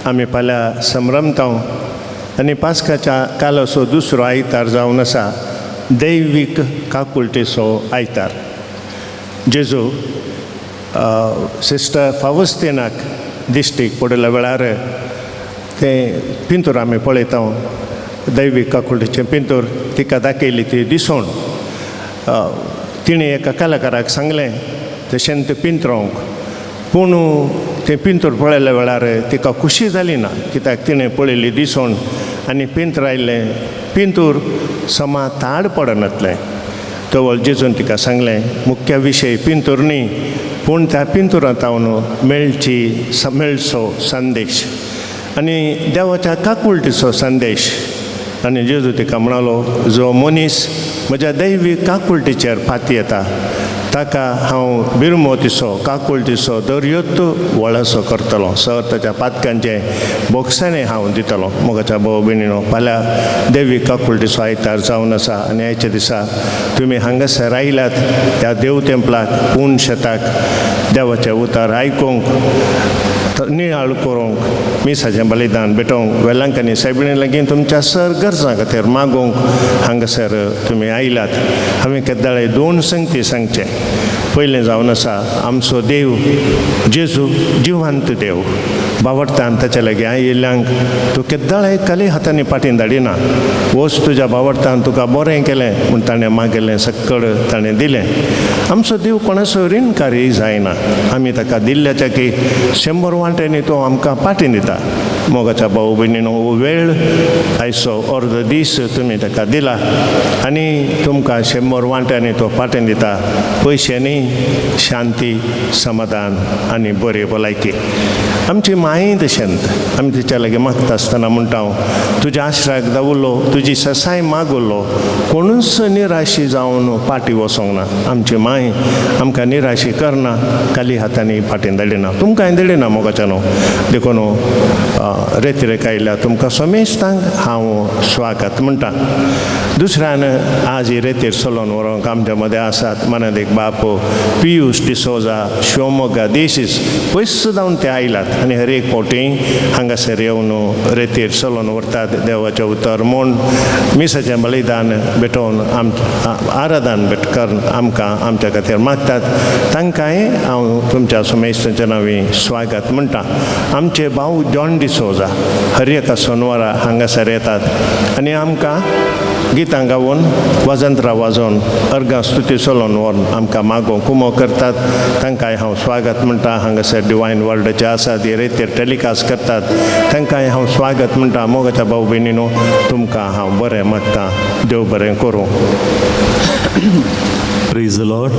आमी फाल्यां संभ्रमता आनी पास्काच्या कालाचो दुसरो आयतार जावन आसा दैवीक काकुळटेचो आयतार. जेजू सिस्टर फावस्तिनाक दिश्टीक पडिल्ल्या वेळार तें पिंतूर आमी पळयता, दैवीक काकुळटेचें पिंतूर तिका दाखयली ती दिसोण. तिणें एका कलाकाराक सांगलें तशें तें पिंतरोंक, पूण तें पिंतूर पळयल्या वेळार तिका खुशी जाली ना, कित्याक तिणें पळयली दिसोण आनी पिंतरायल्लें पिंतूर समा ताड पडनातलें. तवळ जेजून तिका सांगलें मुख्य विशय पिंतूर न्ही, पूण त्या पिंतुरांत हांव मेळची मेळचो संदेश आनी देवाच्या काकुळटीचो संदेश. आनी जेजू तिका म्हणालो, जो मनीस म्हज्या दैवी काकुळटीचेर फाती येता ताका हांव बिरमोतीचो काकुळटीचो दर्योत वळसो करतलो, सर ताच्या पातकांचें बोगसाणें हांव दितलो. मोगाच्या भाव भयणीनो, फाल्यां देवी काकुळटीचो आयतार जावन आसा आनी आयच्या दिसा तुमी हांगासर आयल्यात ह्या देव तेंपलाक पूण शेताक देवाचें उतार आयकूंक, नियाळ करूंक, मिसाचें बलिदान भेटोवंक, वेलांकांनी सायबिणी लागीं तुमच्या सर गरजां खातीर मागूंक हांगासर तुमी आयल्यात. हांवें केद्दाळे दोन संगती सांगचें. पयलें जावन आसा आमचो देव जेजू जिवंत देव, बावडटान ताच्या लागीं आयिल्ल्यांक तूं केद्दाळे खाली हातांनी फाटीं धाडिना. वच तुज्या बावडटान तुका बरें केलें म्हूण ताणें मागयलें सक्कड ताणें दिलें. आमचो देव कोणाचो रिणकारी जायना, आमी ताका दिल्ल्याच्या की 100 वांट्यांनी तो आमकां फाटीं दिता. मोगाच्या भाऊ भयणीनो, हो वेळ आयचो अर्द दीस तुमी ताका दिला आनी तुमकां 100 वांट्यांनी तो फाटीं दिता. पयशे न्ही, शांती, समाधान आनी बरी भलायकी. आमची माय तशेंत आमी तिच्या लागीं मागता आसतना म्हणटा, हांव तुज्या आश्राक दावलो, तुजी ससाय मागुल्लो, कोणूच निराशी जावन फाटीं वचोंक ना. आमची माय आमकां निराशी करना, खाली हातांनी फाटीं धाडिना, तुमकांय धाडिना मोगाच्या न्हू. देखून रेतिरेक आयल्या तुमकां समेस्तांक हांव स्वागत म्हणटा. दुसऱ्यान आज ही रेतीर चलोवन व्हरूंक आमच्या मदें आसात मनादीक बाप पियूश डिसोजा, शिवमोग्गा देशीस पयस जावन ते आयलात आनी हर एक फावटी हांगासर येवन रेतीर चलोवन व्हरतात देवाचें उतर म्हूण मिसाचें बलिदान भेटोवन आम आराधन भेट करून आमकां आमच्या खातीर मागतात. तांकांय हांव तुमच्या समेस्तांच्या नांवी स्वागत म्हणटा. आमचे भाव जॉन डिसोजा हर एका सोनवारा हांगासर येतात आनी आमकां गितां गावन, वाजंत्रां वाजोवन, अर्गां स्तुती चलोवन व्हरून आमकां मागोवंक कुमो करतात. तांकांय हांव स्वागत म्हणटा. हांगासर डिवायन वर्ल्डाचे आसात, हे रेतीर टेलिकास्ट करतात, तांकांय हांव स्वागत म्हणटा. मोगाच्या भाव भयणीनो, तुमकां हांव बरें मागता, देव बरें करूं. Praise the Lord.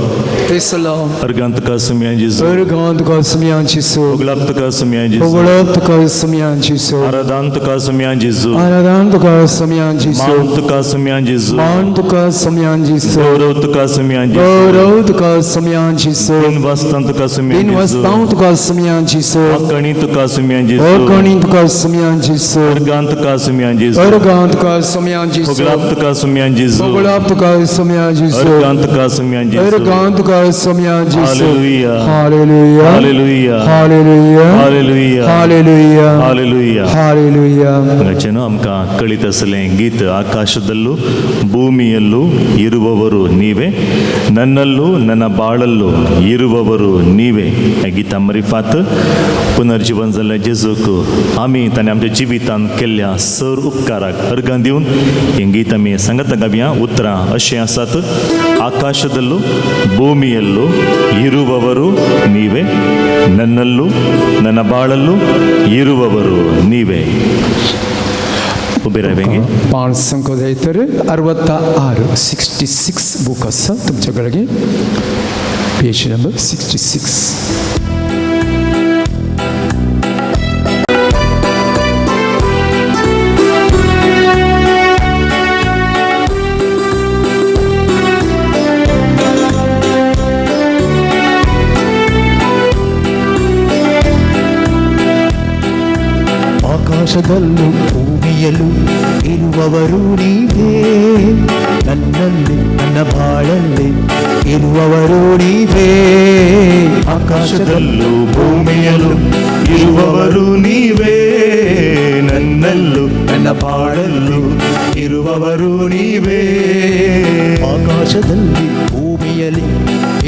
Praise the Lord. अर्गां तुका सुम्या जेजू, अर्गां तुका सुम्या जेजू, होगलाप तुका सुम्या जेजू, होगळप तुका सुम्या जेजू, आराधान तुका सुम्या जेजू, आराधन तुका सुम्या जेजू, मान तुका सुम्या जेजू, मान तुका सुम्या जेजू, गौरव तुका सुम्या जेजू, गौरव तुका सुम्या जेजू, दिन वाचतां तुका सुम्या दिन जेजू, वाचतां तुका सुम्या जेजू, आकणी तुका सुम्या जेजू, ओकणी तुका सुम्या जेजू, अर्गां तुका सुम्या जेजू, अर्गां तुका सुम्या जेजू, होगलाप तुका सुम्या जेजू, होगळप तुका सुम्या जेजू, अर्गां तुका सुम्या जेजू. अर्गां तुका सुम्या जेजू. Hallelujah. Hallelujah. Hallelujah. Hallelujah. Hallelujah. Hallelujah. Hallelujah. Hallelujah. ಹಾಗಾಚೇನು ಆಮಕ ಕಳಿತ ಸಲೆ ಗೀತ ಆಕಾಶದಲ್ಲೂ ಭೂಮಿಯಲ್ಲೂ ಇರುವವರು ನೀವೇ, ನನ್ನಲ್ಲೂ ನನ್ನ ಬಾಳಲ್ಲೂ ಇರುವವರು ನೀವೇ. ह्या गीता मरिफात पुनर्जीवन जाल्ल्या जेजूक आमी ताणें आमच्या जिवितांत केल्ल्या सर उपकाराक अर्गां दिवन हें गीत आमी सांगता गावया. उतरां अशीं आसात, ಆಕಾಶದಲ್ಲೂ ಭೂಮಿಯಲ್ಲೂ ಇರುವವರು ನೀವೇ, ನನ್ನಲ್ಲೂ ನನ್ನ ಬಾಳಲ್ಲೂ ಇರುವವರು ನೀವೇ. उबे रावेंगे. 5 संक तर 66 66 बुक आसा तुमच्या कडेन, पेज नंबर 66. ಆಕಾಶದಲ್ಲೂ ಭೂಮಿಯಲ್ಲೂ ಇರುವವರು ನೀವೇ, ನನ್ನಲ್ಲಿ ನನ್ನ ಬಾಳಲ್ಲಿ ಇರುವವರು ನೀವೇ. ಆಕಾಶದಲ್ಲೂ ಭೂಮಿಯಲ್ಲೂ ಇರುವವರು ನೀವೇ, ಇರುವವರು ನೀವೇ. ಆಕಾಶದಲ್ಲಿ ಭೂಮಿಯಲ್ಲಿ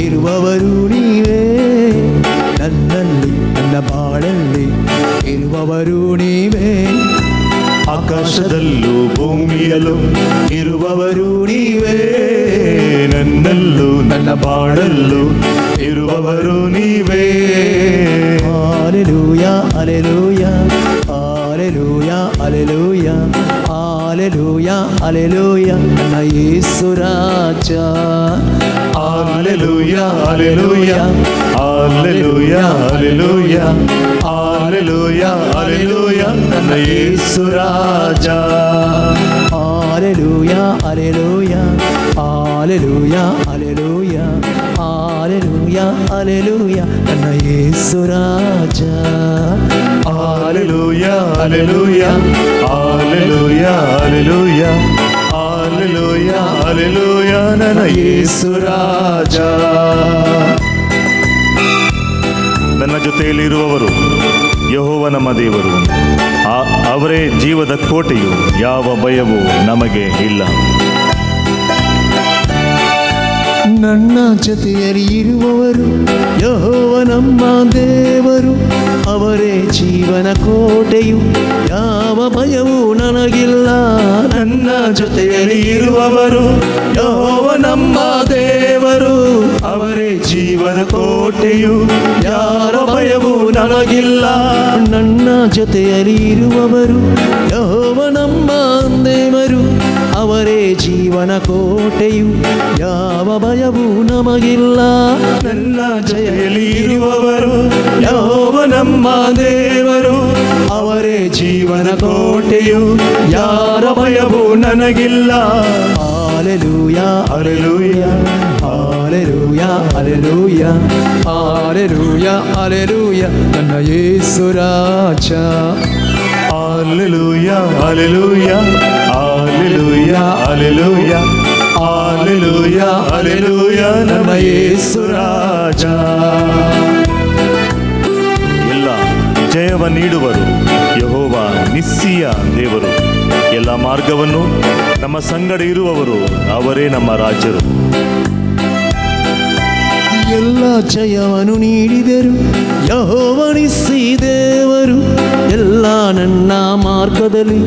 ಇರುವವರು ನೀವೇ, ನನ್ನಲ್ಲಿ ನನ್ನ ಬಾಳಲ್ಲಿ ಇರುವವರು ನೀವೇ. ಆಕಾಶದಲ್ಲೂ ಭೂಮಿಯಲ್ಲೂ ಇರುವವರು ನೀವೇ, ನನ್ನಲ್ಲೂ ನನ್ನ ಬಾಳಲ್ಲೂ ಇರುವವರು ನೀವೇ. Alleluia, alleluia, alleluia, alleluia, alleluia, alleluia, ನನ್ನ ಯೇಸು ರಾಜ. Alleluia, alleluia, alleluia, alleluia, alleluia, alleluia, ನನ್ನ ಯೇಸು ರಾಜ. Alleluia, alleluia, alleluia, alleluia, alleluia, alleluia, ನನ್ನ ಯೇಸು ರಾಜ. Alleluia, alleluia, alleluia, alleluia, alleluia, alleluia, ನನ್ನ ಯೇಸು ರಾಜ. ನನ್ನ ಜೊತೆಯಲ್ಲಿರುವವರು ಯೆಹೋವ ನಮ್ಮ ದೇವರು, ಅವರೇ ಜೀವದ ಕೋಟೆಯು, ಯಾವ ಭಯವೂ ನಮಗೆ ಇಲ್ಲ. ನನ್ನ ಜೊತೆಯಲ್ಲಿ ಇರುವವರು ಯೆಹೋವ ನಮ್ಮ ದೇವರು, ಅವರೇ ಜೀವನ ಕೋಟೆಯು, ಯಾವ ಭಯವೂ ನನಗಿಲ್ಲ. ನನ್ನ ಜೊತೆಯಲ್ಲಿ ಇರುವವರು ಯೆಹೋವ ನಮ್ಮ ದೇವರು, ಅವರೇ ಜೀವನ ಕೋಟೆಯು, ಯಾರ ಭಯವೂ ನನಗಿಲ್ಲ. ನನ್ನ ಜೊತೆಯಲ್ಲಿ ಇರುವವರು ಯೆಹೋವ ನಮ್ಮ ದೇವರು, ಅವರೇ ಜೀವನ ಕೋಟೆಯು, ಯಾವ ಭಯವೂ ನಮಗಿಲ್ಲ. ನನ್ನ ಜೊತೆಯಲ್ಲಿ ಇರುವವರು ಯೆಹೋವ ನಮ್ಮ ದೇವರು, ಅವರೇ ಜೀವನ ಕೋಟೆಯು, ಯಾರ ಭಯವೂ ನನಗಿಲ್ಲ. Alleluia, alleluia, alleluia, alleluia, alleluia, alleluia, ನನ್ನ ಯೇಸು ರಾಜ. Alleluia, alleluia, alleluia, alleluia, alleluia, alleluia, ನಮ್ಮ ಯೇಸು ರಾಜ. ಎಲ್ಲ ಜಯವ ನೀಡುವರು ಯೆಹೋವ ನಿಸ್ಸಿಯ ದೇವರು, ಎಲ್ಲ ಮಾರ್ಗವನ್ನು ನಮ್ಮ ಸಂಗಡ ಇರುವವರು ಅವರೇ ನಮ್ಮ ರಾಜರು. ಎಲ್ಲ ಜಯವನ್ನು ನೀಡಿದರು ಯೆಹೋವ ನಿಸ್ಸಿ ದೇವರು, ಎಲ್ಲ ನನ್ನ ಮಾರ್ಗದಲ್ಲಿ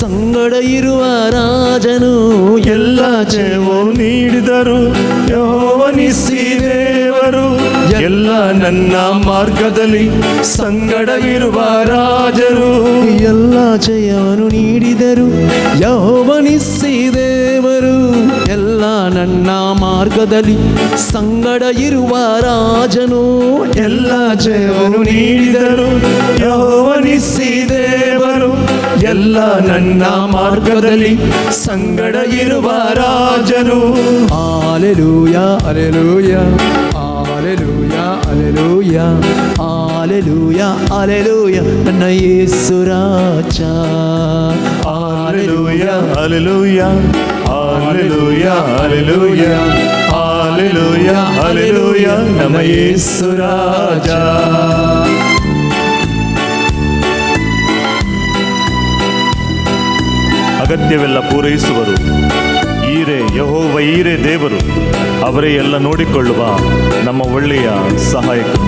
ಸಂಗಡ ಇರುವ ರಾಜನು. ಎಲ್ಲ ಜಯವು ನೀಡಿದರು ಯೆಹೋವ ನಿಸ್ಸಿ ದೇವರು, ಎಲ್ಲ ನನ್ನ ಮಾರ್ಗದಲ್ಲಿ ಸಂಗಡವಿರುವ ರಾಜರು. ಎಲ್ಲ ಜಯವನ್ನು ನೀಡಿದರು ಯೆಹೋವ ನಿಸ್ಸಿ ದೇವರು, ಎಲ್ಲ ನನ್ನ ಮಾರ್ಗದಲ್ಲಿ ಸಂಗಡ ಇರುವ ರಾಜನು. ಎಲ್ಲ ಜಯವನ್ನು ನೀಡಿದರು ಯೆಹೋವ ನಿಸ್ಸಿ ದೇವರು, ಎಲ್ಲ ನನ್ನ ಮಾರ್ಗದಲ್ಲಿ ಸಂಗಡ ಇರುವ ರಾಜನು. Alleluia, alleluia, alleluia, alleluia, alleluia, alleluia, ನನ್ನ ಯೇಸು ರಾಜ. Alleluia, alleluia, alleluia, alleluia, alleluia, alleluia, ನಮ್ಮ ಯೇಸು ರಾಜ. ಅಗತ್ಯವೆಲ್ಲ ಪೂರೈಸುವರು ಈರೇ ಯೆಹೋವ ಈರೇ ದೇವರು, ಅವರೇ ಎಲ್ಲ ನೋಡಿಕೊಳ್ಳುವ ನಮ್ಮ ಒಳ್ಳೆಯ ಸಹಾಯಕರು.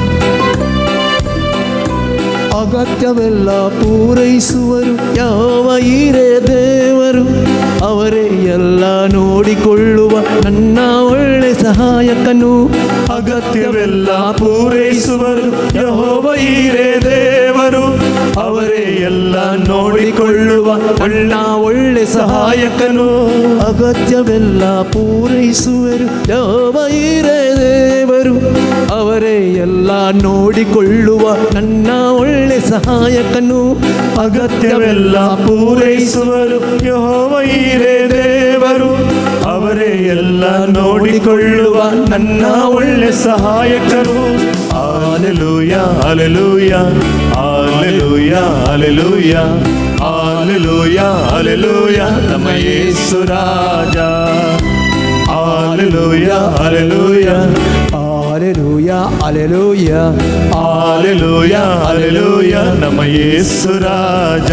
ಅಗತ್ಯವೆಲ್ಲ ಪೂರೈಸುವರು ಯೆಹೋವ ಈರೇ ದೇವರು, ಅವರೇ ಎಲ್ಲ ನೋಡಿಕೊಳ್ಳುವ ನನ್ನ ಒಳ್ಳೆ ಸಹಾಯಕನು. ಅಗತ್ಯವೆಲ್ಲ ಪೂರೈಸುವರು ಯೆಹೋವ ಈರೇ ದೇವರು, ಅವರೇ ಎಲ್ಲ ನೋಡಿಕೊಳ್ಳುವ ನನ್ನ ಒಳ್ಳೆ ಸಹಾಯಕನು. ಅಗತ್ಯವೆಲ್ಲ ಪೂರೈಸುವರು ಯೆಹೋವ ಈರೇ ದೇವರು, ಅವರೇ ಎಲ್ಲ ನೋಡಿಕೊಳ್ಳುವ ನನ್ನ ಒಳ್ಳೆ ಸಹಾಯಕನು. ಅಗತ್ಯವೆಲ್ಲ ಪೂರೈಸುವರು ಯೆಹೋವ ಈರೇ ದೇವರು, ಅವರೇ ಎಲ್ಲ ನೋಡಿಕೊಳ್ಳುವ ನನ್ನ ಒಳ್ಳೆ ಸಹಾಯಕನು. Alleluia, alleluia, alleluia, alleluia, alleluia, alleluia, ನಮ್ಮ ಯೇಸು ರಾಜ. Alleluia, alleluia, alleluia, alleluia, alleluia, alleluia, ನಮ್ಮ ಯೇಸು ರಾಜ.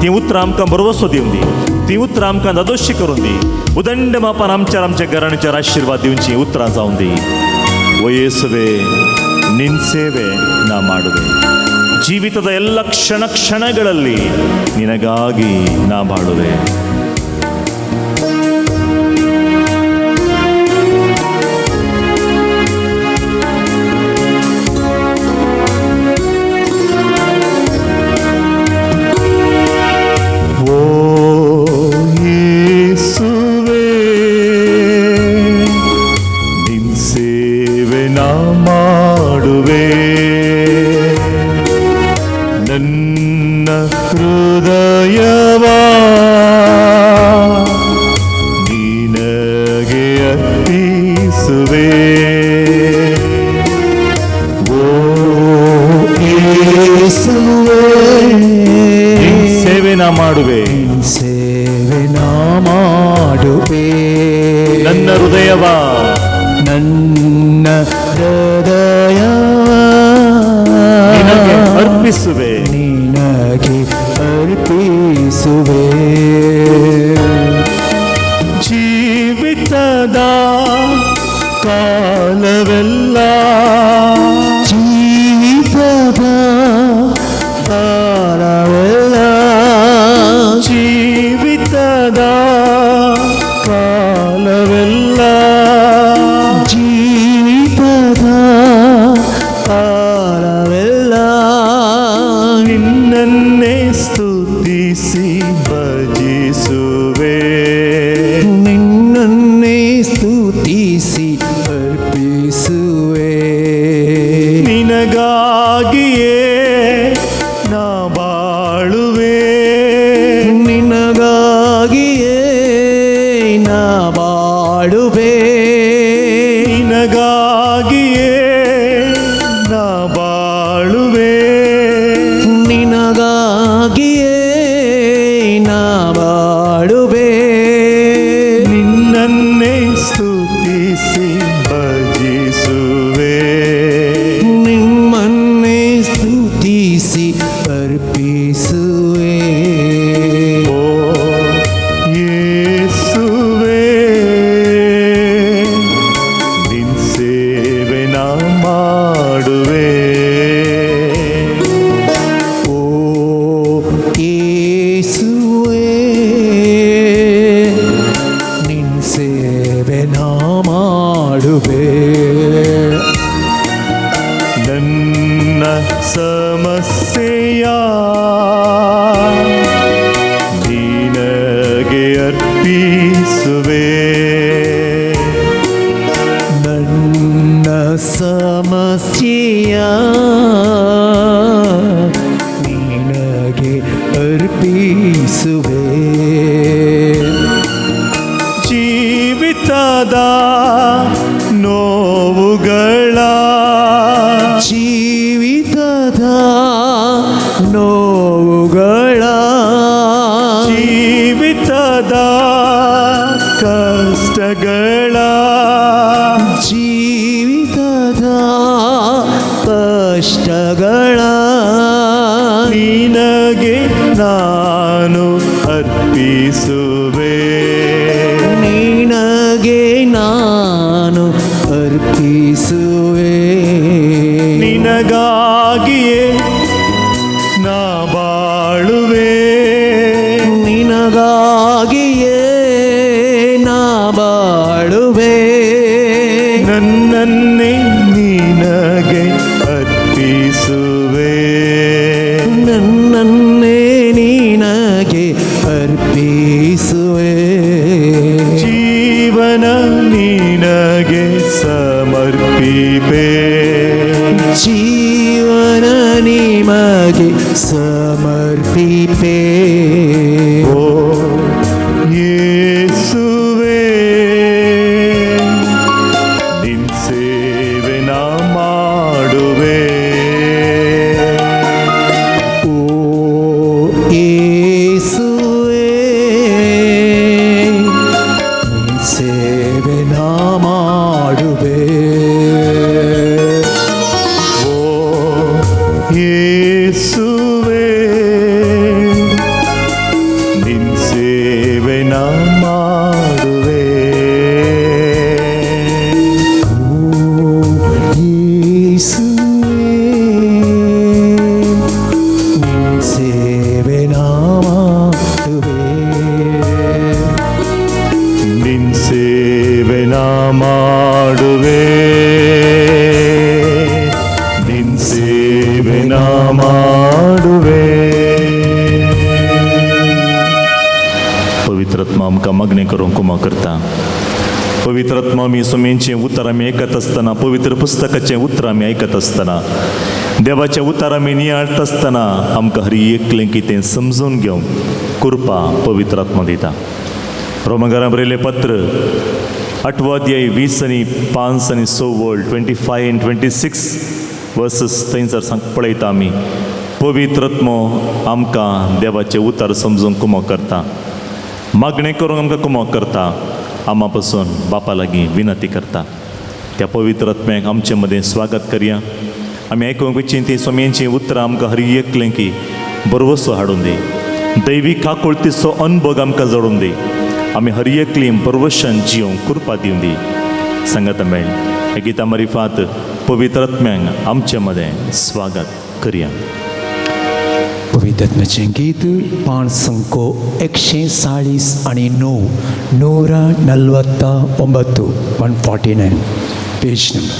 तीं उतरां आमकां भरवसो दिवन दी, तीं उतरां आमकां दादोशी करून दी। उदंड मापान आमच्या आमच्या घराण्याचेर आशिर्वाद दिवची उतरां जावन दी। ಓ ಯೇಸುವೆ, ನಿನ್ ಸೇವೆ ನಾ ಮಾಡುವೆ, ಜೀವಿತದ ಎಲ್ಲ ಕ್ಷಣ ಕ್ಷಣಗಳಲ್ಲಿ ನಿನಗಾಗಿ ನಾ ಬಾಳುವೆ। ಓ ಯೇಸುವೆ, ನಿನ್ ಸೇವೆ ನಾ ಮಾಡುವೆ, ನನ್ನ ಹೃದಯವ ನಿನಗೆ ಅರ್ಪಿಸುವೆ। ಓ ಯೇಸುವೇ, ನಿನ್ ಸೇವೆ ನಾ ಮಾಡುವೆ, ಸೇವೆ ನಾ ಮಾಡುವೆ, ನನ್ನ ಹೃದಯವ ನನ್ನ ಹೃದಯ ನಿನಗೆ ಅರ್ಪಿಸುವೆ, ನಿನಗೆ ಅರ್ಪಿಸುವೆ। ಜೀವಿತದ ಕಾಲವೆಲ್ಲ, ಜೀವಿತದ ಕಾಲವೆಲ್ಲ, ಜೀವಿತದ ಕಾಲವೆಲ್ಲ, ಜೀವಿತದ ಕಾಲವೆಲ್ಲ, ನಿನ್ನನ್ನೇ ಸ್ತುತಿಸಿ ಭಜಿಸುವೆ, ನಿನ್ನನ್ನೇ ಸ್ತುತಿಸಿ ಅರ್ಪಿಸುವೆ। ನಿನಗಾಗಿಯೇ ನಾ ಬಾಳುವೆ, ನಿನಗಾಗಿಯೇ ನಾ ಬಾಳುವೆ, ನಿನಗಾಗಿಯೇ ನಾ ಬಾಳುವೆ, ನಿನಗಾಗಿಯೇ ನಾ ಬಾಳುವೆ, ನಿನ್ನನ್ನೇ ಸ್ತುತಿಸಿ ಭಜಿಸುವೆ, ನಿಮ್ಮನ್ನೇ ಸ್ತುತಿಸಿ ಅರ್ಪಿಸುವೆ। ಓ ಯೇಸುವೆ, ನಿನ್ ಸೇವೆ ನಾ ಮಾಡುವೆ, ಓ ಯೇಸುವೇ, ನಿನ್ ಸೇವೆ ನಾ ಮಾಡುವೆ, ನನ್ನ ಸಮಸ್ಯೆಯ ನಿನಗೆ ಅರ್ಪಿಸುವೆ, ನನ್ನ ಸಮಸ್ಯೆಯ ನಿನಗೆ ಅರ್ಪಿಸುವೆ, ಜೀವಿತದ ನೋವುಗಳ, ಜೀವಿತದ ನೋವುಗಳ, ಜೀವಿತದ ಕಷ್ಟಗಳ, ಜೀವಿತದ ಕಷ್ಟಗಳ, ನಿನಗೆ ನಾನು ಅರ್ಪಿಸುವೆ, ನಿನಗೆ ನಾನು ಅರ್ಪಿಸುವೆ, ನಿನಗಾಗಿಯೇ ನಾ ಬಾಳುವೆ, ನಿನಗಾಗಿಯೇ ನಾ ಬಾಳುವೆ, ನನ್ನನ್ನೇ ನಿನಗೆ ಅರ್ಪಿಸುವೆ, ನನ್ನನ್ನೇ ನಿನಗೆ ಅರ್ಪಿಸುವೆ, ಜೀವನ ನಿನಗೆ ಸಮರ್ಪಿಪೆ, ಜೀವನ ನಿಮಗೆ ಸಮರ್ಪಿಪೆ। ಓ ಯೇಸುವೆ, ನಿನ್ ಸೇವೆ ನಾ ಮಾಡುವೆ, ಓ ಯೇಸುವೇ, ನಿನ್ ಸೇವೆ ನಾ ಮಾಡುವೆ, ಓ ಯೇಸುವೆ, ಸೇವೆ ನಾ ಮಾಡುವೆ, ನಿನ್ ಸೇವೆ ನಾ ಮಾಡುವೆ. पवित्रात्मा आमकां मागणें करूंक कुमा करता. पवित्रात्मा आमी स्वामींचें उतर आमी आयकत आसतना, पवित्र पुस्तकाचें उतर आमी आयकत आसतना, देवाचें उतर आमी नियाळटा आसतना आमकां हर एकलें कितें समजून घेवंक कृपा पवित्रात्मा दिता. रोमगरा बरयलें पत्र 8वो अध्याय 20 आनी 5 आनी 6 वळ 25 आनी 26 वर्सस थंयसर सांग पळयता आमी. पवित्रात्मो आमकां देवाचें उतर समजूंक कुमक करता, मागणें करूंक आमकां कुमक करता, आमा पासून बापा लागीं विनंती करता. त्या पवित्र आत्म्याक आमचे मदें स्वागत करया. आमी आयकूंक वचीन ती स्वामींचीं उतरां आमकां हर एकलें की बरवसो हाडून दी, दैवीक काकुळतीचो अनभोग आमकां जडून दी. आमी हर एकलीं बरवशान जिवंक कृपा दिवन दी. सांगात मेळ हे गिता मारिफात पवित्र आत्म्यांक आमचे मदें स्वागत करया. पवित्रात्म्याचें गीत 5 संको 149 149 149 पेज नंबर.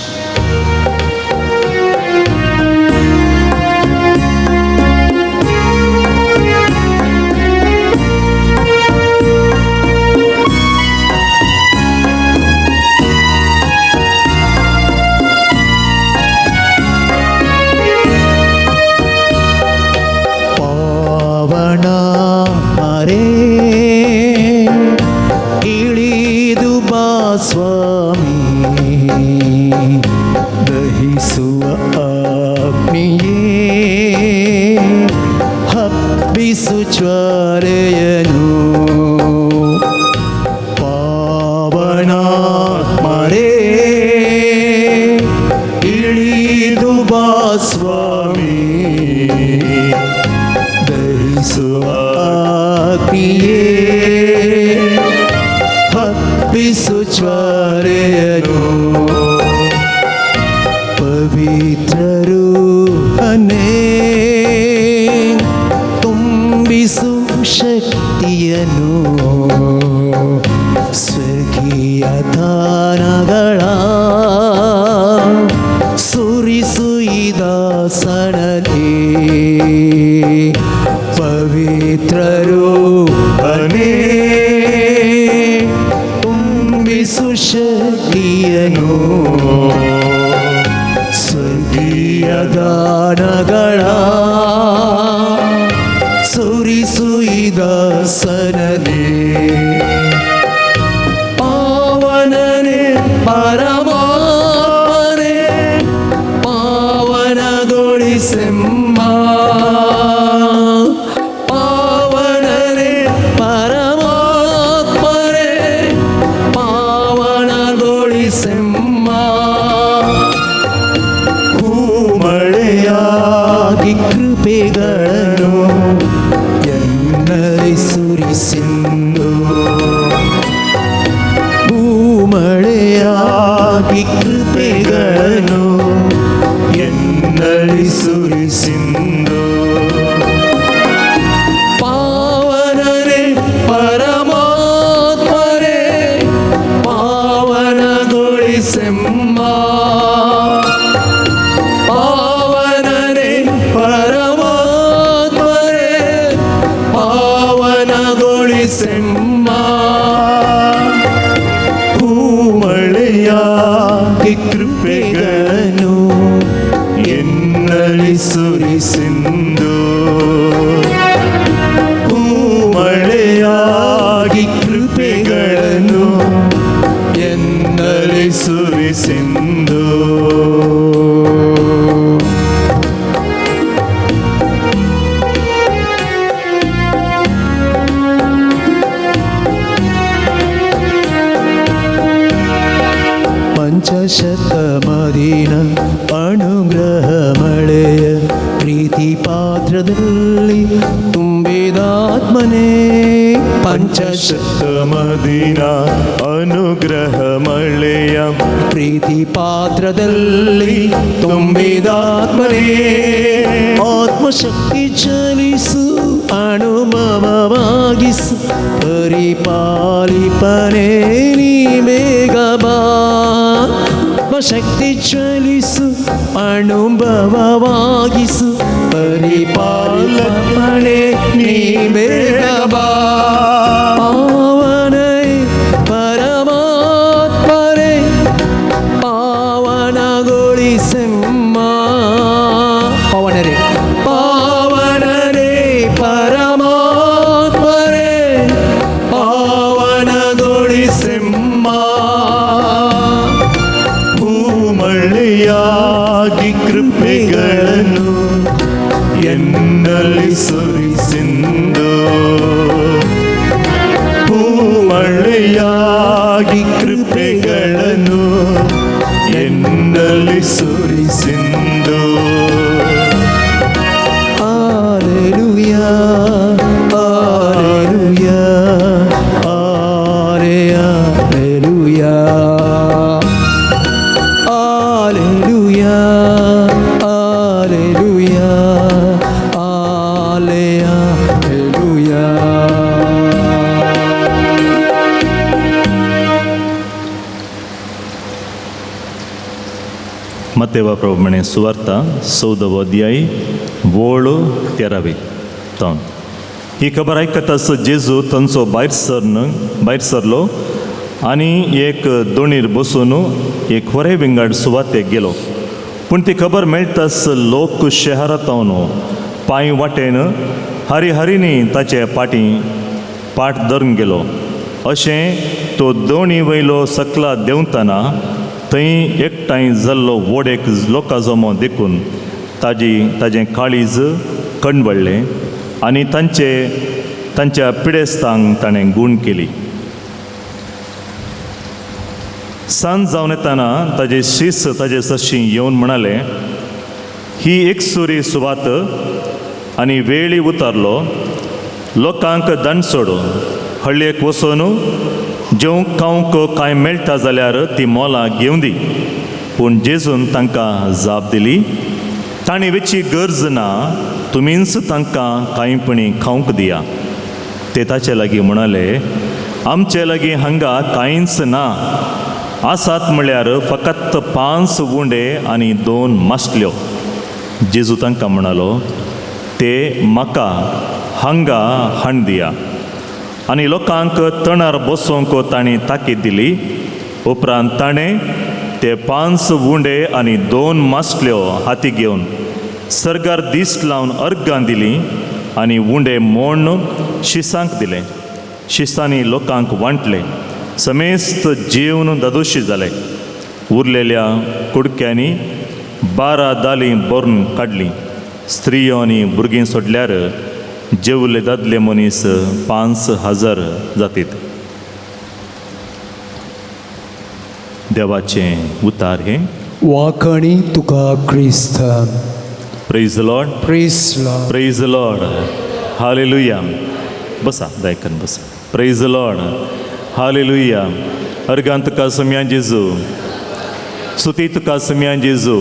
ಇಳಿದು ಬಾ ಸ್ವಾಮಿ, ದಹಿಸುವ ಅಗ್ನಿಯೇ ಹಬ್ಬಿಸು ಜ್ವಾಲೆಯನು. ಪಾವನಾತ್ಮರೇ ಇಳಿದು ಬಾ ಸ್ವಾಮಿ, ದಹಿಸುವ ಅಗ್ನಿಯೇ ಹಬ್ಬಿಸು ಜ್ವಾಲೆಯನು. ಪವಿತ್ರರು ಅನೇ ತುಂಬಿಸು ಶಕ್ತಿಯನು, ಸ್ವರ್ಗೀಯ ದಾನಗಳ ಸುರಿಸು ದಾಸನಲ್ಲಿ. ಪವಿತ್ರರು ಅನೇ ತುಂಬಿಸು ಶಕ್ತಿಯನು, ಸ್ವರ್ಗೀಯ ದಾನಗಳ ಸುರಿಸು ದಾಸನಲ್ಲಿ. ಪಾವನನೆ ಪರಮಾತ್ಮನೆ ಪಾವನಗೊಳಿಸೆಮ್ಮ, ಪಾವನನೆ ಪರಮಾತ್ಮನೆ ಪಾವನಗೊಳಿಸೆಮ್ಮ. ಹೂಮಳೆಯಾಗಿ ಕೃಪೆಗಳನ್ನು ಎನ್ನಲ್ಲಿ ಸುರಿಸಿಂದು, ಹೂಮಳೆಯಾಗಿ ಕೃಪೆಗಳನ್ನು ಎನ್ನಲ್ಲಿ ಸುರಿಸಿಂದು. ಪಾವನನೆ ಪರಮಾತ್ಮನೆ ಪಾವನಗೊಳಿಸೆಮ್ಮ, ಪಾವನನೆ ಪರಮಾತ್ಮನೆ ಪಾವನಗೊಳಿಸೆಮ್ಮ. ಹೂಮಳೆಯಾಗಿ ಕೃಪೆಗಳನ್ನು ಎನ್ನಲ್ಲಿ ಸುರಿಸಿಂದು, ಹೂಮಳೆಯಾಗಿ ಕೃಪೆಗಳನ್ನು ಎನ್ನಲ್ಲಿ ಸುರಿಸಿಂದು. ಪಂಚಶತಮದಿನ ಅನುಗ್ರಹ ಮಳೆಯ ಪ್ರೀತಿ ಪಾತ್ರದಲ್ಲಿ ತುಂಬಿದಾತ್ಮನೇ. ಪಂಚಶತಮದಿನ ಅನುಗ್ರಹ ಮಳೆಯ ಪ್ರೀತಿ ಪಾತ್ರದಲ್ಲಿ ತುಂಬಿದಾತ್ಮನೇ. ಆತ್ಮಶಕ್ತಿ ಚಲಿಸು ಅನುಭವವಾಗಿಸು, ಪರಿಪಾಲಿಪನೇ ನೀ ಬೇಗ. ಬಾ, ಶಕ್ತಿ ಜ್ವಲಿಸು ಅನುಭವವಾಗಿಸು, ಪರಿಪಾಲನೆ ನೀ ಬೇಗ ಬಾ. ಪಾವನೈ ಪರಮಾತ್ಮರೇ ಪಾವನಗೊಳಿಸೆಮ್ಮ, ಪಾವನರೇ ಪಾವನರೇ ಪರಮಾತ್ಮರೇ ಪಾವನಗೊಳಿಸೆಮ್ಮ. ಹೂಮಳೆಯಾಗಿ ಕೃಪೆಗಳನ್ನು ಎನ್ನಲ್ಲಿ ಸುರಿಸಿಂದು, ಹೂಮಳೆಯಾಗಿ ಕೃಪೆಗಳನ್ನು ಎನ್ನಲ್ಲಿ ಸುರಿಸಿಂದು. Alleluia, Alleluia, Alleluia, Alleluia, Alleluia, Alleluia. मत्तेवा प्रभुमणे सुवार्ता 14वो अध्याय वोळ 13वी तावन ही खबर आयकताच जेजू थंयचो भायर सरलो आनी एक दोणीर बसून एक होरे विंगड सुवातेक गेलो. पूण ती खबर मेळटाच लोक शहरांत पांय वाटेन हरी हरीनी ताचे फाटीं पाट धरून गेलो. अशें तो दोणी वयलो सकला देंवतना थंय एकठांय जाल्लो व्हड एक लोकां जमो देखून ताजें काळीज कणवळ्ळें आनी तांच्या पिडेस्तांक ताणें गूण केली. सांज जावन येतना ताजे शीस ताजे सरशीं येवन म्हणाले, ही एकसुरी सुवात आनी वेळी उतारलो, लोकांक दंड सोडू हळ्ळेक वचून जेवंक खावंक कांय मेळटा जाल्यार ती मोलां घेवन दी. पूण जेजून तांकां जाप दिली, तांणी वेची गरज ना, तुमीच तांकां कांयपणी खावंक दिया. ते ताचे लागीं म्हणाले, आमचे लागीं हांगा कांयच ना, आसात म्हळ्यार फकत 5 उंडे आनी 2 मासल्यो. जेजू तांकां म्हणालो, ते म्हाका हांगा हाण दिया. आनी लोकांक तणार बसोवंक तांणी ताकीद दिली. उपरांत ताणें ते 5 उंडे आनी 2 मासल्यो हाती घेवन सर्गार दीस लावन अर्गां दिलीं आनी उंडे मोण्ण शिसांक दिले. शिसांनी लोकांक वांटले. समेस्त जेवन दादोशी जाले. उरलेल्या कुडक्यांनी 12 दालीं भरून काडलीं. स्त्रियो आनी भुरगीं सोडल्यार जेवले दादले मनीस 5000 जातीत. देवाचें उतार हें. वाखणी तुका क्रिस्त. Praise the Lord. Praise Lord. Praise the Lord. Hallelujah. बसा दायकन बसा. Praise the Lord. Hallelujah. Organ तुका सम्यान जेजू, स्तुती तुका सम्यान जेजू,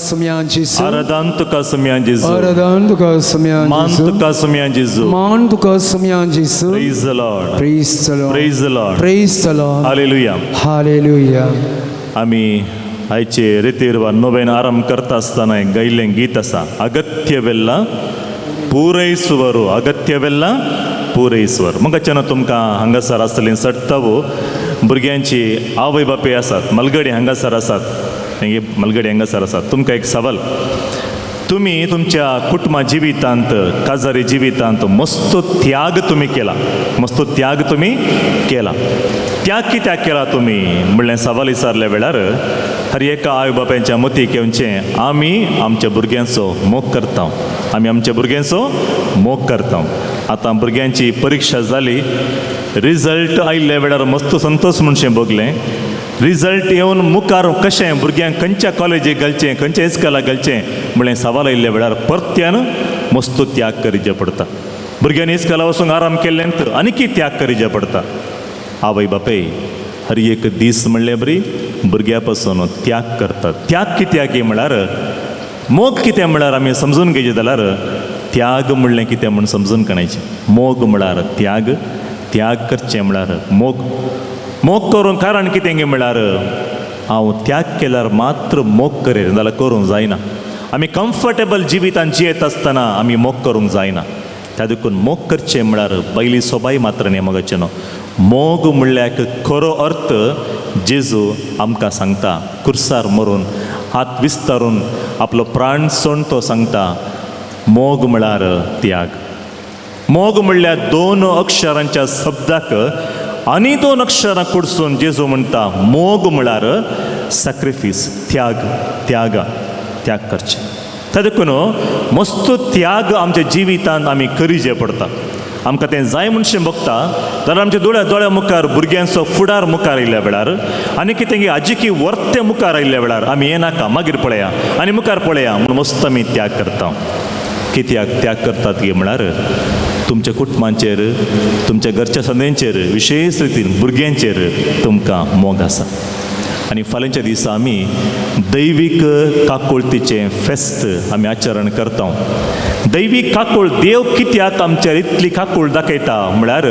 सम्यान जेजू, आराधन तुका सम्यान जेजू, आराधन तुका सम्यान मान जेजू, तुका सम्यान जेजू, मान तुका सम्यान जेजू. Praise the Lord. Praise the Lord. Praise the Lord. Praise the Lord. Hallelujah. Hallelujah. आमी आयचे रेतीर वा नोवेन आराम करता आसतना एक गायिल्लें गीत आसा, अगत्यवेल्ला पूरैसुवरू, अगत्यवेल्ला पूरैसुवर. मगाच्यान तुमकां हांगासर आसतलीं सट्टावो भुरग्यांची आवय बापूय आसात, मलगडी हांगासर आसात, मागीर मलगडी हांगासर आसात. तुमकां एक सवाल, तुमी तुमच्या कुटुंबा जिवितांत, काजारी जिवितांत मस्त त्याग तुमी केला, मस्त त्याग तुमी केला. त्याग कित्याक केला तुमी म्हणलें सवाल विचारल्या वेळार हर एका आवय बापायच्या मतीक येवचें, आमी आमच्या भुरग्यांचो मोग करता, आमी आमच्या भुरग्यांचो मोग करता. आतां भुरग्यांची परिक्षा जाली, रिजल्ट आयिल्ल्या वेळार मस्त संतोश म्हणशें भोगलें. रिजल्ट येवन मुखार कशें भुरग्यांक खंयच्या कॉलेजीक घालचें, खंयच्या इस्कॉलाक घालचें म्हणलें सवाल आयिल्ल्या वेळार परत्यान मस्त त्याग करीचे पडटा. भुरग्यांनी इस्कॉला वचूंक आराम केल्ल्यान तर आनीकय त्याग करीचे पडटा. आवय बापूय हर एक दीस म्हणल्यार बरी भुरग्या पासून त्याग करतात. त्याग कित्याक म्हळ्यार मोग कितें म्हळ्यार आमी समजून घेयचें जाल्यार त्याग म्हणलें कितें म्हूण समजून काडचें. मोग म्हळ्यार त्याग, त्याग करचें म्हळ्यार मोग. मोग करूंक कारण कितें गे म्हळ्यार हांव त्याग केल्यार मात्र मोग करेन, जाल्यार करूंक जायना. आमी कम्फर्टेबल जिवितान जियेत आसतना आमी मोग करूंक जायना. त्या देखून मोग करचें म्हळ्यार बैली सोबाय मात्र न्ही मोगाचें न्हू. मोग म्हणल्यार खरो अर्थ जेजू आमकां सांगता. कुर्सार मरून हात विस्तारून आपलो प्राण सोण तो सांगता, मोग म्हळ्यार त्याग. मोग म्हणल्यार दोन अक्षरांच्या शब्दाक आनी दोन अक्षरां कुडसून जेजू म्हणटा मोग म्हळ्यार सॅक्रिफीस, त्याग, त्याग, त्याग करचें. त्या देखून मस्त त्याग आमच्या जिवितांत आमी करीजे पडटा. आमकां तें जाय म्हणशें बगता जाल्यार आमच्या दोळ्या मुखार भुरग्यांचो फुडार मुखार आयिल्ल्या वेळार आनी कितें आजिकी वर्ते मुखार आयिल्ल्या वेळार आमी हें नाका मागीर पळया आनी मुखार पळया म्हूण मस्त आमी त्याग करता. कित्याक त्याग करतात गे म्हळ्यार तुमच्या कुटुंबांचेर, तुमच्या घरच्या संद्यांचेर, विशेष रितीन भुरग्यांचेर तुमकां मोग आसा. आनी फाल्यांच्या दिसा आमी दैवीक काकुळतीचें फेस्त आमी आचरण करता. दैवीक काकूळ, देव कित्याक आमचेर इतली काकूळ दाखयता म्हळ्यार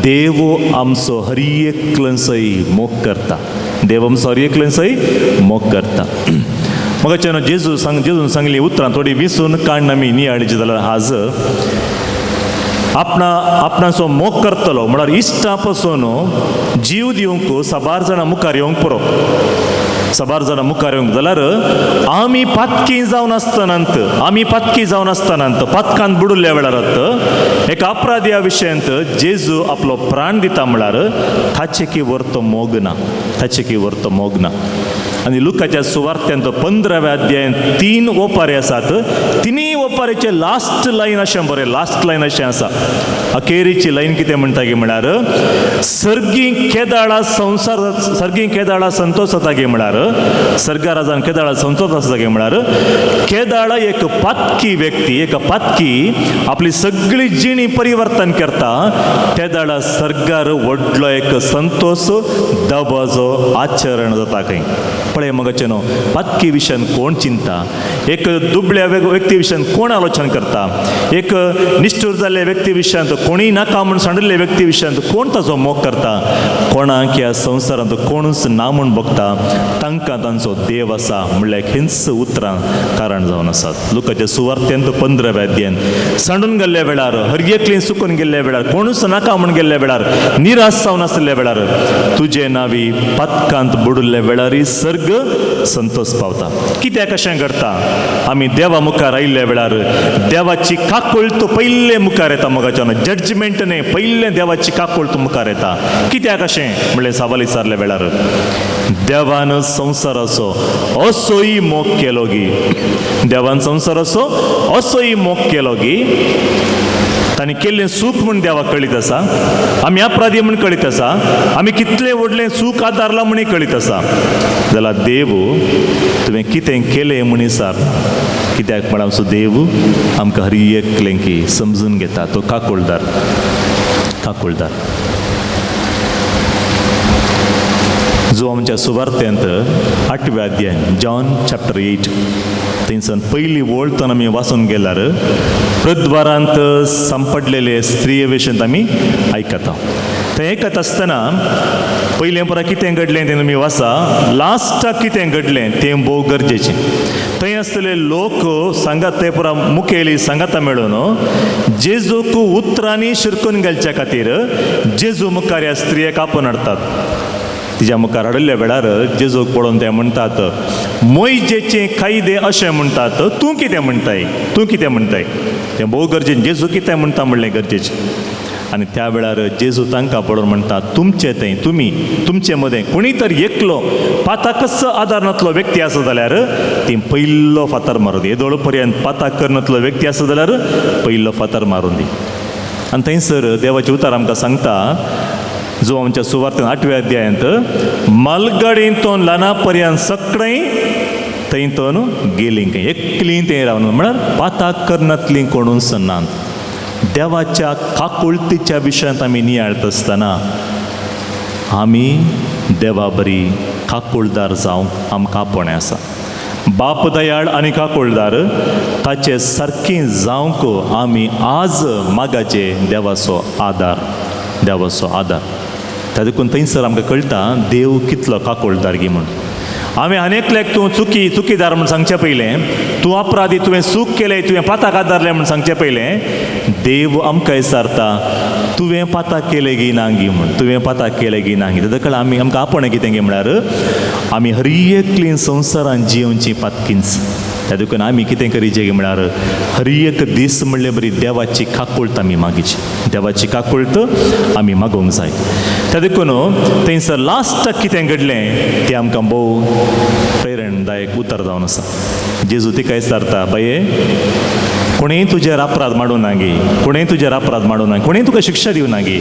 देव आमचो हर एकल्याचोय मोग करता. देव आमचो हर एकल्याचोय मोग करता. मगाच्यान जेजू सांग जेजून सांगली उतरां थोडी विसून काडून आमी नियाळीची जाल्यार आज आपणा आपणाचो मोग करतलो म्हळ्यार इश्टा पासून जीव दिवंक साबार जाणां मुखार येवंक पुरो. साबार जाणां मुखार येवंक जाल्यार आमी पातकी जावन आसतनात, आमी पातकी जावन आसतनात पातकान बुडुल्ल्या वेळार एका अपराध्या विशयांत जेजू आपलो प्राण दिता म्हळ्यार ताचे की व्हरतो मोग ना, ताचे की व्हरतो मोग ना. आनी लुकाच्या सुवार्त्यांत 15व्या अध्यायांत 3 ओपारी आसात. तिनूय ओपारीचे लास्ट लायन अशें बरें, लास्ट लायन अशें आसा. अखेरीची लायन कितें म्हणटा गे म्हळ्यार सर्गी केदाळा संवसार, सर्गी केदाळा संतोष जाता गे म्हळ्यार सर्गा राजान केदाळा संतोष आसा गे म्हळ्यार केदाळा एक पातकी व्यक्ती, एक पातकी आपली सगळी जिणी परिवर्तन करता तेदाळा सर्गार व्हडलो एक संतोष दबाजो आचरण जाता. खंय पळय मगाचें न्हू, पातकी विशयान कोण चिंता, एक दुबळ्या व्यक्ती विशयान कोण आलोचन करता, एक निश्ठूर जाल्ल्या व्यक्ती विशयांत कोणीय नाका म्हूण सांडिल्ल्या व्यक्ती विशयांत कोण ताचो मोग करता, कोणाक ह्या संवसारांत कोणूच ना म्हूण बगता तांकां तांचो देव आसा म्हणल्यार हेंच उतरां कारण जावन आसात. लुकाच्या सुवार्त्यांत 15व्या अध्यायांत सांडून गेल्ल्या वेळार, हर एकली सुकून गेल्ल्या वेळार, कोणूच नाका म्हूण गेल्ल्या वेळार, निराश जावन आसलेल्या वेळार तुजे नावी पातकांत बुडिल्ल्या वेळारय सर्ग संतोष पावता. कित्याक अशें घडटा? आमी देवा मुखार आयिल्ल्या वेळार देवाची काकूळ तो पयले मुखार येता. मोगाच्यान जजमेंट न्ही, पयले देवाची काकूळ तो मुखार येता. कित्याक अशें म्हणलें सवाल विचारल्या वेळार देवान संवसाराचो असोय मोग केलो गी, देवान संवसाराचो असोय मोग केलो गी तांणी केल्लें सूख म्हूण देवाक कळीत आसा, आमी अपराधी म्हूण कळीत आसा, आमी कितलें व्हडलें सूख आदारलां म्हूण कळीत आसा. जाल्यार देव तुवें कितें केलें म्हूण विचार कित्याक म्हळ्यार आमचो देव आमकां हर एकलेंकी समजून घेता. तो काकुळदार, काकुळदार. जो आमच्या सुवार्त्यांत 8व्या अध्याय जॉन चॅप्टर 8 थंयसान पयली वळतन आमी वाचून गेल्यार प्रद्वारांत सांपडलेले स्त्रिये विशयांत आमी आयकता. थंय आयकत आसतना पयलें परा कितें घडलें तें तुमी वाचा, लास्टाक कितें घडलें तें भोव गरजेचें. थंय आसतले लोक सांगात ते पुरा मुखेली सांगाता मेळून जेजूक उतरांनी शिरकून घालच्या खातीर जेजू मुखार ह्या स्त्रियेक आपोवन हाडटात. तिच्या मुखार हाडिल्ल्या वेळार जेजूक पळोवन ते म्हणटात मोयजेचे कायदे अशें म्हणटात, तूं कितें म्हणटाय, तूं कितें म्हणटाय? तें भोव गरजेचें. जेजू कितें म्हणटा म्हणलें गरजेचें. आनी त्या वेळार जेजू तांकां पळोवन म्हणटा तुमचे थंय तुमी तुमचे मदें कोणी तर एकलो पाताकच आदार नातलो व्यक्ती आसा जाल्यार ती पयलो फातर मारून दी. येदोळ पर्यंत पाताक करनातलो व्यक्ती आसा जाल्यार पयलो फातर मारून दी. आनी थंयसर देवाचें उतर आमकां सांगता जो आमच्या सुवार्तेन 8व्या अध्यायांत मालगाडींतून ल्हाना पर्यंत सगळें थंयतून गेलीं खंय एकलीं थंय रावन म्हळ्यार पाताक करनातलीं कोणूच नात. देवाच्या काकुळतीच्या विशयांत आमी नियाळत आसतना आमी देवा बरी काकुळदार जावंक आमकां आपोवणें आसा. बाप दयाळ आनी काकुळदार ताचे सारकें जावंक आमी आज मागाचे देवाचो आदार, देवाचो आदार. त्या देखून थंयसर आमकां कळटा देव कितलो काकोळदारगी म्हूण. हांवें अनेकल्याक तूं चुकीदार म्हूण सांगचें पयलें, तूं अपराधी, तुवें चूक केलें, तुवें पाताक आदारलें म्हूण सांगचें पयलें, देव आमकां विचारता तुवें पाताक केलें गी ना गी म्हूण, तुवें पाताक केलें गी ना गी. तेका आमी आमकां आपोवणें कितें गी म्हळ्यार आमी हर एकली संवसारान जियोवची पातकींच. त्या देखून आमी कितें करीचें गी म्हळ्यार हर एक दीस म्हणले बरी देवाची काकुळट आमी मागीची, देवाची काकुळट आमी मागोवंक जाय. त्या देखून थंयसर लास्टाक कितें घडलें तें आमकां भोव प्रेरणदायक उतर जावन आसा. जेजू तिका विचारता, बाये कोणेय तुजेर अपराध मांडूं ना गी, कोणेय तुजेर अपराध मांडूं ना, कोणेय तुका शिक्षा दिवं ना गी?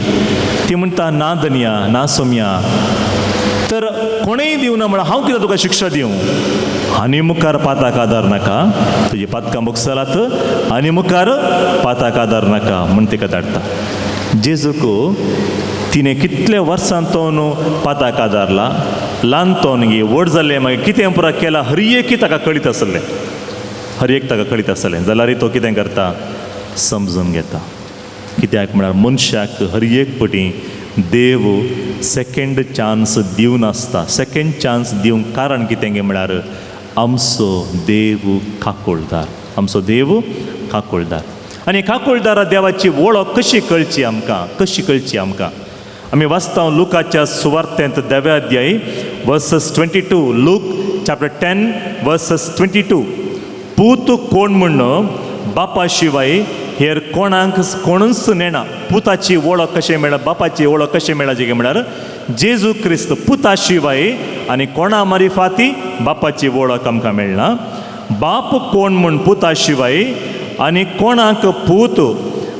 ती म्हणटा, ना धनया, ना सोमया. तर कोणेय दिवना म्हळ्यार हांव कितें तुका शिक्षा दिवं? आनी मुखार पाताक आदार नाका, तुजी पातकां भोगसलात, आनी मुखार पाताक आदार नाका म्हूण तिका धाडटा. जेजूक तिणें कितले वर्सां तो न्हू पाताक आदारला, ल्हान तो न्ही व्हड जालें, मागीर कितें पुरा केला हर एक ताका कळीत आसलें, हर एक ताका कळीत आसलें. जाल्यार तो कितें करता, समजून घेता. कित्याक म्हळ्यार मनशाक हर एक पटी देव सेकेंड चान्स दिवन आसता. सेकेंड चान्स दिवंक कारण कितें गे म्हळ्यार आमचो देव काकुळदार, आमचो देव काकुळदार. आनी काकुळदारा देवाची वळख कशी कळची आमकां, कशी कळची आमकां? आमी वाचता लुकाच्या सुवार्तेंत देव्या अध्याय वर्सस 22, लूक चॅप्टर 10 वर्सस 22. पूत कोण म्हण बापा शिवाय हेर कोणाक कोणूच नेणा. पुताची वळख कशें मेळा, बापाची वळख कशें मेळा जे म्हळ्यार जेजू क्रिस्त पुता शिवाय आनी कोणा मारिफाती बापाची वळख आमकां मेळना. बाप कोण म्हूण पुता शिवाय आनी कोणाक पूत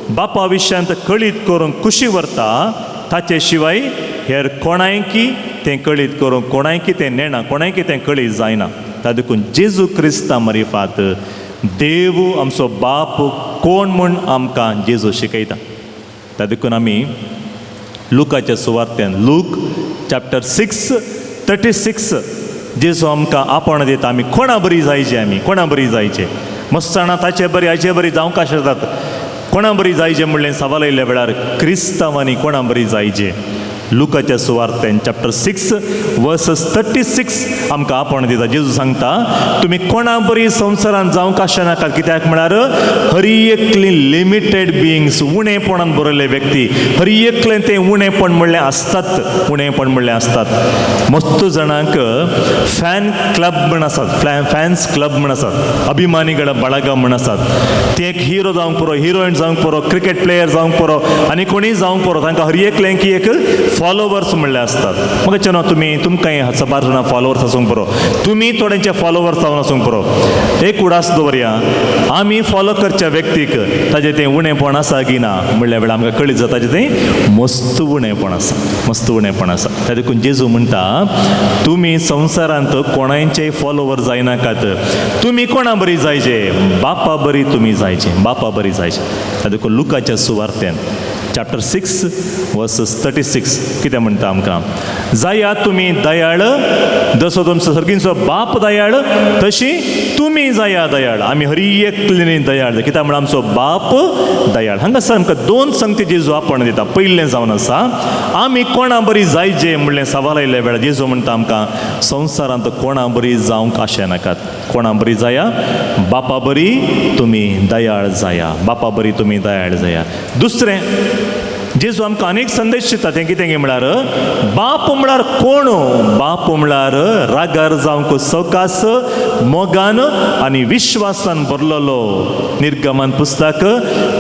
बापा विशयांत कळीत करूंक खुशी व्हरता ताचे शिवाय हेर कोणायकी तें कळीत करूंक, कोणायकी तें नेणा, कोणायकी तें कळीत जायना. ता देखून जेजू क्रिस्ता मरिफात देव आमचो बाप कोण म्हूण आमकां जेजू शिकयता. ता देखून आमी लुकाच्या सुवार्तेन लूक चॅप्टर 6:36 जेजू आमकां आपोवणें दिता, आमी कोणा बरी जायचे, आमी कोणा बरी जायचे. मस्त जाणां ताचे बरी हाचे बरी जावंक आसतात. कोणा बरी जायचे म्हणलें सवाल येयल्ल्या वेळार क्रिस्तांवांनी कोणा बरी जायचे. लुकाच्या सुवार्तेन चॅप्टर 6 वर्सस 36 आमकां आपोवणें दिता. जेजू सांगता तुमी कोणा बरी संवसारान जावंक आसनाका, कित्याक म्हळ्यार हरी एकली लिमिटेड बियिंग्स, उणेपणान बरयल्ले व्यक्ती, हरी एकलें तें उणेपण म्हणलें आसतात, उणेपण म्हणलें आसतात. मस्त जाणांक फॅन क्लब म्हण आसात, फॅन्स क्लब म्हण आसात, अभिमानी गड बळगा म्हण आसात. ते एक हिरो जावंक पुरो, हिरोइन जावंक पुरो, क्रिकेट प्लेयर जावंक पुरो, आनी कोणीय जावंक पुरो, तांकां हर एकलें की एक फॉलोवर्स म्हणले आसतात. म्हाका चेनो तुमी तुमकां सबार जाणां फॉलोवर्स आसूंक पुरो, तुमी थोड्यांचे फॉलोवर्स जावन आसूंक पुरो. एक उडास दवरया, आमी फॉलो करच्या व्यक्तीक ताजें तें उणेपण आसा की ना म्हणल्या वेळार आमकां कळीत जाता ताजें तें मस्त उणेपण आसा, मस्त उणेपण आसा. त्या देखून जेजू म्हणटा तुमी संवसारांत कोणायचेय फॉलोवर जायनाकात, तुमी कोणा बरी जायचे, बापा बरी तुमी जायचे, बापा बरी जायचे. त्या देखून लुकाच्या सुवार्तेन चॅप्टर 6 वर्सस 36 कितें म्हणटा आमकां, जाया तुमी दयाळ जसो तुमचो सर्गींचो बाप दयाळ तशी तुमी जाया दयाळ. आमी हरी एकली दयाळ, कित्याक म्हळ्यार आमचो बाप दयाळ. हांगासर आमकां दोन संगती जेजू आपण दिता. पयलें जावन आसा आमी कोणा बरी जायचे म्हणलें सवाल आयिल्ल्या वेळार जेजू म्हणटा आमकां संवसारांत कोणा बरी जावंक आशे नाकात, कोणा बरी जाया, बापा बरी तुमी दयाळ जाया, बापा बरी तुमी दयाळ जाया. दुसरें जेजू आमकां अनेक संदेश दिता, तें कितें म्हळ्यार बाप म्हळ्यार कोण, बाप म्हळ्यार रागार जावंक सवकास, मोगान आनी विश्वासान भरलेलो. निर्गमन पुस्तक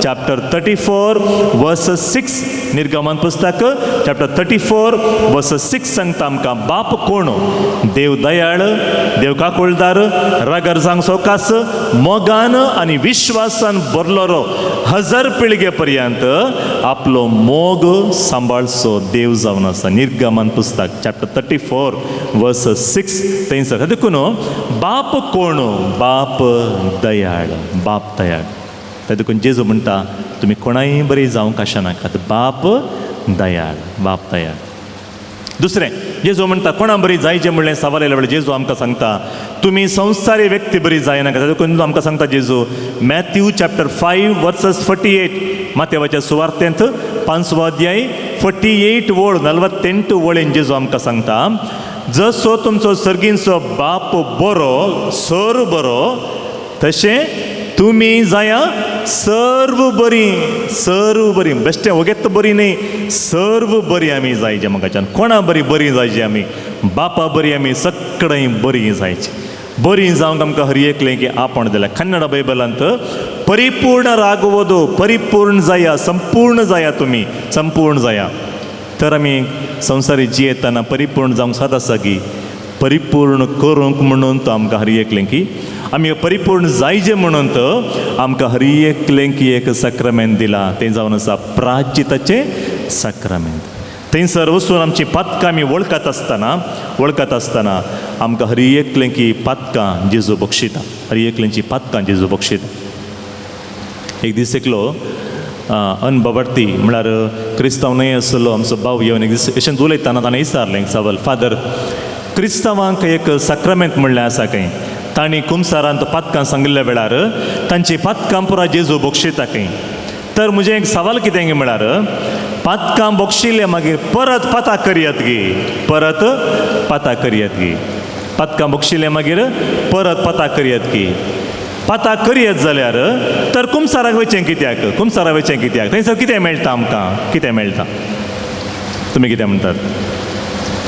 चॅप्टर 34 वर्स 6, निर्गमन पुस्तक चॅप्टर 34 वर्स 6 सांगता आमकां बाप कोण, देव दयाळ, देव काकुळदार, रागार जावंक सवकास, मोगान आनी विश्वासान भरलेलो, हजार पिळगे पर्यंत आपलो मोग सांबाळचो देव जावन आसा. निर्गमन पुस्तक चॅप्टर 34 वर्स 6 थंयसर. देखून बाप कोण, बाप दयाळ, बाप दयाळ. त्या देखून जेजू म्हणटा तुमी कोणाय बरी जावंक आशनाकात, बाप दयाळ, बाप दयाळ. दुसरें जेजू म्हणटा कोणा बरी जायचें म्हणलें सवाल आयल्या वेळार जेजू आमकां सांगता तुमी संवसारी व्यक्ती बरी जायनाका. देखून आमकां सांगता जेजू मॅथ्यू चॅप्टर 5 वर्सस 48, मातेवाच्या सुवार्तेंत 5वो अध्याय 48 ओळ, 48 ओळेन जेजू आमकां सांगता, जसो तुमचो सर्गींचो बाप बरो, सर बरो, तशें तुमी जाया सर्व बरी, सर्व बरी. बेश्टें वगेत बरी न्ही, सर्व बरी आमी जायचे. म्हाकाच्यान कोणा बरी बरी जायची आमी, बापा बरी आमी सगळीं बरी जायची. बरी जावंक आमकां हर एकलें की आपण दिल्या. कन्नड बायबलांत परिपूर्ण रागवदो, परिपूर्ण जाया, संपूर्ण जाया, तुमी संपूर्ण जाया. तर आमी संवसारी जियेतना परिपूर्ण जावंक साद आसा की परिपूर्ण करूंक म्हणून तो आमकां हर एकलें की आमी परिपूर्ण जायचे म्हणून तो आमकां हर एकलें की एक साक्रामेंत दिला, तें जावन आसा प्राचिताचें साक्रामेंत. थंयसर वचून आमची पातकां आमी वळखत आसतना, वळखत आसतना आमकां हर एकलें की पातकां जेजू बक्षिता, हर एकल्यांची पातकां जेजू बक्षिता. एक दीस एकलो अनबाबार्थी, म्हळ्यार क्रिस्तांव न्हय आसलो, आमचो भाव येवन एक दीस अशेंच उलयतना ताणें विचारलें सवाल, फादर, क्रिस्तांवांक एक साक्रामेंत म्हणलें आसा खंय, तांणी कुमसारांत पातकां सांगिल्ल्या वेळार तांची पातकां पुरा जेजू बक्षिता खंय. तर म्हजें एक सवाल कितें म्हळ्यार, पातकां बक्षिल्ले मागीर परत पातां करयात गी, परत पातां करयात गी, पातकां बक्षिल्ले मागीर परत पातां करयात गी, पातां करयत जाल्यार तर कुमसाराक वयचें कित्याक, कुमसाराक वयचें कित्याक, थंयसर कितें मेळटा आमकां, कितें मेळटा, तुमी कितें म्हणटात?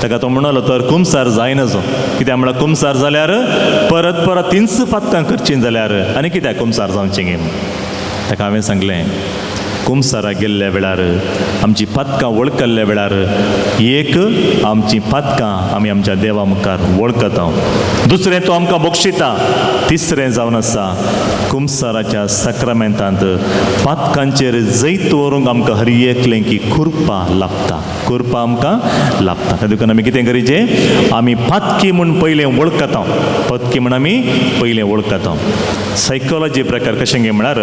ताका तो म्हणलो, तर कुमसार जायना जो, कित्याक म्हळ्यार कुमसार जाल्यार परत परत तींच पातकां करचीं जाल्यार आनी कित्याक कुमसार जावचें गे? ताका हांवें सांगलें, कुमसाराक गेल्ल्या वेळार आमची पातकां वळखल्ल्या वेळार एक आमची पातकां आमी आमच्या देवा मुखार वळखता, दुसरें तो आमकां बक्षिता, तिसरें जावन आसा कुमसाराच्या साक्रामेंतांत पातकांचेर जैत व्हरूंक आमकां हर एकलें की कुरपा लाभता, कुरपा आमकां लाभता. त्या देखून आमी कितें करीचें, आमी पातकी म्हूण पयलें वळखता, पातकी म्हूण आमी पयलें वळखता. सायकोलॉजी प्रकार कशें गे म्हळ्यार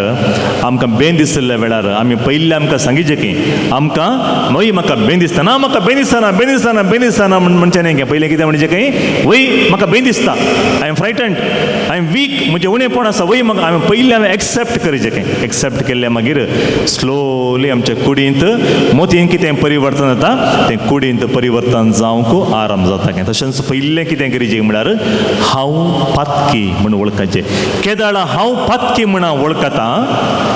आमकां बेन दिसल्या वेळार आमी पयलें आमकां सांगिचें की आमकां वय म्हाका बेन दिसता, म्हाका बेन दिसना, बेन दिसना, बेन दिसना म्हण म्हणचें न्ही. पयलें कितें म्हणचें की वय म्हाका बेन दिसता, I am frightened, I am weak, म्हजें उणेपण आसा, वय म्हाका, हांवें पयलें हांवें एक्सेप्ट करचें की. एक्सेप्ट केल्लें मागीर स्लोली आमच्या कुडींत मोतीन कितें परिवर्तन जाता, तें कुडींत परिवर्तन जावंक आराम जाता. की तशेंच पयलें कितें करीचें म्हळ्यार हांव पातकी म्हूण वळखाचें. केदाळा हांव पातकी म्हण वळखता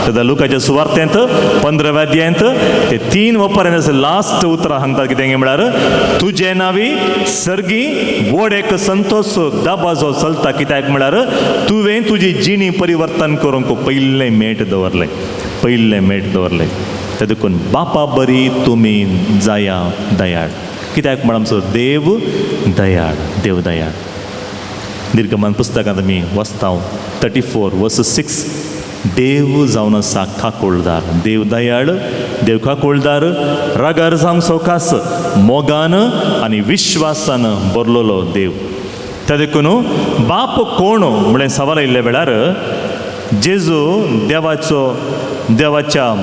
तेन्ना लुकाच्या सुवार्तेंत 15व्या अध्यायांत ते 3 वपर्यंत लास्ट उतरां सांगतात कितें म्हळ्यार तुजे नावी सर्गी व्हड एक संतोष दबाजो चलता. कित्याक म्हळ्यार तुवें तुजी जिणी परिवर्तन करूंक पयलें मेट दवरलें, पयलें मेट दवरलें. ते देखून बापा बरी तुमी जाया दयाळ, कित्याक म्हळ्यार आमचो देव दयाळ, देव दयाळ. निर्गमन पुस्तकांत आमी वाचता 34:6, देव जावन आसा काकुळदार, देव दयाळ, देव काकुळदार, रागार जावंक सवकास, मोगान आनी विश्वासान भरलेलो देव. त्या देखून बाप कोण म्हणलें सवाल आयिल्ल्या वेळार जेजू देवाचो, देवाच्या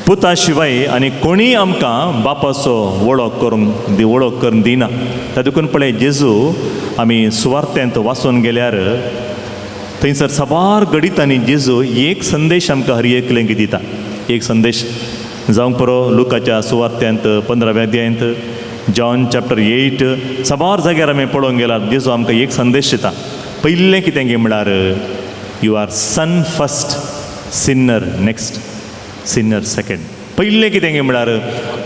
पुता शिवाय आनी कोणीय आमकां बापाचो वळख करूंक दी, वळख करून दिना. त्या देखून पळय जेजू आमी सुवार्थेंत वाचून गेल्यार थंयसर साबार घडितांनी जेजू एक संदेश आमकां हर एकलेंक दिता. एक संदेश जावंक पुरो लुकाच्या सुवार्थ्यांत 15व्या अध्यायांत, जॉन चॅप्टर 8, साबार जाग्यार आमी पळोवंक गेल्यार जेजू आमकां एक संदेश दिता. पयलें कितें गे म्हळ्यार you are son first, sinner next, sinner second. पयलें कितें गे म्हळ्यार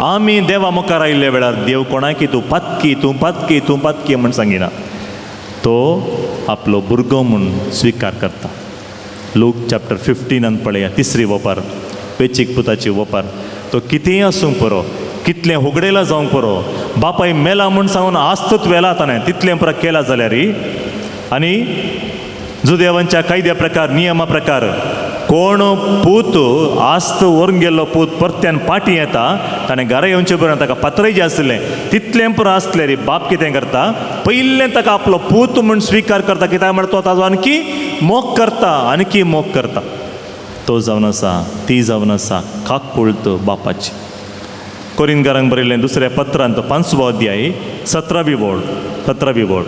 आमी देवा मुखार आयिल्ल्या वेळार देव कोणाकी तूं पातकी, तूं पातकी, तूं पातकी म्हूण सांगिना, तो आपलो भुरगो म्हूण स्विकार करता. लूक चॅप्टर 15 पळया, तिसरी वपार, वेचीक पुताची वपार. तो कितेंय आसूंक पुरो, कितलें हुगडेला जावंक पुरो, बापाय मेला म्हूण सांगून आस्तूच व्हेला ताणें, तितलें पुरो केला जाल्यार आनी जुदेवांच्या कायद्या प्रकार, नियमा प्रकार कोण पूत आस्त व्हरून गेल्लो पूत परत्यान पाटी येता, ताणें घरा येवचे पर्यंत ताका पात्रय जें आसलें तितलें पुरो आसलें रे. बाप कितें करता, पयलें ताका आपलो पूत म्हूण स्विकार करता. कित्याक म्हळ्यार तो ताजो आणखी मोग करता, आणखी मोग करता. तो जावन आसा, ती जावन आसा काकुळत बापाची. कोरिनकारांक बरयल्लें दुसऱ्या पत्रांत 5वो अध्याय 17वी वळ, 17वी वळ.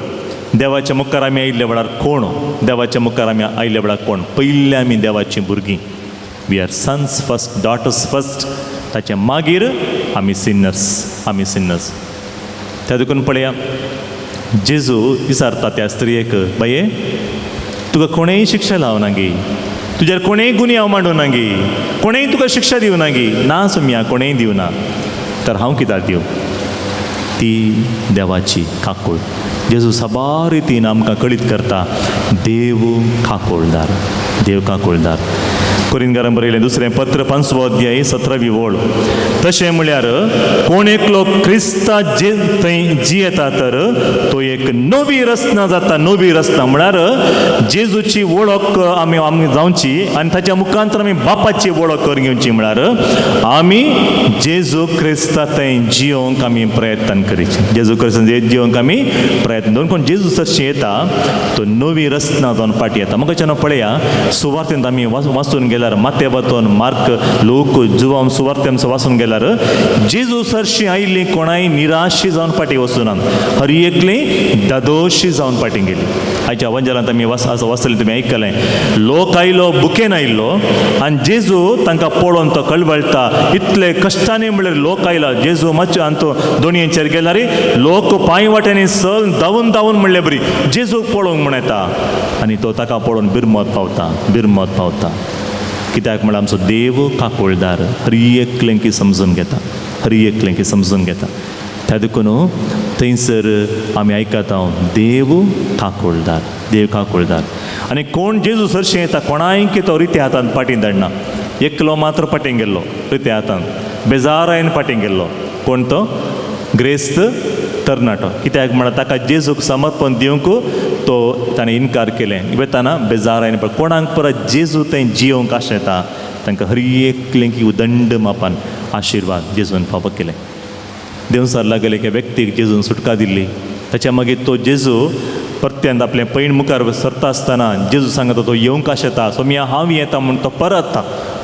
देवाच्या मुखार आमी आयिल्ल्या वेळार कोण, देवाच्या मुखार आमी आयिल्ल्या वेळार कोण, पयलीं आमी देवाचीं भुरगीं. We are sons first, daughters first. ताचे मागीर आमी सिनर्स, आमी सिनर्स. त्या देखून पळया जेजू विचारता त्या स्त्रियेक, बाये तुका कोणेय शिक्षा लावना गी, तुजेर कोणेय गुन्यांव मांडूना गी, कोणेय तुका शिक्षा दिवना गी? ना सोम्या, कोणेय दिवना. तर हांव कित्याक दिवं? ती देवाची काकूळ. जेजू साबार रितीन आमकां कळीत करता, देव काकुळदार, देव काकुळदार. कोरिनकारां बरयलें दुसरें पत्र 5वो अध्याय 17वी ओळ, तशें म्हळ्यार कोण एकलो क्रिस्ता जे थंय जियेता तर तो एक नवी रचना जाता. नवी रचना म्हळ्यार जेजूची वळख आमी आमी जावची आनी ताच्या मुखांतर आमी बापाची वळख करून घेवची. म्हळ्यार आमी जेजू क्रिस्ता थंय जियोंक आमी प्रयत्न करीचे, जेजू क्रिस्तान जियोंक आमी प्रयत्न दोन. कोण जेजू सरशी येता तो नवी रचना जावन फाटी येता. म्हाका पळया सुवार्थेंत आमी वाचून गेल्यार मातेबातोन मार्क लोक जुवाम सुवार्थेंत वाचून गेल्यार जेजू सरशी आयिल्ली कोणाय निराशी जावन फाटी वचूना, हर एकली दादोशी जावन फाटी गेली. आयच्या वंजलांत आमी वाचतले, तुमी आयकलें, लोक आयलो बुकेन आयिल्लो आनी जेजू तांकां पळोवन तो कळवळटा. इतले कश्टांनी म्हणल्यार लोक आयला. जेजू मातशे आनी तो दोणयेचेर गेल्यार लोक पांय वाट्यांनी सल धांवून धांवून म्हणले बरी जेजूक पळोवंक म्हण येता आनी तो ताका पळोवन बिरमत पावता, बिरमत पावता. कित्याक म्हळ्यार आमचो देव काकुळदार, हर एकलेंकी समजून घेता, हर एकलेंकी समजून घेता. त्या देखून थंयसर आमी आयकता देव काकुळदार, देव काकुळदार. आनी कोण जेजू सरशीं येता कोणायकी तो रित्या हातान फाटीं धाडना. एकलो मात्र फाटीं गेल्लो रित्या हातान, बेजारायन फाटीं गेल्लो. कोण तो? ग्रेस्त तरणाटो. कित्याक म्हळ्यार ताका जेजूक समर्पण दिवंक तो ताणें इनकार केलें. वेताना बेजारायन. कोणाक परत जेजू थंय जियोंक आशेता तांकां हर एकलेंकी उदंड मापान आशिर्वाद जेजून फावो केलें. देवसार लागले एका व्यक्तीक जेजून सुटका दिल्ली. ताच्या मागीर तो जेजू परत्यान आपलें पैण मुखार सरता आसतना जेजू सांगता तो येवंक आशेता सोम्या हांव येता म्हूण. तो परत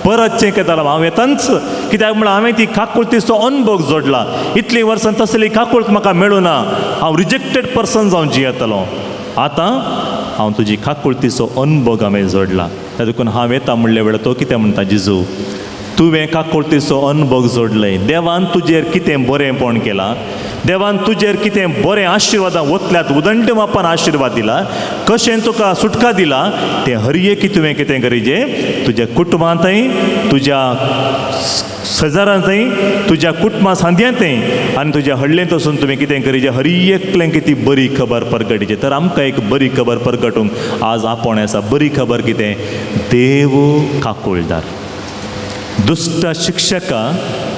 परत चें येतालो, हांव येताच. कित्याक म्हळ्यार हांवें ती काकुळतीचो अनुभव जोडला. इतलीं वर्सां तसली काकुळत म्हाका मेळूना, हांव रिजेक्टेड पर्सन जावन जियेतलो. आतां हांव तुजी काकुळतीचो अनुभव हांवें जोडला, त्या देखून हांव येता म्हणले वेळार तो कितें म्हणटा, जेजू तुवें काकुळतीचो अनुभव जोडले, देवान तुजेर कितें बरेंपण केलां, देवान तुजेर कितें बरें आशिर्वादां ओतल्यात, उदंड मापान आशिर्वाद दिला, कशें तुका सुटका दिला, तें हर एक तुवें कितें करीजे तुज्या कुटुंबांतय, तुज्या शेजारांतय, तुज्या कुटुंबा सांद्यांतय आनी तुज्या हडलेंत वचून तुवें कितें करीजे, हर एकल्यांक ती बरी खबर परगटीचे. तर आमकां एक बरी खबर परगटूंक आज आपोवणें आसा. बरी खबर कितें? देव काकुळदार. दुश्ट शिक्षका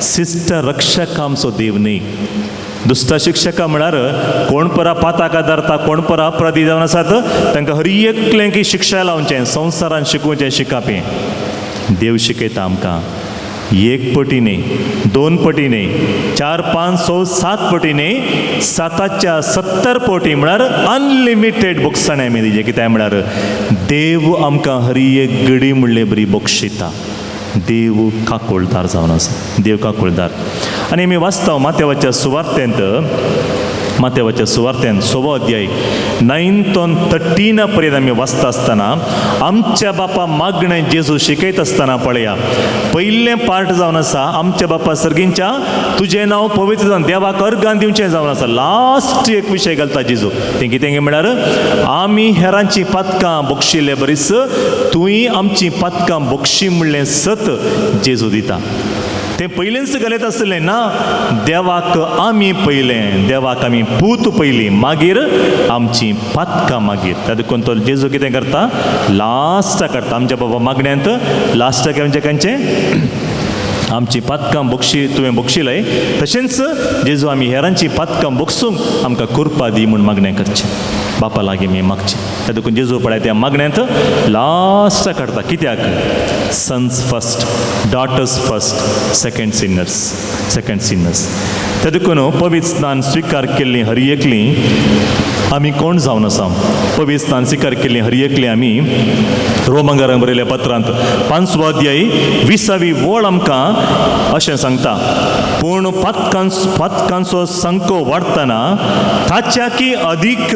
शिश्ट रक्षक आमचो देव न्ही. दुश्ट शिक्षका म्हळ्यार कोण परा पाताका धरता, कोण परा अपराधी जावन आसात, तांकां हर एकल्यांकी शिक्षा लावचें, संवसारान शिकोवचें शिकापें. देव शिकयता आमकां एक पटी न्ही, 2 पटी न्ही, 4 5 6 7 पटी न्ही, 770 पटी म्हळ्यार अनलिमिटेड बोगसाणें आमी दिचें. कित्याक म्हळ्यार देव आमकां हर एक घडी म्हणले बरी बक्षिता. देव काकुळदार जावन आसा, देव काकुळदार. आनी आमी वाचता माथ्यावाच्या सुवार्तेंत, माथ्यावाच्या सुवार्तेंत 6वो अध्याय 9 13 पर्यंत आमी वाचता आसतना आमच्या बापा मागणें जेजू शिकयत आसतना पळया पयलें पार्ट जावन आसा आमच्या बापा सर्गींच्या तुजें नांव पवित्र जावन देवाक अर्गान दिवचें जावन आसा. लास्ट एक विशय घालता जेजू, तें कितें म्हळ्यार आमी हेरांची पातकां बक्षिल्ले बरीच तुंय आमची पातकां बक्षी म्हणलें सत जेजू दिता. तें पयलेंच घालयत आसलें ना, देवाक आमी पयलें, देवाक आमी पूत पयलीं, मागीर आमची पातकां मागीर. त्या देखून तो जेजू कितें करता, लास्टाक काडटा आमच्या बाबा मागण्यांत लास्टाक आमचें खंयचें आमची पातकां बक्षी तुवें बक्षिलय, तशेंच जेजू आमी हेरांची पातकां बक्षूंक आमकां कृपा दी म्हूण मागणें करचें, बापा लागीं आमी मागचें. त्या देखून जेजू पळय त्या मागण्यांत लास्टाक काडटा. कित्याक? Sons first, daughters first, second sinners, second sinners. त्या देखून पवित्र स्नान स्विकार केल्ली हर एकली आमी कोण जावन आसा? पवित्र स्नान स्विकार केल्ली हर एकली आमी रोमंगारांक बरयल्या पत्रांत 5वो अध्याय 20वी वळ आमकां अशें सांगता, पूण पातकांचो संको वाडटना ताच्या की अदीक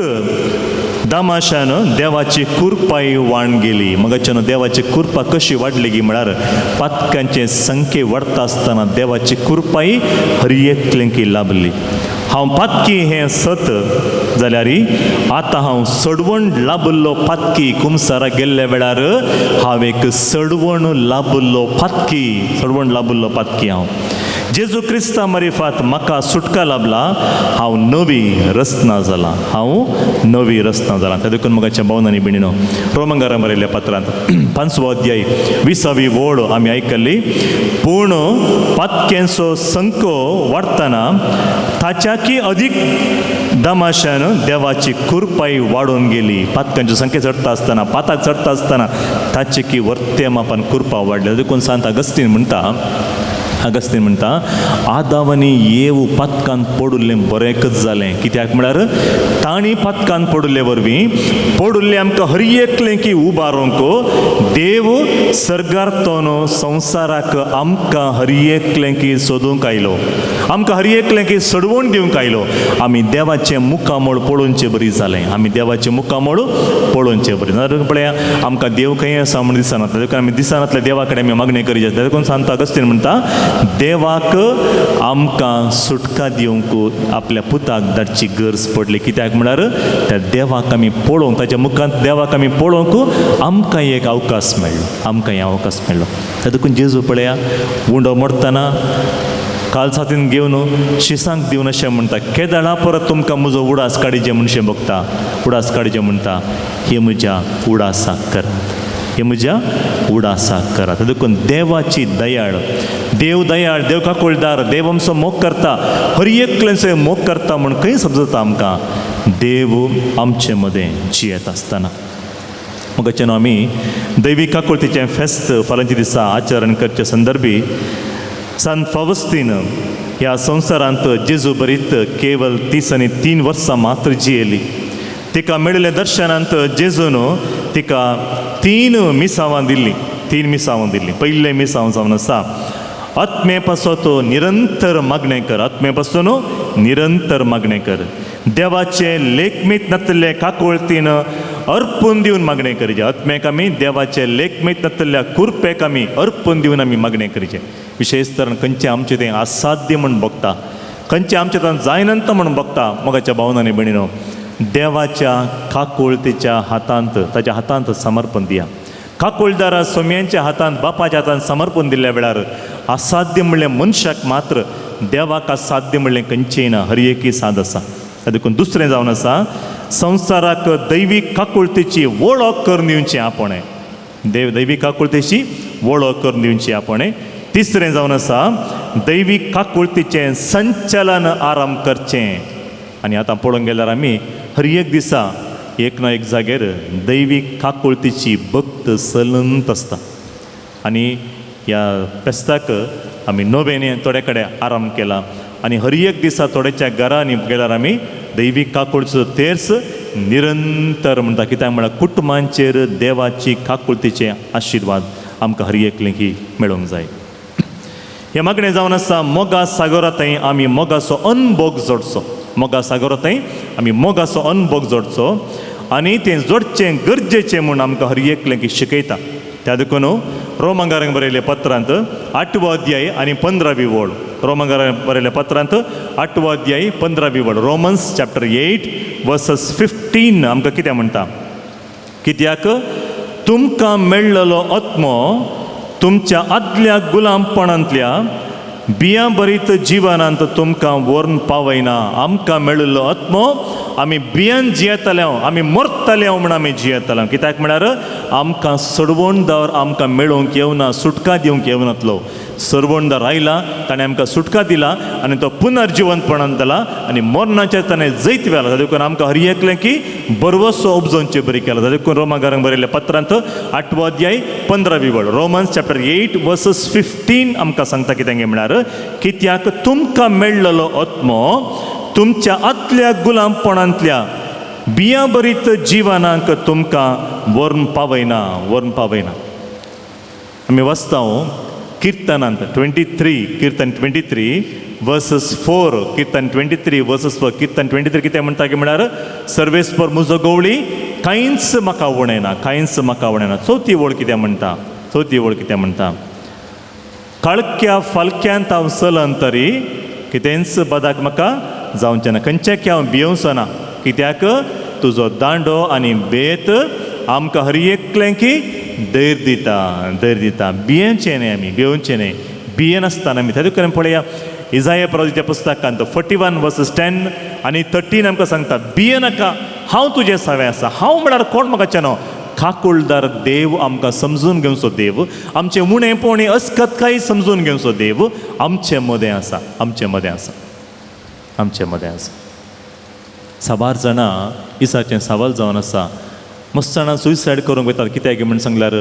दमाशान देवाची कुरपाय वाण गेली. मगाच्यान देवाची कुरपा कशी वाडली गी म्हळ्यार पातकांचे संख्ये वाडटा आसतना देवाची कुरपाय हर एकल्यांकी लाभली. हांव पातकी हें सत जाल्यार आतां हांव सडवण लाभिल्लो पातकी. कुमसारा गेल्ल्या वेळार हांव एक सडवण लाभिल्लो पातकी, सडवण लाभिल्लो पातकी हांव. जेजू क्रिस्ता मरिफात म्हाका सुटका लाभला. हांव नवी रचना जाला, हांव नवी रचना जाला. त्या देखून म्हज्या भावनांनी आनी भयणीनो, रोमंगारा बरयल्ल्या पत्रांत 5वो अध्याय 20वी ओळ आमी आयकल्ली. पूण पातक्यांचो संको वाडटना ताच्याकी अदीक दमाशान देवाची कुरपाय वाडून गेली. पातकांची संख्या चडटा आसतना, पाताक चडटा आसतना ताचे की वर्ते मापान कुरपा वाडल्या. देखून सांत अगस्तीन म्हणटा, अगस्तीन म्हणटा, आदाव आनी येव पातकान पडुल्लें बरेंकच जालें. कित्याक म्हळ्यार तांणी पातकान पडुल्ले वरवीं पडुल्लें आमकां हर एकलें की उबारूंक देव सर्गार संवसाराक आमकां हर एकलें की सोदूंक आयलो, आमकां हर एकलें की सोडवण दिवंक आयलो. आमी देवाचें मुखामळ पळोवचें बरी जालें. आमी देवाचें मुखामळ पळोवचें बरी. नाजाल्यार पळया, आमकां देव खंय आसा म्हूण दिसना. देखून आमी दिसनातल्या देवा कडेन आमी मागणी करीत आसता. देखून सांत अगस्तीन म्हणटा, देवाक आमकां सुटका दिवंक आपल्या पुताक धाडची गरज पडली. कित्याक म्हळ्यार त्या देवाक आमी पळोवंक, ताच्या मुखांत देवाक आमी पळोवंक आमकां एक अवकाश मेळ्ळो, आमकां हे अवकाश मेळ्ळो. त्या देखून जेजू पळया, उंडो मोडटना कालसातीन घेवन शिसांक दिवन अशें म्हणटा, केदळा परत तुमकां म्हजो उडास काडीचे म्हणशें बघता, उडास काडीचे म्हणटा, हे म्हज्या उडासाक करात, हे म्हज्या उडासाक करात. देखून देवाची दयाळ, देव दयाळ, देव काकुळदार, देव आमचो मोग करता, हर एकल्याचो मोग करता म्हूण खंय समजता आमकां देव आमचे मदें जियेत आसतना. मगाच्यान आमी दैवी काकुळतीचें फेस्त फाल्यांच्या दिसा आचरण करचे संदर्भी सांत फावस्तीन ह्या संवसारांत जेजू बरीत केवल 33 वर्सां मात्र जियेली. तिका मेळिल्ल्या दर्शनांत जेजून तिका 3 मिसावां दिल्लीं, 3 मिसावां दिल्लीं. पयलें मिसांव जावन आसा, आत्मे पासत निरंतर मागणें कर, आत्मे पासून निरंतर मागणें कर. देवाचें लेखमीत नातल्ले काकुळतीन अर्पून दिवन मागणें करचें. आत्म्याक आमी देवाचें लेखमीत नातल्ल्या कुरपेक आमी अर्पून दिवन आमी मागणें करचें. विशेश तर खंयचें आमचें तें असाध्य म्हूण भोगता, खंयचें आमचें तें जायनंत म्हूण भोगता, मोगाच्या भावनांनी भयणीनो, देवाच्या काकुळतीच्या हातांत, ताच्या हातांत समर्पण दिया. काकुळदारा सोम्यांच्या हातांत, बापाच्या हातांत समर्पण दिल्ल्या वेळार असाध्य म्हणलें मनशाक मात्र देवाक असाध्य म्हणलें खंयचें ना, हर एकी साद आसा. देखून दुसरें जावन आसा, संवसाराक दैवीक काकुळतीची वळख करून दिवची आपणें, देव दैवीक काकुळतीची वळख करून दिवची आपणें. तिसरें जावन आसा, दैवीक काकुळतीचें संचलन आरंभ करचें. आनी आतां पळोवंक गेल्यार आमी हर एक दिसा एक ना एक जाग्यार दैवीक काकुळतीची भक्त सलंत आसता. आनी ह्या फेस्ताक आमी नव्याने थोडे कडेन आराम केला आनी हर एक दिसा थोड्याच्या घरांनी गेल्यार आमी दैवीक काकुळचो तेर्स निरंतर म्हणटा. कित्याक म्हळ्यार कुटुंबांचेर देवाची काकुळतीचे आशिर्वाद आमकां हर एकलें की मेळोंक जाय. हें मागणें जावन आसा, मोगा सागरांतय आमी मोगाचो अनभोग जोडचो, मोगा सागरांतय आमी मोगाचो अनभोग जोडचो आनी तें जोडचें गरजेचें म्हूण आमकां हर एकलें की शिकयता. त्या देखून रोमंगारांक बरयल्ल्या पत्रांत 8वो अध्याय आनी 15वी ओळ, रोमंगारांक बरयल्ल्या पत्रांत 8वो अध्याय 15वी ओळ, रोमन्स चॅप्टर 8 वर्सस 15 आमकां कितें म्हणटा, कित्याक तुमकां मेळ्ळलो आत्मो तुमच्या आदल्या गुलामपणांतल्या बियां बरीत जिवनांत तुमकां व्हरून पावयना. आमकां मेळिल्लो आत्मो आमी बियान जियेतले, आमी मरतले म्हूण आमी जियेतले. कित्याक म्हळ्यार आमकां सरवणदार आमकां मेळोवंक येवना, सुटका दिवंक येवनातलो. सरवणदार आयला, ताणें आमकां सुटका दिला आनी तो पुनर्जिवंतपणान दिला आनी मरणाचेर ताणें जैत व्हेला. देखून आमकां हर एकलें की बरवसो उपजोवचे बरी केला. देखून रोमागारांक बरयल्ल्या पत्रांत 8वो अध्याय 15वी वळ, रोमन्स चॅप्टर 8 वर्सस 15 आमकां सांगता कितें म्हळ्यार, कित्याक तुमकां मेळ्ळलो आत्मो तुमच्या आतल्या गुलामपणांतल्या बियां बरीत जिवनाक तुमकां व्हरून पावयना, व्हरून पावयना. आमी वाचता किर्तनांत 23, किर्तन 23 वर्सस 4, किर्तन 23 वर्सस 4, किर्तन 23 कितें म्हणटा की म्हळ्यार, सर्वेस्पर म्हजो गवळी कांयच म्हाका उणें ना, कांयच म्हाका उणें ना. चवथी ओळ कितें म्हणटा, चवथी ओळ कितें म्हणटा, काळख्या फालक्यांत हांव चलन तरी कितेंच बदाक म्हाका जावचें ना, खंयचें हांव भियोवचो ना, कित्याक तुजो दांडो आनी बेत आमकां हर एकलें की धैर्य दिता, धैर्य दिता. भियेवचें न्हय आमी, भियोवचें न्हय, भियेनासतना आमी त्या करून पळया इजाया प्रवादीच्या पुस्तकांत 41 वर्सस 10 आनी 13 आमकां सांगता, भिये नाका, हांव तुजें सवें आसा. हांव म्हळ्यार कोण म्हाका न्हू, काकुळदार देव, आमकां समजून घेवचो देव, आमचें उणेपणी अस्कतकाय समजून घेवचो देव आमचे मदें आसा, आमचे मदें आसा, आमचे मदें आसा. साबार जाणां इसाचें सवाल जावन आसा. मस्त जाणां सुयसायड करूंक वतात, कित्याक म्हण सांगल्यार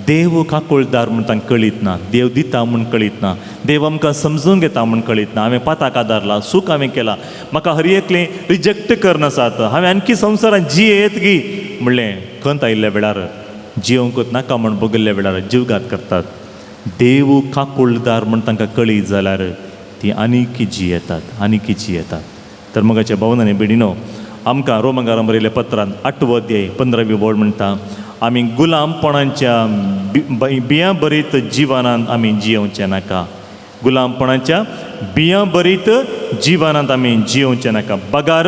देव काकुळदार म्हण तांकां कळीत ना, देव दिता म्हूण कळीत ना, देव आमकां समजून घेता म्हूण कळीत ना. हांवें पाताक आदारला, सूख हांवें केला, म्हाका हर एकलें रिजेक्ट करनासात, हांवें आणखी संवसारांत जियेत गी म्हणलें खंत आयिल्ल्या वेळार, जियोंकूच नाका म्हूण बगल्ल्या वेळार जीवघात करतात. देव काकुळदार म्हूण तांकां कळीत जाल्यार ती आनीक जियेतात, आनीक जियेतात. तर मगाच्या भावनांनी आनी भयणीनो, आमकां रोमगारां बरयल्ल्या पत्रान 8वो अध्याय 15वी ओळ म्हणटा, आमी गुलामपणाच्या बियां भरीत जिवनांत आमी जियोवचें नाका, गुलामपणाच्या बियां भरीत जिवनांत आमी जियोवचें नाका. बगार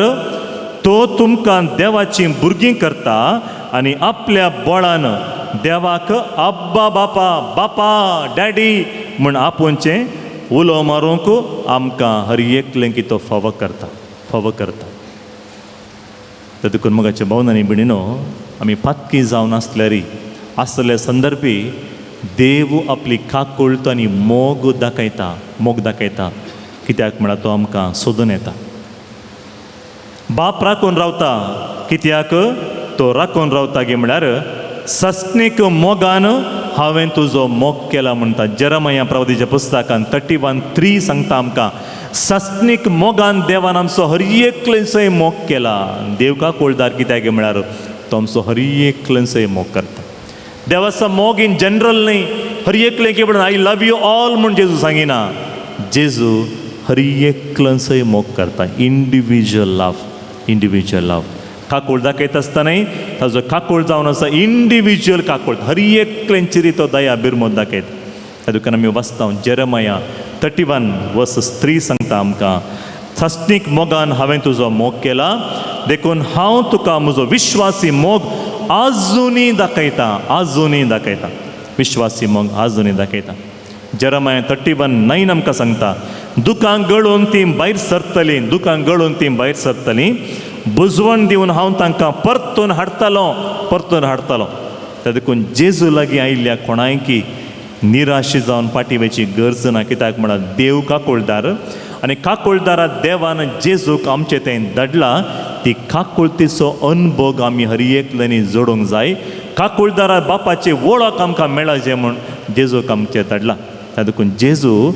तो तुमकां देवाचीं भुरगीं करता आनी आपल्या बळान देवाक आब्बा बापा, बापा डॅडी म्हूण आपोवचें उलो मारूंक आमकां हर एकलें की तो फावो करता, फावो करता. तर देखून मगाच्या भावनांनी आनी भयणीनो, आमी पातकी जावन आसल्यारी आसले संदर्भी देव आपली काकुळट आनी मोग दाखयता, मोग दाखयता. कित्याक म्हळ्यार तो आमकां सोदून येता. बाप राखून रावता, कित्याक तो राखून रावता गी म्हळ्यार सस्नीक मोगान हांवें तुजो मोग केला म्हणटा. जेरमया प्रवादीच्या पुस्तकान 31:3 सांगता आमकां, सस्नीक मोगान देवान आमचो हर एकलेंचोय मोग केला. देव काकुळदार कित्याक म्हळ्यार तो आमचो हर एकलेंचोय मोग करता. देवाचो मोग इन जनरल न्हय, हर एकलें की म्हणून I love you all म्हूण जेजू सांगिना. जेजू हर एकलेंचोय मोग करता, इंडिविज्युअल लव, इंडिविज्युअल लव. काकूळ दाखयता आसतनाय ताजो काकूळ जावन आसा इंडिविज्युअल काकूळ, हर एकल्यांचेर तो दया बिरमोद दाखयता. त्या दुकान आमी वाचता जेरमया 31 वर्सस 3 सांगता आमकां, सासणीक मोगान हांवें तुजो मोग केला, देखून हांव तुका म्हजो विश्वासी मोग आजुनूय दाखयता, आजुनूय दाखयता, विश्वासी मोग आजुनूय दाखयता. जेरमया 31:9 आमकां सांगता, दुकां गळून ती भायर सरतलीं, दुकां गळून ती भायर सरतलीं, बुजवण दिवन हांव तांकां परतून हाडटलो, परतून हाडटलो. त्या देखून जेजू लागीं आयिल्ल्या कोणायकी निराशी जावन फाटीं वयची गरज ना, कित्याक म्हळ्यार देव काकुळदार आनी काकुळदारा देवान जेजूक आमचे थंय धाडला. ती काकुळतीचो अनभोग आमी हर एकल्यांनी जोडूंक जाय. काकुळदारा बापाची वळख आमकां मेळचे म्हूण जेजूक आमचे धाडला. त्या देखून जेजू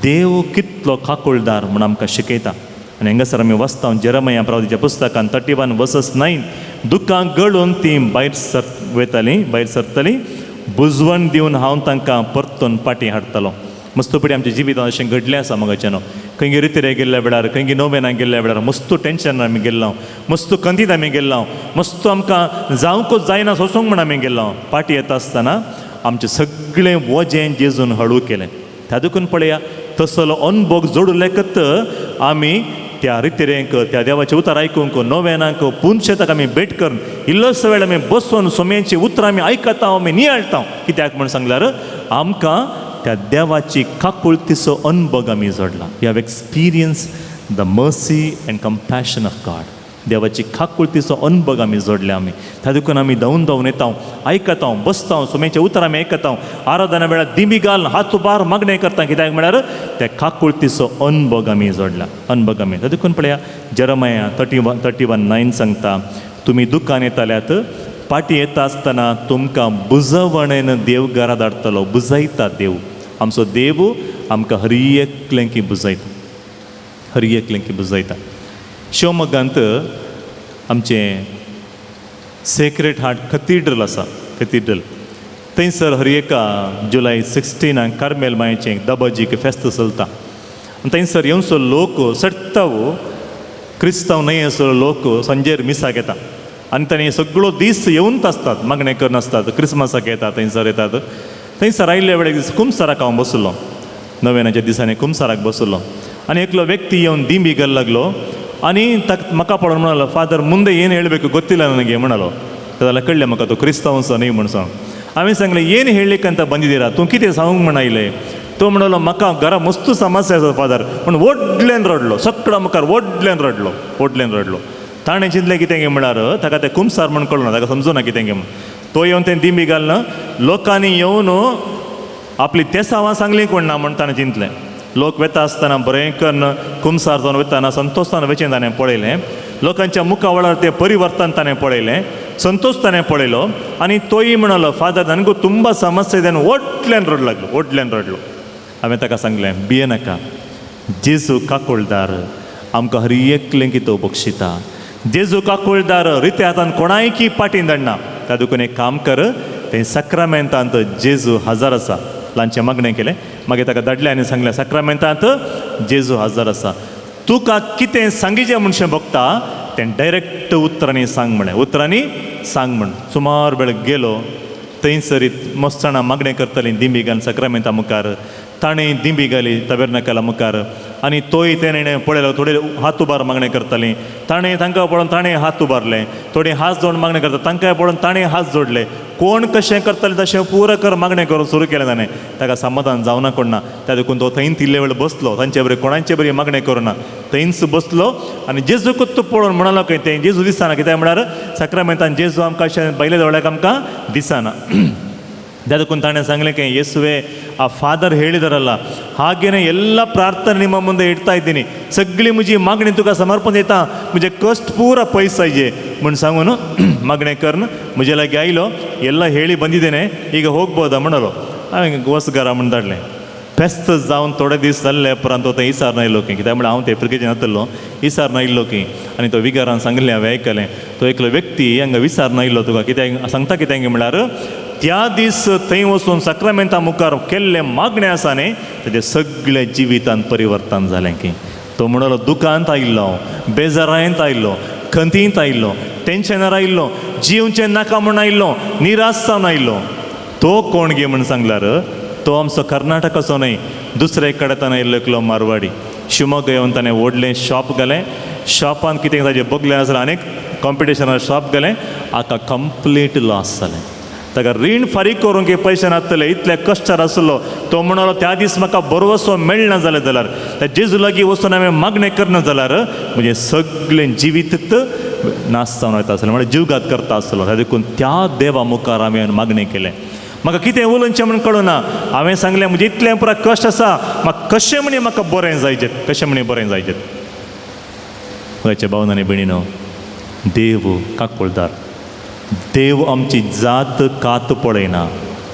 देव कितलो काकुळदार म्हूण आमकां शिकयता. आनी हांगासर आमी वाचता जेरमया प्रवादीच्या पुस्तकान 31 वर्सस 9, दुकां गळून ती भायर सर वयतालीं, भायर सरतलीं, बुजवण दिवन हांव तांकां परतून पाटी हाडटलो. मस्तपडी आमच्या जिवितांत अशें घडलें आसा मगाच्यानो, खंय रितिरे गेल्ल्या वेळार, खंय नोवेनाक गेल्ल्या वेळार मस्त टेंशन आमी गेल्लो, मस्त खंतीत आमी गेल्लो, मस्त आमकां जावंकूच जायना सोसूंक म्हूण आमी गेल्लो. पाटी येता आसतना आमचें सगळें वजें जेजून हळू केलें. त्या देखून पळया तसलो अनभोग जोडलेकत आमी त्या रितिरेंक त्या देवाचें उतर आयकूंक नोवेनाक पुनशेताक आमी भेट करून इल्लोसो वेळ आमी बसून सोम्यांची उतरां आमी आयकता, आमी नियाळटा. कित्याक म्हूण सांगल्यार आमकां त्या देवाची काकुळतीचो अनभोग आमी जोडला. You have experience the mercy and compassion of God. देवाची काकुळतीचो अनभोग आमी जोडल्या आमी. त्या देखून आमी धांवून धांवून येता, आयकता, बसता, सोम्याचे उतरां आमी आयकता, आराधना वेळार दिमी घाल हात उबार मागणें करता. कित्याक म्हळ्यार त्या काकुळतीचो अनभोग आमी जोडला, अनभोग आमी. त्या देखून पळया जेरमया 31:9 सांगता, तुमी दुकान येताल्यात, पाटी येता आसतना तुमकां बुजवणेन देव घरा धाडटलो. बुजयता देव, आमचो देव आमकां हर एकलें की बुजयता, हर एकलें की बुजयता. शिवमोग्गांत आमचें सेक्रेड हार्ट कथिड्रल आसा, कथिड्रल थंयसर हर एका जुलय 16 कार्मेल मायचें दबाजीक फेस्त चलता. आनी थंयसर येवचो लोक सट्टाव क्रिस्तांव न्हय असो लोक सांजेर मिसाक येता आनी तांणी सगळो दीस येवनच आसतात, मागणें करून आसतात, क्रिसमसाक येतात, थंयसर येतात. थंयसर आयिल्ल्या वेळार एक दीस कुमसाराक हांव बसलो, नव्यानाच्या दिसांनी कुमसाराक बसलो आनी एकलो व्यक्ती येवन दिंबी घाल लागलो आनी ताका म्हाका पळोवन म्हणालो, फादर मुंदे ಏನು ಹೇಳಬೇಕು ಗೊತ್ತಿಲ್ಲ ನನಗೆ म्हणालो. जाल्यार कळ्ळें म्हाका तो क्रिस्तांवचो न्ही म्हण सांग. हांवें सांगलें, ಏನು ಹೇಳಲಿಕ್ಕಂತ ಬಂದಿದ್ದೀರಾ, तूं कितें सांगूंक म्हण आयलें? तो म्हणलो, म्हाका घरा मस्त समस्या आसा फादर. पूण व्हडल्यान रडलो, सगळ्या मुखार व्हडल्यान रडलो, व्हडल्यान रडलो. ताणें चिंतलें कितें गे म्हळ्यार ताका तें कुमसार म्हण कळना, ताका समजुना कितें गे म्हण. तो येवन तें दिंबी घालना, लोकांनी येवन आपली तेसावां सांगली कोण ना म्हण ताणें चिंतलें. लोक वेता आसतना बरें कन्न कुमसार जावन वतना संतोशान वचें ताणें पळयलें, लोकांच्या मुखावळार तें परिवर्तन ताणें पळयलें, संतोष ताणें पळयलो आनी तोय म्हणलो, फादर ನನಗೂ ತುಂಬ ಸಮಸ್ಯೆ ಇದೆ, व्हडल्यान रडलो लागलो, व्हडल्यान रडलो. हांवें ताका सांगलें, भियेनाका, जेजू काकुळदार आमकां हर एकलें तो बक्षिता. जेजू काकुळदार रित्या हातान कोणायकी पाटीन धाडना. त्या देखून एक काम कर, तें सक्रामेंतांत जेजू हजर आसा. ल्हानचें मागणें केलें, मागीर ताका धाडलें आनी सांगलें, सक्रामेंतांत जेजू हजर आसा, तुका कितें सांगिचें म्हणशें भोगता तें डायरेक्ट उतरांनी सांग म्हणलें, उतरांनी सांग म्हण. सुमार वेळ गेलो थंयसर मस्त जाणां मागणें करतालीं दिंबी घालून सक्रामेंता मुखार. ताणें दिंबी घाली तबेरनकाला मुखार आनी तोय तेणें पळयलो, थोडे हात उबार मागणें करतालीं, ताणें तांकां पळोवन ताणें हात उबारले, थोडे हात जोडून मागणें करता तांकां पळोवन ताणें हात जोडले. कोण कशें करतालें तशें पुरो कर मागणें करून सुरू केलें ताणें. ताका समाधान जावना कोण ना, त्या देखून तो थंयच इल्ले वेळ बसलो, तांचे बरें कोणाचे बरी मागणें करुना थंयच बसलो आनी जेजूकूच तो पळोवन म्हणलो खंय तें जेजू दिसना, कित्याक म्हळ्यार सक्रामेंतान जेजू आमकां अशें पयले दोळ्याक आमकां दिसना. त्या देखून ताणें सांगलें की ಯೇಸುವೆ ಆ ಫಾದರ್ ಹೇಳಿದಾರಲ್ಲ ಹಾಗೇನೆ ಎಲ್ಲ ಪ್ರಾರ್ಥನೆ ನಿಮ್ಮ ಮುಂದೆ ಇಡ್ತಾ ಇದ್ದೀನಿ, सगळी म्हजी मागणी तुका समर्पण दिता, म्हजे कश्ट पूरा पयस जायजे म्हण सांगून मागणें करून म्हजे लागीं आयलो. ಎಲ್ಲ ಹೇಳಿ ಬಂದಿದ್ದೇನೆ, ಈಗ ಹೋಗ್ಬೋದಾ म्हणलो. हांवें वच घरा म्हण धाडलें. फेस्त जावन थोडे दीस जाल्ले उपरांत तो थंय इसार नायलो की, कित्याक म्हळ्यार हांव ते आफ्रिकेचे नातलो, इसार नायलो की. आनी तो विगारान सांगलें, हांवें आयकलें, तो एकलो व्यक्ती हांगा विसार नायलो तुका, कित्याक सांगता कित्याक म्हळ्यार त्या दीस थंय वचून सक्रामेंता मुखार केल्लें मागणें आसा न्ही तेजें सगळें जिवितान परिवर्तन जालें की. तो म्हणलो, दुकांत आयिल्लो, बेजारांत आयिल्लो, खंतींत आयिल्लो, टेंशनार आयिल्लो, जिवचें नाका म्हूण आयिल्लो, निराश जावन आयिल्लो. तो कोण गे म्हूण सांगल्यार तो आमचो कर्नाटकाचो न्हय, दुसरे कडेन ताणें आयिल्लो एकलो मारवाडी. शिमोगा येवन ताणें व्हडलें शॉप घालें. शॉपान कितें ताजें बगलें आसलें, अनेक कॉम्पिटिशनार शॉप घालें, हाका कंप्लीट लॉस जालें. ताका रीण फारीक करूंक पयशे नासतले, इतले कश्टार आसलो. तो म्हणलो, त्या दीस म्हाका बरोसो मेळना जालें जाल्यार, त्या जेजू लागीं वचून हांवें मागणें करना जाल्यार म्हजें सगळें जिवीत नाश जावन वयता आसलें, म्हळ्यार जीवघात करता आसलो. त्या देखून त्या देवा मुखार हांवें मागणें केलें. म्हाका कितें उलोवचें म्हूण कळना. हांवें सांगलें, म्हजें इतलें पुरा कश्ट आसा, म्हाका कशें म्हणी म्हाका बरें जायचें, कशें म्हणी बरें जायचें. म्हज्या भावन आनी भयणीनो, देव काकुळदार. देव आमची जात कात पळयना,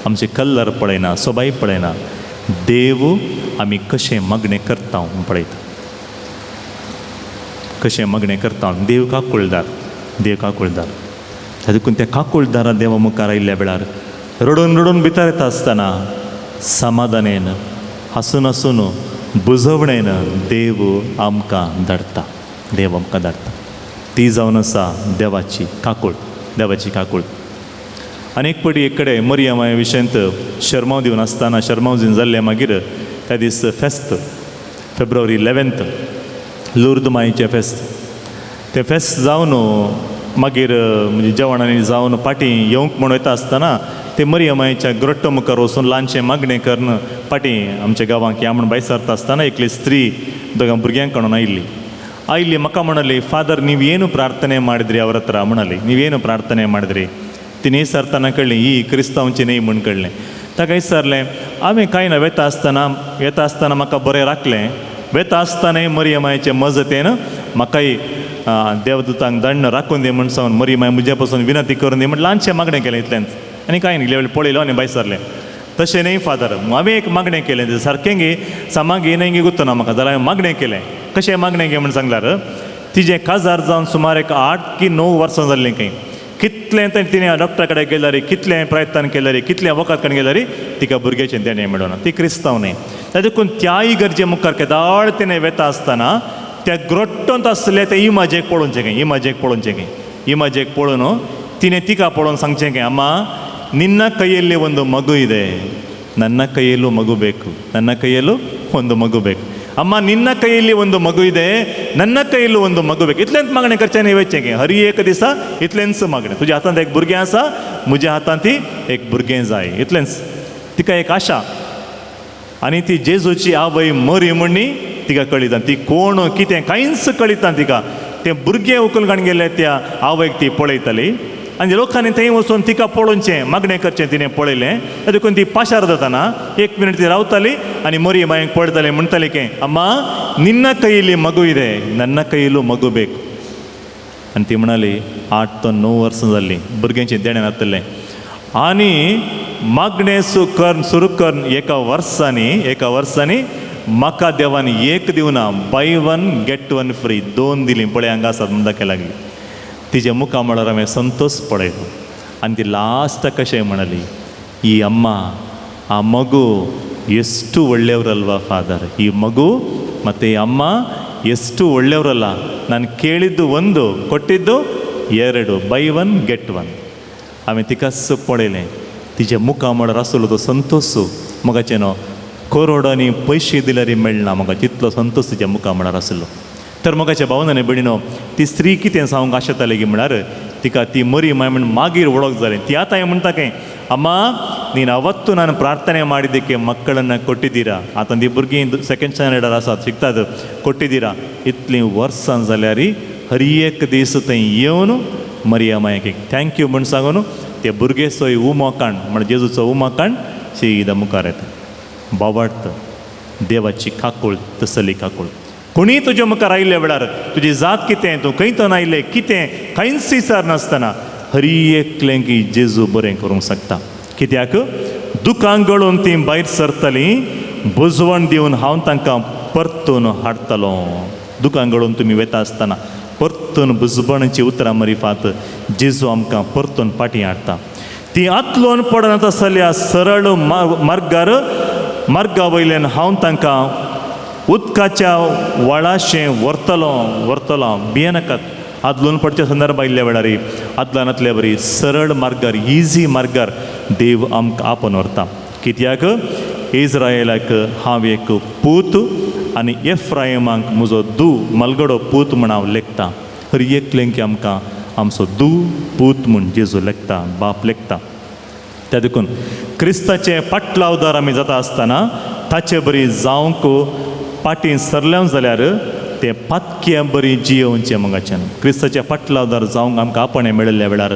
आमची कलर पळयना, सोबाय पळयना. देव आमी कशें मागणें करता म्हूण पळयता, कशें मागणें करता. देव काकुळदार, देव काकुळदार. देखून त्या काकुळदारा देवा मुखार आयिल्ल्या वेळार रडून रडून भितर येता आसतना समाधानेन, हांसून हांसून, बुजवणेन देव आमकां धाडटा, देव आमकां धाडटा. ती जावन आसा देवाची काकूळ, देवाची काकूळ. आनी एक पटी एक कडेन मरियमा विशयांत शर्माव दिवन आसतना, शर्माव दिवन जाल्लें मागीर त्या दीस फेस्त, फेब्रुवारी 11, लुर्द माईचें फेस्त. तें फेस्त जावन मागीर म्हणजे जेवणांनी जावन पाटी येवंक म्हूण वयता आसतना ते मरियमाईच्या ग्रोट्टो मुखार वचून ल्हानशें मागणें करून पाटी आमच्या गांवांक या म्हूण भायर सरता आसतना एकली स्त्री दोगां भुरग्यांक काडून आयिल्ली. ಆಯ್ಲಿ ಮಕ್ಕ म्हणಲಿ, ಫಾದರ್ ನೀವೇನು ಪ್ರಾರ್ಥನೆ ಮಾಡಿದ್ರಿ ಅವ್ರ ಹತ್ರ म्हणाली, ನೀವೇನು ಪ್ರಾರ್ಥನೆ ಮಾಡಿದ್ರಿ. तिने विचारतना कळ्ळें ही क्रिस्तांवची न्ही म्हूण कळ्ळें. ताका विचारलें, हांवें कांय ना, वेता आसतना येता आसतना म्हाका बरें राखलें, वेता आसतनाय मरियमायचे मजतेन म्हाकाय देवदूतांक दंड राखून दी म्हूण सांगून मरियमाय म्हज्या पासून विनंती करून दी म्हण ल्हानशें मागणें केलें इतलेंच आनी कांय न्ही. लेवल पळयलो आनी भायर सरलें. तशें न्ही फादर, हांवें एक मागणें केलें, तें सारकें गे सामागे न्ही गे गुत्तो ना म्हाका, जाल्यार हांवें मागणें केलें. कशें मागणें गे म्हूण सांगल्यार तिजें काजार जावन सुमार एक 8 की 9 वर्सां जाल्लीं खंय. कितलें तें तिणें डॉक्टरा कडेन गेल्यार, कितलें प्रयत्न केल्यार, कितलें वखद कडेन गेल्यार तिका भुरग्याचें देणें मेळना. ती क्रिस्तांव न्ही. त्या देखून त्याय गरजे मुखार केदाळ तिणें वेता आसतना त्या ग्रोट्टोंत आसले ते इमाजेक पळोवचें खंय, इमाजेक पळोवचें खंय. ಇಮಾಜೆಗೆ ಪೋಳನು ತಿನೆ ತಿಕಾ ಪೋಳೋನು सांगचें ಅಮ್ಮ ನಿನ್ನ ಕೈಯಲ್ಲಿ ಒಂದು ಮಗು ಇದೆ, ನನ್ನ ಕೈಯಲ್ಲೂ ಮಗು ಬೇಕು, ನನ್ನ ಕೈಯಲ್ಲೂ ಒಂದು ಮಗು ಬೇಕು. ಅಮ್ಮ ನಿನ್ನ ಕೈಯಲ್ಲಿ ಒಂದು ಮಗು ಇದೆ, ನನ್ನ ಕೈಯಲ್ಲೂ ಒಂದು ಮಗು ಬೇಕು. इतलेंच मागणें करचें वयचें हर एक दिसा इतलेंच मागणें. तुज्या हातांत एक भुरगें आसा, म्हज्या हातांत एक भुरगें जाय, इतलेंच. तिका एक आशा. आनी ती जेजूची आवय मरी म्हणणी तिका कळिता. ती कोण कितें कांयच कळिता तिका. तें भुरगें उखल काडून गेलें त्या आवयक ती पळयताली आनी लोकांनी थंय वचून तिका पळोवचें मागणें करचें तिणें पळयलें. देखून ती पाशार जाताना एक मिनट ती रावताली आनी मरी मायेक पळयताली, म्हणटाली की अम्मा निन्न ಕೈಯಲ್ಲಿ ಮಗು ಇದೆ, ನನ್ನ ಕೈಯಲ್ಲೂ ಮಗು ಬೇಕು. आनी ती म्हणाली 8 तो 9 वर्सां जालीं भुरग्यांचें देणें नातलें. आनी मागणें कर सुरू कर एका वर्सांनी म्हाका देवान एक दिवना, buy one get one free, 2 दिलीं. पळय हांगा आसात म्हूण दाखय लागली. तिच्या मुखा म्हळ्यार हांवें संतोष पळयलो. आनी ती लास्टाक कशें म्हणाली, ಈ ಅಮ್ಮ ಆ ಮಗು ಎಷ್ಟು ಒಳ್ಳೆಯವರಲ್ವಾ ಫಾದರ್, ಈ ಮಗು ಮತ್ತು ಈ ಅಮ್ಮ ಎಷ್ಟು ಒಳ್ಳೆಯವರಲ್ಲ, ನಾನು ಕೇಳಿದ್ದು ಒಂದು ಕೊಟ್ಟಿದ್ದು 2, ಬೈ ಒನ್ ಗೆಟ್ ಒನ್. हांवें तिकाच पळयलें, तिच्या मुखा म्हळ्यार आसलो तो संतोष मोगाचें न्हू करोडांनी पयशे दिल्यार मेळना म्हाका तितलो संतोष तिच्या मुखा म्हळ्यार आसलो. तर मोगाच्या भावनांनी भयणीनो, ती स्त्री कितें सांगूंक आशेताली की म्हळ्यार तिका ती मरी माय म्हण मागीर वळख जालें. ती आतां म्हणटा काय ಅಮ್ಮ ನೀನು ಅವತ್ತು ನಾನು ಪ್ರಾರ್ಥನೆ ಮಾಡಿದ್ದಕ್ಕೆ ಮಕ್ಕಳನ್ನು ಕೊಟ್ಟಿದ್ದೀರಾ, ಆತಂದು ಭುरगीं सेकेंड स्टँडर्डार आसात शिकतात, ಕೊಟ್ಟಿದ್ದೀರಾ. इतलीं वर्सां जाल्यार हर एक दीस थंय येवन मरिया मायक thank you म्हूण सांगून ते भुरगेचोय उमो काण म्हण जेजूचो उमो काण शीदा मुखार येता. बाबार्थ देवाची काकूळ तसली काकूळ. कोणीय तुज्या मुखार आयिल्ल्या वेळार तुजी जात कितें, तूं खंयतन आयिल्लें कितें, कांयच विचार नासतना हरी एकलें की जेजू बरें करूंक शकता. कित्याक दुकां गळून तीं भायर सरतलीं, बुजवण दिवन हांव तांकां परतून हाडटलो. दुकां गळून तुमी वेता आसतना परतून बुजवणाची उतरां मरिफात जेजू आमकां परतून फाटीं हाडटा. ती आतलोन पडनात आसल्या सरळ मार्गार मार्गा वयल्यान हांव तांकां उदकाच्या व्हाळाशें व्हरतलो व्हरतलो. भियेनाकात. आदलोन पडच्या संदर्भ आयिल्ल्या वेळार आदलानातल्या बरी सरळ मार्गार इजी मार्गार देव आमकां आपोवन व्हरता. कित्याक इज्रायलाक हांव एक पूत आनी एफ्रायमाक म्हजो दू मलगडो पूत म्हण हांव लेखता. हर एकलें की आमकां आमचो दू पूत म्हूण जेजू लेखता, बाप लेखता. त्या देखून क्रिस्ताचे पाटलावदार आमी जाता आसतना ताचे बरी जावंक पाटी सरल्या जाल्यार ते पातक्या बरी जियोवचें मगाच्यान. क्रिस्ताच्या पाटलावदार जावंक आमकां आपणें मेळिल्ल्या वेळार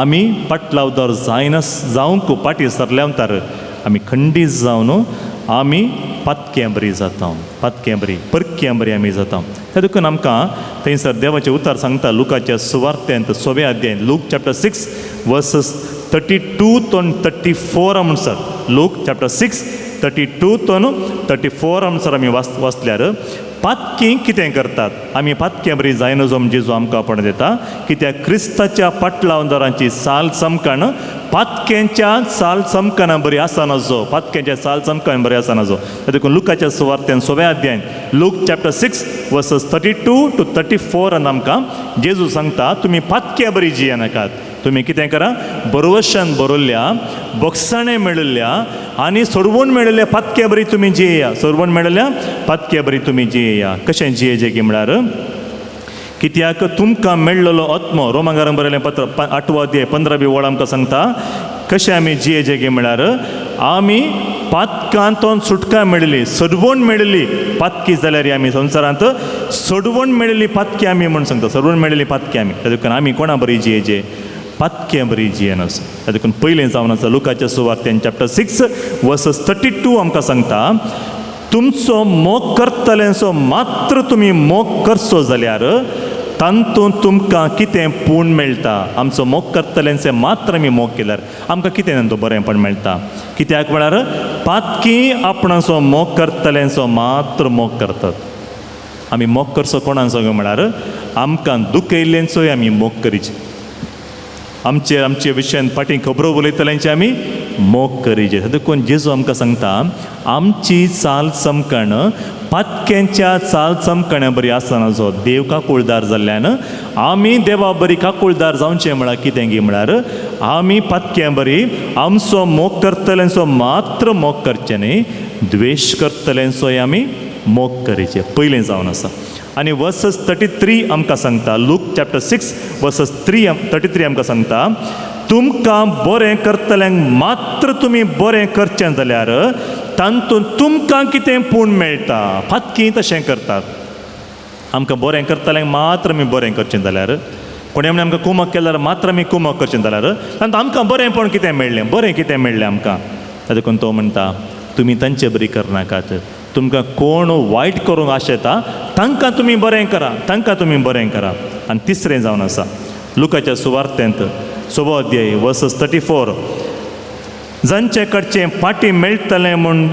आमी पाटलावदार जायना जावंक पाटी सरल्या तर आमी खंडीत जावन आमी पातक्या बरी जाता, पातक्या बरी परक्या बरी आमी जाता. त्या देखून आमकां थंयसर देवाचें उतर सांगता लुकाच्या सुवार्त्यांत 6 अध्याय, लूक चॅप्टर 6 वर्सस 32 to 34 म्हणसर, लूक चॅप्टर 6 32 to 34 म्हणसर आमी वाचल्यार पातकी कितें करतात आमी पातक्या बरी जायना जो जेजू आमकां आपण दिता. कित्याक क्रिस्ताच्या पाटलावदारांची साल चमकण पातक्यांच्या साल चमकना बरी आसना जो, पातक्यांच्या साल चमकण बरी आसना जो. देखून लुकाच्या सुवार्त्यान 6 अध्याय, लूक चॅप्टर 6 वर्सस 32 to 34 आनी आमकां जेजू सांगता तुमी पातक्या बरी जियेनाकात, तुमी कितें करा बरवशान बरयल्ल्या बक्षाणें मेळिल्ल्या आनी सोडवण मेळिल्ल्या पातक्या बरी तुमी जियेया, सोडवण मेळिल्ल्या पातक्या बरी तुमी जियेया. कशें जियेचें की म्हळ्यार कित्याक तुमकां मेळ्ळलो आत्मो, रोमांगारान बरयलें पत्र 8वो अध्याय 15वी ओळ आमकां सांगता कशें आमी जियेचें की म्हळ्यार आमी पातकांतून सुटका मेळिल्ली, सोडवण मेळिल्ली पातकी जाल्यार आमी संवसारांत सोडवण मेळिल्ली पातकी आमी म्हूण सांगता, सोडवण मेळिल्ली पातकी आमी. त्या देखून आमी कोणा बरी जियेचे पातक्या बरी जियेनास. त्या देखून पयलें जावन आसा लुकाच्या सुवार्तेन चॅप्टर 6 वर्सस 32 आमकां सांगता तुमचो मोग करतल्यांचो मात्र तुमी मोग करचो जाल्यार तातूंत तुमकां कितें पूण मेळटा. आमचो मोग करतल्यांचें मात्र आमी मोग केल्यार आमकां कितें तांचो बरेंपण मेळटा. कित्याक म्हळ्यार पातकी आपणाचो मोग करतल्यांचो मात्र मोग करतात. आमी मोग करचो कोणाचो म्हळ्यार आमकां दुखयल्ल्यांचोय आमी मोग करीचे, आमचे आमचे विशयान फाटीं खबरो उलयतल्यांचे आमी मोग करीजे. देखून जेजू आमकां सांगता आमची चाल चमकण पातक्यांच्या चाल चमकण्या बरी आसतना जो देव काकुळदार जाल्ल्यान आमी देवा बरी काकुळदार जावचें म्हळ्यार कितें गी म्हळ्यार आमी पातक्यां बरी आमचो मोग करतल्यांचो मात्र मोग करचें न्ही, द्वेश करतल्यांचोय आमी मोग करीचे पयलें जावन आसा. आनी वर्सस 33 आमकां सांगता, लूक चॅप्टर 6 वर्सस 33 आमकां सांगता तुमकां बरें करतल्यांक मात्र तुमी बरें करचें जाल्यार तातूंत तुमकां कितें पूण मेळटा. फातकी तशें करतात, आमकां बरें करतल्यांक मात्र आमी बरें करचें जाल्यार, कोणें म्हण आमकां कुमक केल्यार जाल्यार मात्र आमी कुमक करचें जाल्यार तातूंत आमकां बरें पूण कितें मेळ्ळें, बरें कितें मेळ्ळें आमकां. देखून तो म्हणटा तुमी तांचे बरी करनाकात, तुमकां कोण वायट करूंक आशेता तांकां तुमी बरें करा, तांकां तुमी बरें करा. आनी तिसरें जावन आसा लुकाच्या सुवार्तेंत 6वो अध्याय वर्सस 34, जांचे कडचें पाटी मेळटलें म्हूण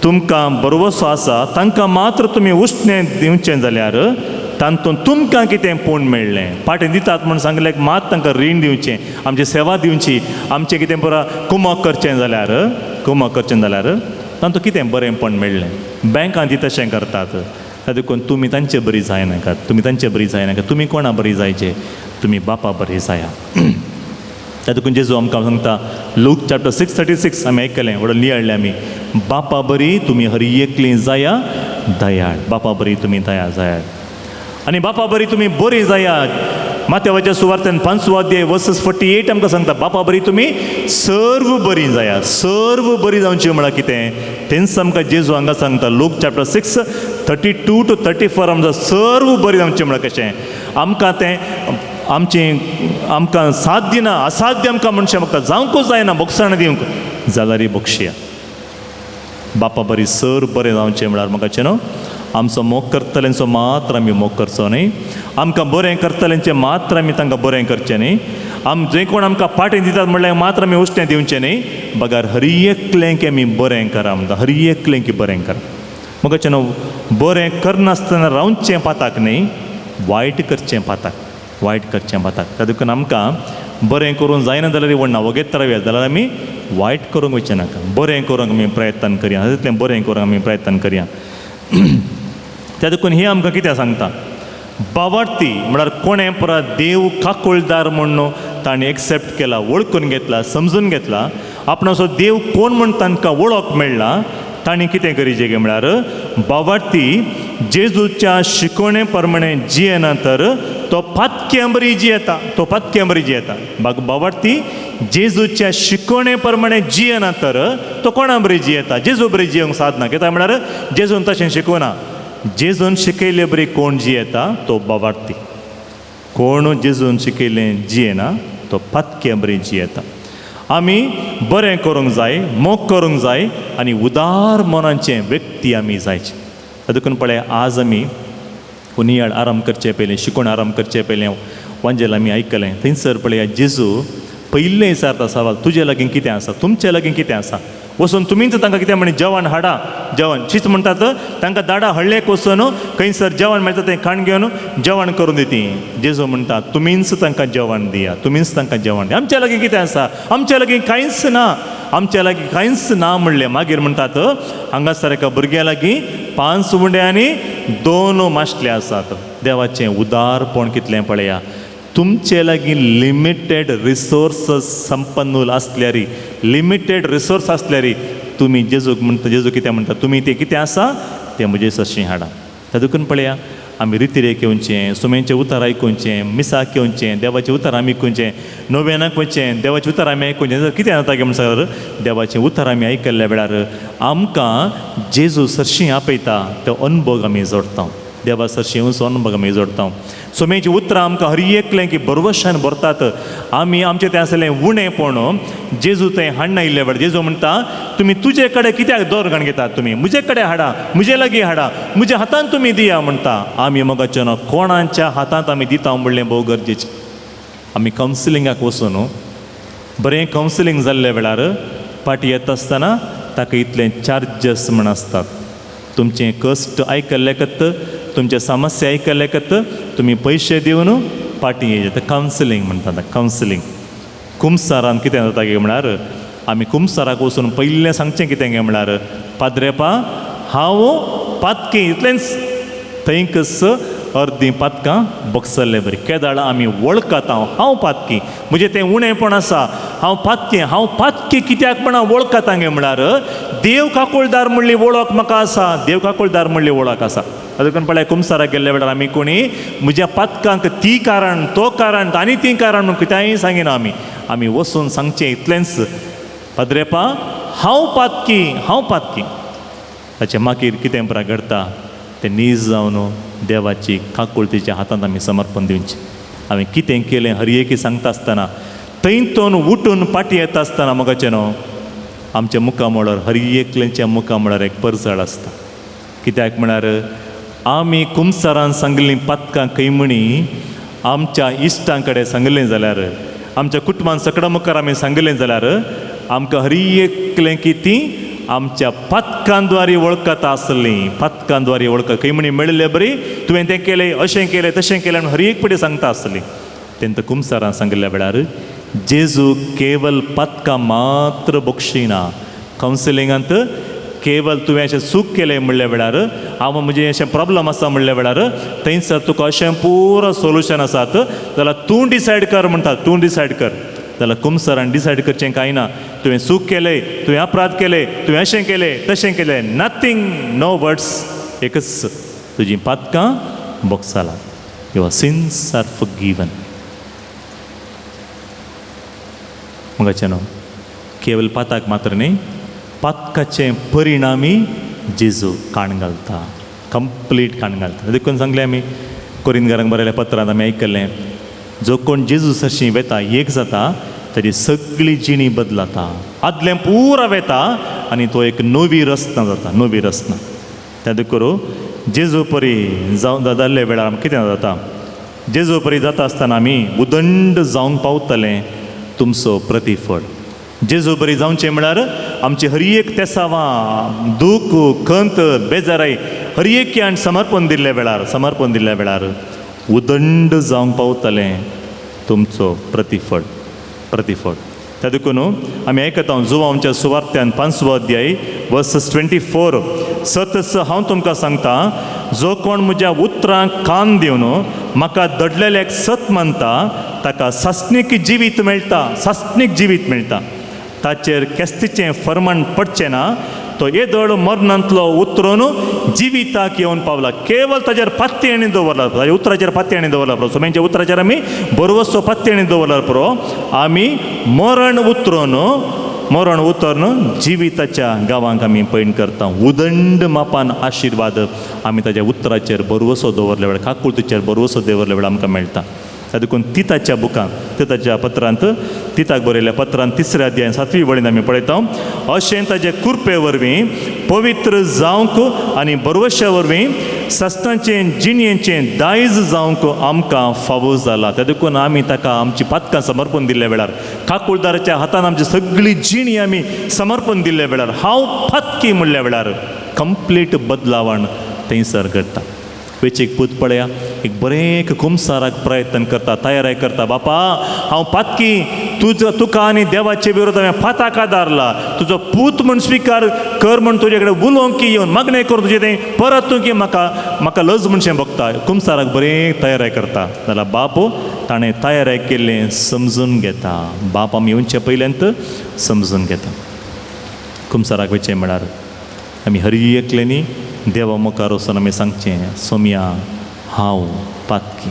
तुमकां भरवसो आसा तांकां मात्र तुमी उश्णें दिवचें जाल्यार तातूंत तुमकां कितें पूण मेळ्ळें. पाटी दितात म्हूण सांगलें मात तांकां रीण दिवचें, आमची सेवा दिवची, आमचें कितें पुरा कुमक करचें जाल्यार, कुमक करचें जाल्यार तातूंत कितें बरेंपण मेळ्ळें. बँकां ती तशें करतात. देखून तुमी तांचे बरी जायनाकात, तुमी तांचे बरी जायनाकात, तुमी कोणा बरी जायचे, तुमी बापा बरी जाया. देखून जेजू आमकां सांगता लूक चॅप्टर 6:36 आमी आयकलें, व्हडलो नियाळ्ळें आमी, बापा बरी तुमी हर एकली जाया दयाळ, बापा बरी तुमी दया जाया आनी बापा बरी तुमी बरी जाया. माथ्यावाच्या सुवार्तेन 5वो अध्याय वर्सस 48 आमकां सांगता बापा बरी तुमी सर्व बरी जाया. सर्व बरी जावची म्हळ्यार कितें तेंच आमकां जेजू हांगा सांगता लूक चॅप्टर 6:32 to 34 आमकां सर्व बरी जावचें म्हळ्यार कशें आमकां तें आमचें आमकां साध्य ना, असाध्य आमकां मनशां म्हाका जावंकूच जायना बोगसाण दिवंक जाल्यार बक्षया. बापा बरी सर बरें जावचें म्हळ्यार म्हाका न्हू आमचो मोग करतल्यांचो मात्र आमी मोग करचो न्ही, आमकां बरें करतल्यांचें मात्र आमी तांकां बरें करचें न्ही, आम जे कोण आमकां पाटी दितात म्हणल्यार मात्र आमी उश्णें दिवचें न्ही, बगर हर एकलें आमी बरें करा म्हणटा, हर एकलें की बरें करा. म्हाका न्हू बरें करनासतना रावचें पाताक न्ही, वायट करचें पाताक, वायट करचें पाताक. देखून आमकां बरें करूंक जायना जाल्यार व्हडना वगेत रावया जाल्यार आमी वायट करूंक वचचें नाका, बरें करूंक आमी प्रयत्न करया, तितलें बरें करूंक आमी प्रयत्न करया. त्या देखून हें आमकां कितें सांगता बावार्थी म्हळ्यार कोणें परत देव काकुळदार म्हूण ताणें एक्सेप्ट केला, वळखून घेतला, समजून घेतला, आपणाचो देव कोण म्हूण तांकां वळख मेळ्ळा, तांणी कितें करीचें गे म्हळ्यार बावार्थी जेजूच्या शिकवणे प्रमाणे जियेना तर तो पातक्यां बरी जियेता, तो पातक्यां बरी जियेता. बावार्थी जेजूच्या शिकवणे प्रमाणे जियेना तर तो कोणा बरी जियेता, जेजू बरी जियोंक सादना. कित्याक म्हळ्यार जेजून तशें शिकोवना, जेजून शिकयले बरी कोण जियेता तो बावार्थी, कोण जेजून शिकयलें जियेना तो पातक्यां बरी जियेता. आमी बरें करूंक जाय, मोग करूंक जाय आनी उदार मनाचें व्यक्ती आमी जायचें. देखून पळय आज आमी उनियाळ आराम करचे पयलें, शिकोण आराम करचे पयलें वांजेल आमी आयकलें, थंयसर पळया जेजू पयलें विचारता सवाल, तुजे लागीं कितें आसा, तुमचे लागीं कितें आसा, वचून तुमीच तांकां कितें म्हणी जेवण हाडा, जेवण शीत म्हणटात तांकां दाडा हळ्ळेक वचून खंयसर जेवण मेळटा तें खाण घेवन जेवण करून दिती. जेजू म्हणटा तुमीच तांकां जेवण दिया, तुमीच तांकां जेवण दिया. आमच्या लागीं कितें आसा, आमच्या लागीं कांयच ना, आमच्या लागीं कांयच ना म्हणलें. मागीर म्हणटात हांगासर एका भुरग्या लागीं 5 उंडे आनी 2 मासले आसात. देवाचें उदारपण कितलें पळया, तुमचे लागीं लिमिटेड रिसोर्सस संपन्नूल आसल्यार, लिमिटेड रिसोर्स आसल्यार तुमी जेजूक म्हणटा, जेजू कितें म्हणटा, तुमी तें कितें आसा तें म्हजे सरशीं हाडा. देखून पळया आमी रितिरेक येवचें, सुमेंचें उतर आयकुचें, मिसाक येवचें, देवाचें उतर आमी आयकुचें, नोवेनाक वचचें, देवाचें उतर आमी आयकुचें. कितें जाता की म्हणसर देवाचें उतर आमी आयकल्ल्या वेळार आमकां जेजू सरशीं आपयता तो अनुभव आमी जोडटा, देवा सरशीं येवचो अनुभव आमी जोडटा. सुमेची उतरां आमकां हर एकलें की बरवशान भरतात. आमी आमचें तें आसलें उणेंपण जेजू थंय हाडना इल्ले वेळ. जेजू म्हणटा तुमी तुजे कडेन कित्याक दोर घाण घेतात, तुमी म्हजे कडेन हाडा, म्हजे लागीं हाडा, म्हज्या हातान तुमी दिया म्हणटा. आमी मोगाचे न्हू कोणाच्या हातांत आमी दिता म्हणलें भोव गरजेचें. आमी कावन्सिलिंगाक वचून बरें कावन्सिलींग जाल्ल्या वेळार फाटीं येता आसतना ताका इतलें चार्जस म्हण आसतात. तुमचें कश्ट आयकल्ले कत, तुमचे समस्या आयकल्ले कत तुमी पयशे दिवन फाटीं येयचे. कावन्सिलींग म्हणटा, कावन्सिलींग. कुमसारान कितें जाता की म्हळ्यार आमी कुमसाराक वचून पयलें सांगचें कितें गे म्हळ्यार पाद्रेपा हांव पातकी, इतलेंच. थंयकच अर्दी पातकां बगसल्ले बरी. केदाळ आमी वळखता हांव पातकी, म्हजें तें उणेपण आसा, हांव पातकी. हांव पातकी कित्याक म्हण हांव वळखता गे म्हळ्यार देव काकुळदार म्हणली वळख म्हाका आसा, देव काकुळदार म्हणली वळख आसा. देखून पळय कुमसाराक गेल्ल्या वेळार आमी कोणी म्हज्या पातकांक ती कारण तो कारण आनी ती कारण म्हूण कित्याय सांगिना. आमी आमी वचून सांगचें इतलेंच, पाद्रेपा हांव पातकी, हांव पातकी. ताचें मागीर कितें परा घडटा तें नीज जावन देवाची काकुळतीच्या हातांत आमी समर्पण दिवचें. हांवें कितें केलें हर एकी सांगता आसतना थंयतून उठून पाटी येता आसतना मोगाचें न्हू आमच्या मुखामळार हर एकल्याच्या मुखामळार एक परजळ आसता. कित्याक म्हळ्यार आमी कुमसारान सांगिल्लीं पातकां खंय म्हणी आमच्या इश्टां कडेन सांगिल्लें जाल्यार, आमच्या कुटुंबान सगळ्या मुखार आमी सांगिल्लें जाल्यार आमकां हर एकलें की ती आमच्या पातकांद्वारी वळखता आसलीं. पातकांद्वारी वळख खंय म्हणी मेळिल्ले बरी तुवें तें केलें, अशें केलें, तशें केलें म्हूण हर एक पटी सांगता आसली. तेंत कुमसारान सांगिल्ल्या वेळार जेजू केवल पातकां मात्र बक्षिना. कावन्सिलिंगांत केवल तुवें अशें चूक केलें म्हणल्या वेळार, हांव म्हजें अशें प्रॉब्लम आसा म्हणल्या वेळार थंयसर तुका अशें पुरो सोल्युशन आसात जाल्यार तूं डिसायड कर म्हणटा, तूं डिसायड कर. जाल्यार कुमसरान डिसायड करचें कांय ना. तुवें चूक केलें, तुवें अपराध केले, तुवें अशें केलें तशें केलें, नथींग, नो वर्ड्स, एकच तुजीं पातकां बोगसाला, your since R forgiven. मगाचें न्हू केवल पाताक मात्र न्ही, पातकाचें परिणामी जेजू काण घालता, कंप्लीट काण घालता. देखून सांगलें आमी कोरिंदकारांक बरयल्या पत्रांत आमी आयकल्लें, जो कोण जेजू सरशी वेता एक जाता ताजी सगळी जिणी बदलता, आदलें पुरा वेता आनी तो एक नवी रचना जाता, नवी रचना. त्या देखून जेजू परी जावं जाल्ले वेळार आमकां कितें जाता, जेजू परी जाता आसतना आमी उदंड जावंक पावतलें तुमचो प्रतिफळ. जेजू बरी जावचें म्हळ्यार आमची हर एक तेसावां, दूख, खंत, बेजाराय हर एक समर्पण दिल्ल्या वेळार, समर्पण दिल्ल्या वेळार उदंड जावंक पावतलें तुमचो प्रतिफळ, प्रतिफळ. त्या देखून आमी आयकता जुवांच्या सुवार्त्यान 5वो अध्याय वर्सस 24, सतस हांव तुमकां सांगता, जो कोण म्हज्या उतरांक कान दिवन म्हाका दडलेल्याक सत मानता ताका सासणीक जिवीत मेळटा, सासणीक जिवीत मेळटा. ताचेर केस्तीचें फर्माण पडचें ना, तो येदोळ मरणांतलो उतरून जिविताक येवन पावला. केवल ताचेर पातयेणी दवरला, ताच्या उतराचेर पातयेणी दवरला पुरो, सोम्यांच्या उतराचेर आमी बरवसो पातयेणी दवरला पुरो, आमी मरण उतरून, मरण उतरून जिविताच्या गांवांक आमी पयण करता. उदंड मापान आशिर्वाद आमी ताच्या उतराचेर बरवसो दवरल्या वेळार, काकुळतीचेर बरवसो दवरल्या वेळार आमकां मेळटा. देखून तिताच्या बुकांत, तिताच्या पत्रांत, तिताक बरयल्ल्या पत्रांत 3ऱ्या अध्याय 7वी वळीन आमी पळयता, अशें ताजे कृपे वरवीं पवित्र जावंक आनी बरवश्या वरवीं सस्तांचें जिणयेचें दायज जावंक आमकां फावो जाला. त्या देखून आमी ताका आमची पातकां समर्पण दिल्ल्या वेळार, काकुळदाराच्या हातान आमची सगळी जिणी आमी समर्पण दिल्ल्या वेळार, हांव पातकी म्हणल्या वेळार कंप्लीट बदलावण थंयसर घडटा. वेचीक पूत पळया एक बरें एक कुमसाराक प्रयत्न करता, तयाराय करता, बापा हांव पातकी, तुजो तुका आनी देवाचे विरोध हांवें पाताक आदारला, तुजो पूत म्हूण स्विकार कर म्हूण तुजे कडेन उलोवंक की येवन मागणें करून तुजें तें परत तूं की म्हाका म्हाका लज म्हणशें भोगता. कुमसाराक बरें तयाराय करता जाल्यार बाप ताणें तयाराय केल्लें समजून घेता. बाप आमी येवचे पयल्यांत समजून घेता. कुमसाराक वयचें म्हळ्यार आमी हर एकल्यांनी देवा मुखार वचून आमी सांगचें, सोम्या हांव पातकी,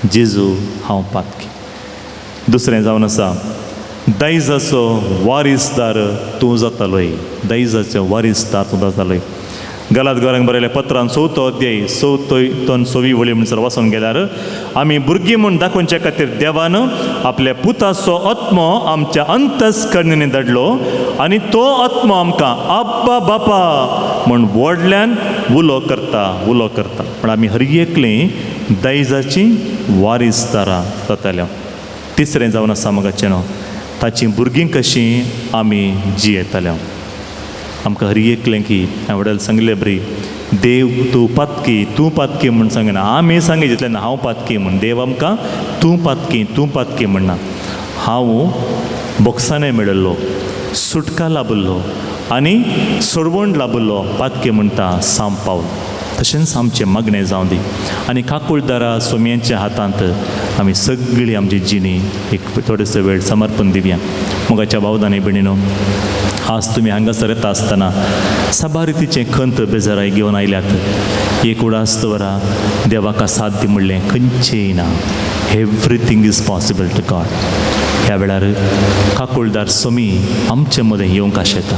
जेजू हांव पातकी. दुसरें जावन आसा दायजाचो वारीसदार तूं जातालोय, दायजाचो वारीसदार तूं जातालोय. गलात गोरांक बरयल्या पत्रान 4थो अध्याय 4थो 6वी वळी म्हणसर वाचून गेल्यार, आमी भुरगीं म्हूण दाखोवचे खातीर देवान आपल्या पुताचो आत्मो आमच्या अंतस्कर्णींनी धाडलो आनी तो आत्मो आमकां आब्बा बापा म्हूण व्हडल्यान उलो करता, उलो करता. पूण आमी हर एकलीं दायजाची वारीसदारां जाताल्या. तिसरें जावन आसा मोगाचें न्हू ताचीं भुरगीं कशीं आमी जियेताल्या. आमकां हर एकलें की हांवें वडील सांगिल्लें बरी, देव तूं पातकी, तूं पातकी म्हूण सांगिना, आमी सांगी जितलें ना हांव पातकी म्हूण. देव आमकां तूं पातकी, तूं पातकी म्हणना. हांव बोक्साने मेळिल्लो, सुटका लाभिल्लो आनी सोडवण लाभिल्लो पातके म्हणटा सांव पावल. तशेंच आमचें मागणें जावं दी आनी काकुळदारा सोमयांच्या हातांत आमी सगळी आमची जिणी एक थोडेसो वेळ समर्पण दिवया. मोगाच्या भावदानी भयणीनो, आज तुमी हांगासर येता आसतना साबार रितीचें खंत बेजाराय घेवन आयल्यात. एक उडास दवरा, देवाक साथ दी म्हणलें खंयचेंय ना. Everything is possible to God. ह्या वेळार काकुळदार सोमी आमचे मदें येवंक आशेता.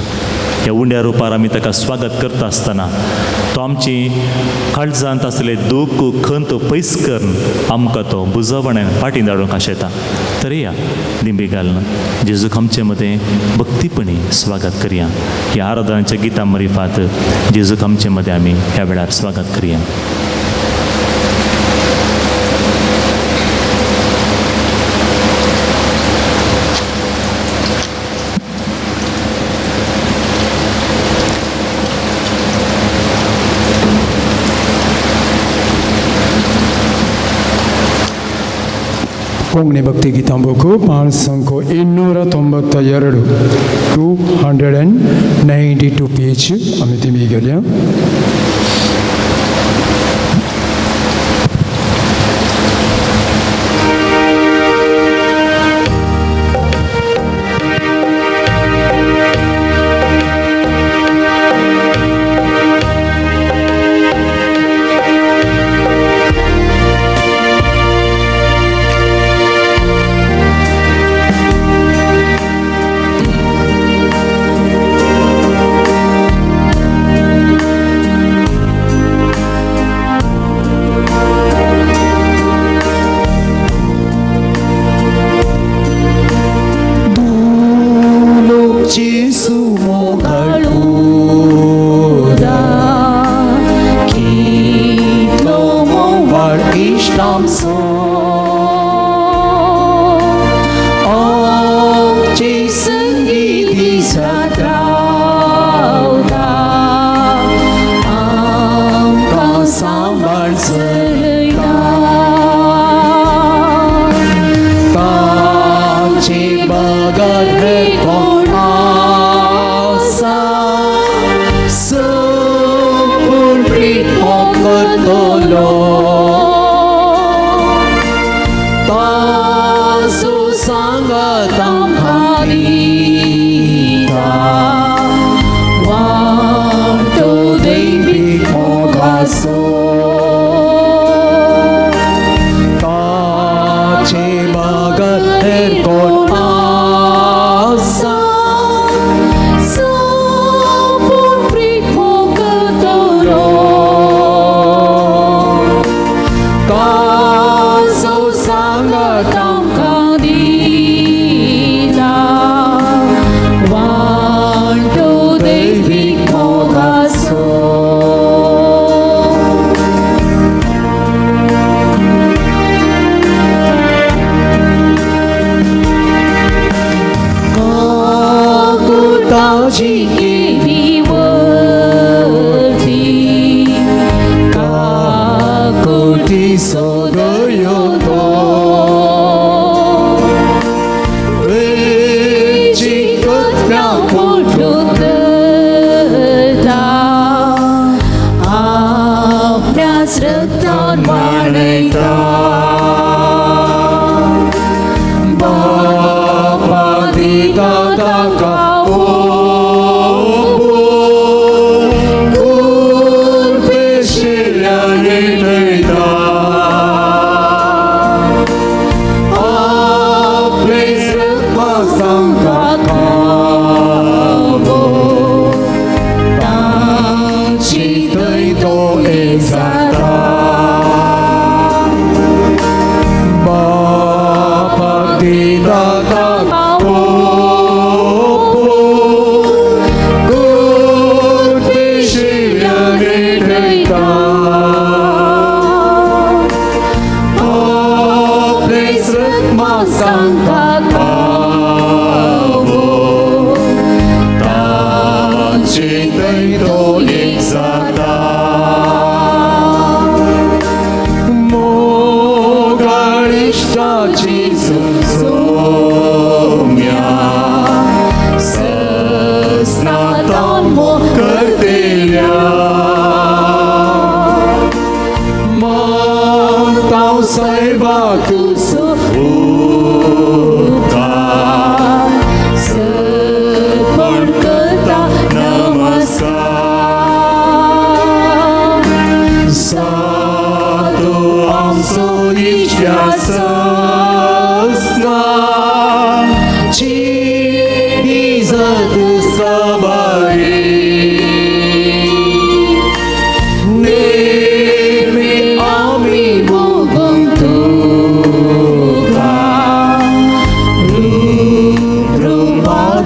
ह्या उंड्या रुपार आमी ताका स्वागत करता आसतना तो आमची काळजांत आसले दूख खंत पयस करून आमकां तो बुजवण्यान फाटीं धाडूंक आशेता. तर या दिंबी घालून जेजूक आमचे मदें भक्तीपणी स्वागत करया. ह्या आराधनाच्या गितां मरिफात जेजूक आमचे मदें आमी ह्या वेळार स्वागत करया. Konkani Bhakti Geetha book 5 292 292 page आमी तिमी गेल्या.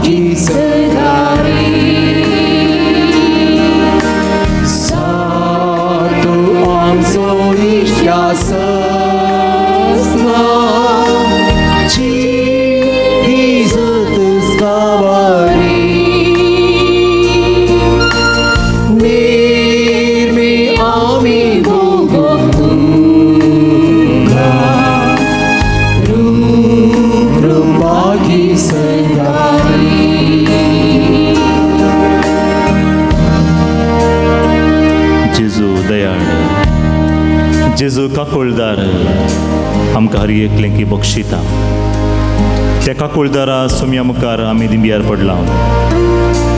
सदारी सातो आमचो इश्टासना दिसत स्कावारी निर्मी आमी भोगो तुका रूप रुपागी सदारी. जेजू दयाळ, जेजू काकुळदार, आमकां हर एकलें की बक्षिता. त्या काकुळदारा सोम्या मुखार आमी दिंबियार पडला.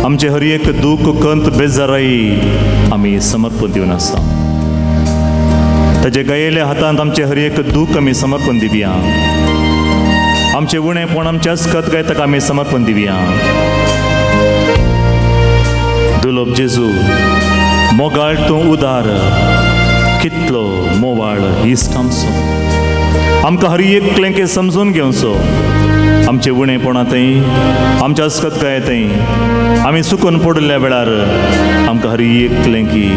आमचें हर एक दूख कंत बेजाराय आमी समर्पण दिवन आसा. ताजे गायेल्या हातांत आमचें हर एक दूख आमी समर्पण दिवया. आमचें उणेपण आमचें अस्कत गाय ताका आमी समर्पण दिवया. दुलोब जेजू मोगाळ तूं उदार, कितलो मोवाळ इश्ट आमचो. आमकां हर एकलें की समजून घेवचो. आमचें उणेपणा थंय आमच्या अस्कतकाय थंय आमी चुकून पडिल्ल्या वेळार आमकां हर एकलें की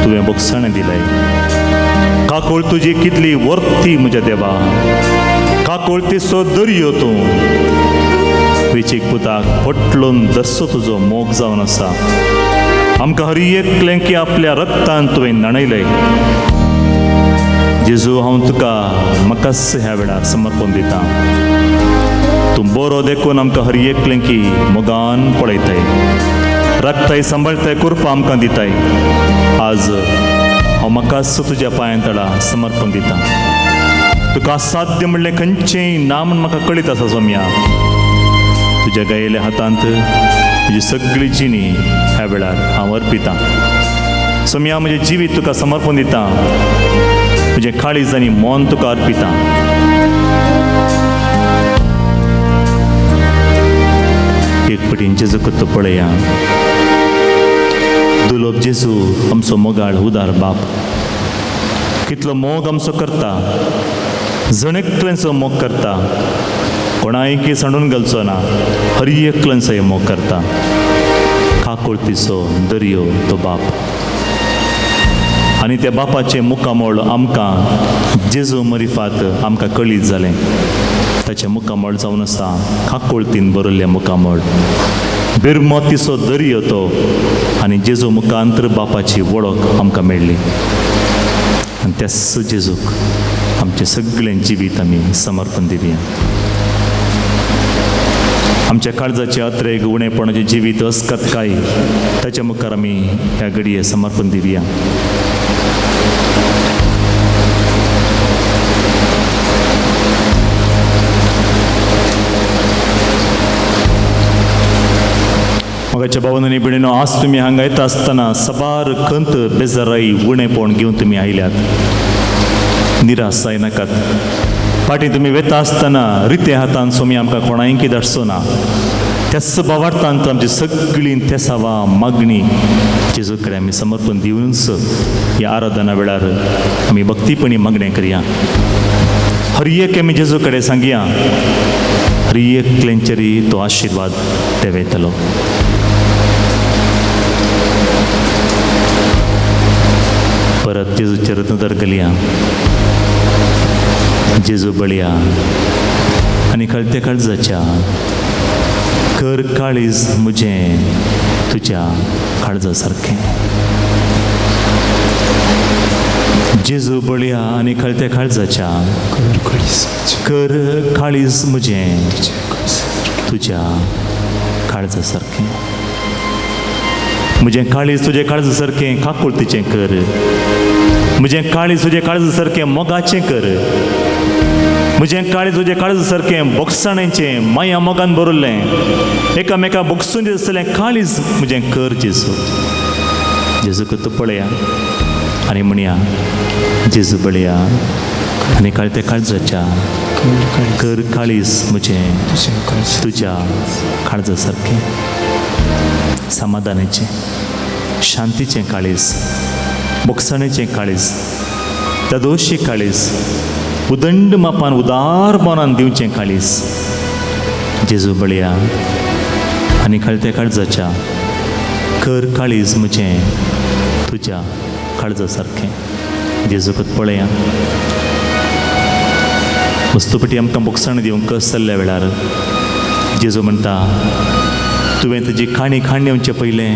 तुवें बक्षाणें दिलें. काकूळ तुजी कितली वर्ती म्हज्या देवा, काकूळतीचो दर्यो तूं. वेचीक पुताक पटलोन दसो तुजो मोग जावन आसा. आमकां हर एकलें की आपल्या रक्तान तुवें न्हाणयलें. जेजू हांव तुका म्हाकाच ह्या वेळार समर्पण दिता. तूं बरो देखून आमकां हर एकलें की मोगान पळयताय, राखताय, सांबाळताय, कृपा आमकां दिताय. आज हांव म्हाकाच तुज्या पांयां तळा समर्पण दिता. तुका असाध्य म्हणलें खंयचेंय ना म्हूण म्हाका कळीत आसा सोम्या. तुज्या गायेल्या हातांत तुजी सगळी जिणी ह्या वेळार हांव अर्पितां. सोम्या म्हजें जिवीत तुका समर्पण दिता. म्हजें काळीज आनी मन तुका अर्पितां. एक पटीन जेजूक तो पळया. दुलोब जेजू आमचो मोगाळ उदार बाप, कितलो मोग आमचो करता, जण एकल्यांचो मोग करता, कोणायकी सांडून घालचो ना, हर एकल्यांचो मोग करता. काकुळतीचो दर्यो तो बाप. आनी त्या बापाचें मुखामळ आमकां जेजू मरिफात आमकां कळीत जालें. ताचें मुखामळ जावन आसा काकुळतीन बरयल्लें मुखामळ, बिरमतीचो दर्यो तो. आनी जेजू मुखांतर बापाची वळख आमकां मेळ्ळी. आनी त्याच जेजूक आमचें सगळें जिवीत आमी समर्पण दिवया. आमच्या काळजाचे अत्रेग उणेपणाचें जिवीत अस्कतकाय ताच्या मुखार आमी ह्या घडये समर्पण दिवया. मोगाच्या भावांनो आनी भयणींनो, आज तुमी हांगा येता आसतना सबार खंत बेजाराय उणेपण घेवन तुमी आयल्यात. निराश जायनाकात. फाटीं तुमी वेता आसतना रित्या हातान सोमी आमकां कोणायकी धाडचो ना. त्याच भावार्थांत आमची सगळीं तेसावां मागणी जेजू कडेन आमी समर्पण दिवनच ह्या आराधना वेळार आमी भक्तीपणी मागणें करया. हर एक आमी जेजू कडेन सांगया, हर एकल्यांचेरय तो आशिर्वाद देंवयतलो. परत जेजूचेर नदर घालया. जेजू बळया आनी कळत्या काळजाच्या कर काळीज म्हजें तुज्या काळजा सारकें. जेजू बळया आनी कळत्या काळजाच्या कर काळीज म्हजें तुज्या काळजा सारकें. म्हजें काळीज तुजें काळजा सारकें काकुळतीचें कर. म्हजें काळीज तुजें काळजा सारकें मोगाचें कर. म्हजें काळीज तुजें काळजा सारकें बोगसाणेचें माया मोगान भरिल्लें एकामेका बोगसून दिसलें काळीज म्हजें कर जेजू. जेजूक तूं पळया आनी म्हणया, जेजू बळया आनी काळत्या काळजाच्या कर काळीज म्हजें तुज्या काळजा सारकें. समाधानाचें शांतीचें काळीज, बोगसाणेचें काळीज, दादोशी काळीज, उदंड मापान उदार मनान दिवचें काळीज. जेजू बळया आनी खालत्या काळजाच्या कर काळीज म्हजें तुज्या काळजा सारकें. जेजूकत पळया वस्तुपटी आमकां बोगसाण दिवंक कस जाल्ल्या वेळार जेजू म्हणटा तुवें तुजी काणी खाण येवचें पयलें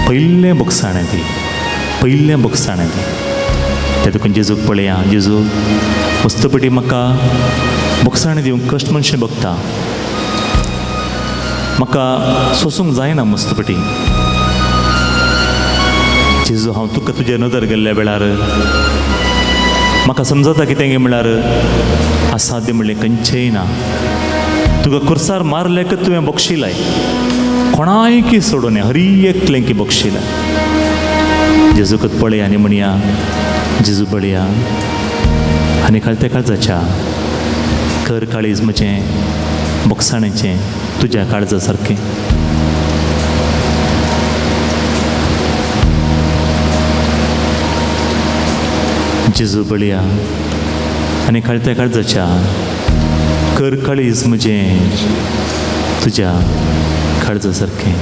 पयलें बोगसाणें ती पयलें बोगसाणें ती. तें तुका जेजूक पळया जेजू वस्तुपटी म्हाका बोगसाण दिवंक कश्ट मनशें बगता म्हाका सोसूंक जायना मस्तपटी. जेजू हांव तुका तुजे नदर गेल्ल्या वेळार म्हाका समजता कितें गे म्हळ्यार असाध्य म्हणलें खंयचेंय ना. तुका खुर्सार मारलें की तुवें बक्षिलाय कोणायकी सोडून हरी एकलें की बक्षिलाय. जेजूकत पळया आनी म्हणया जेजू पळया आनी खालत्या काळजाच्या कर काळीज म्हजें बोगसाणेचें तुज्या काळजा सारकें. जेजू बळया आनी खालत्या काळजाच्या कर काळीज म्हजें तुज्या काळजा सारकें.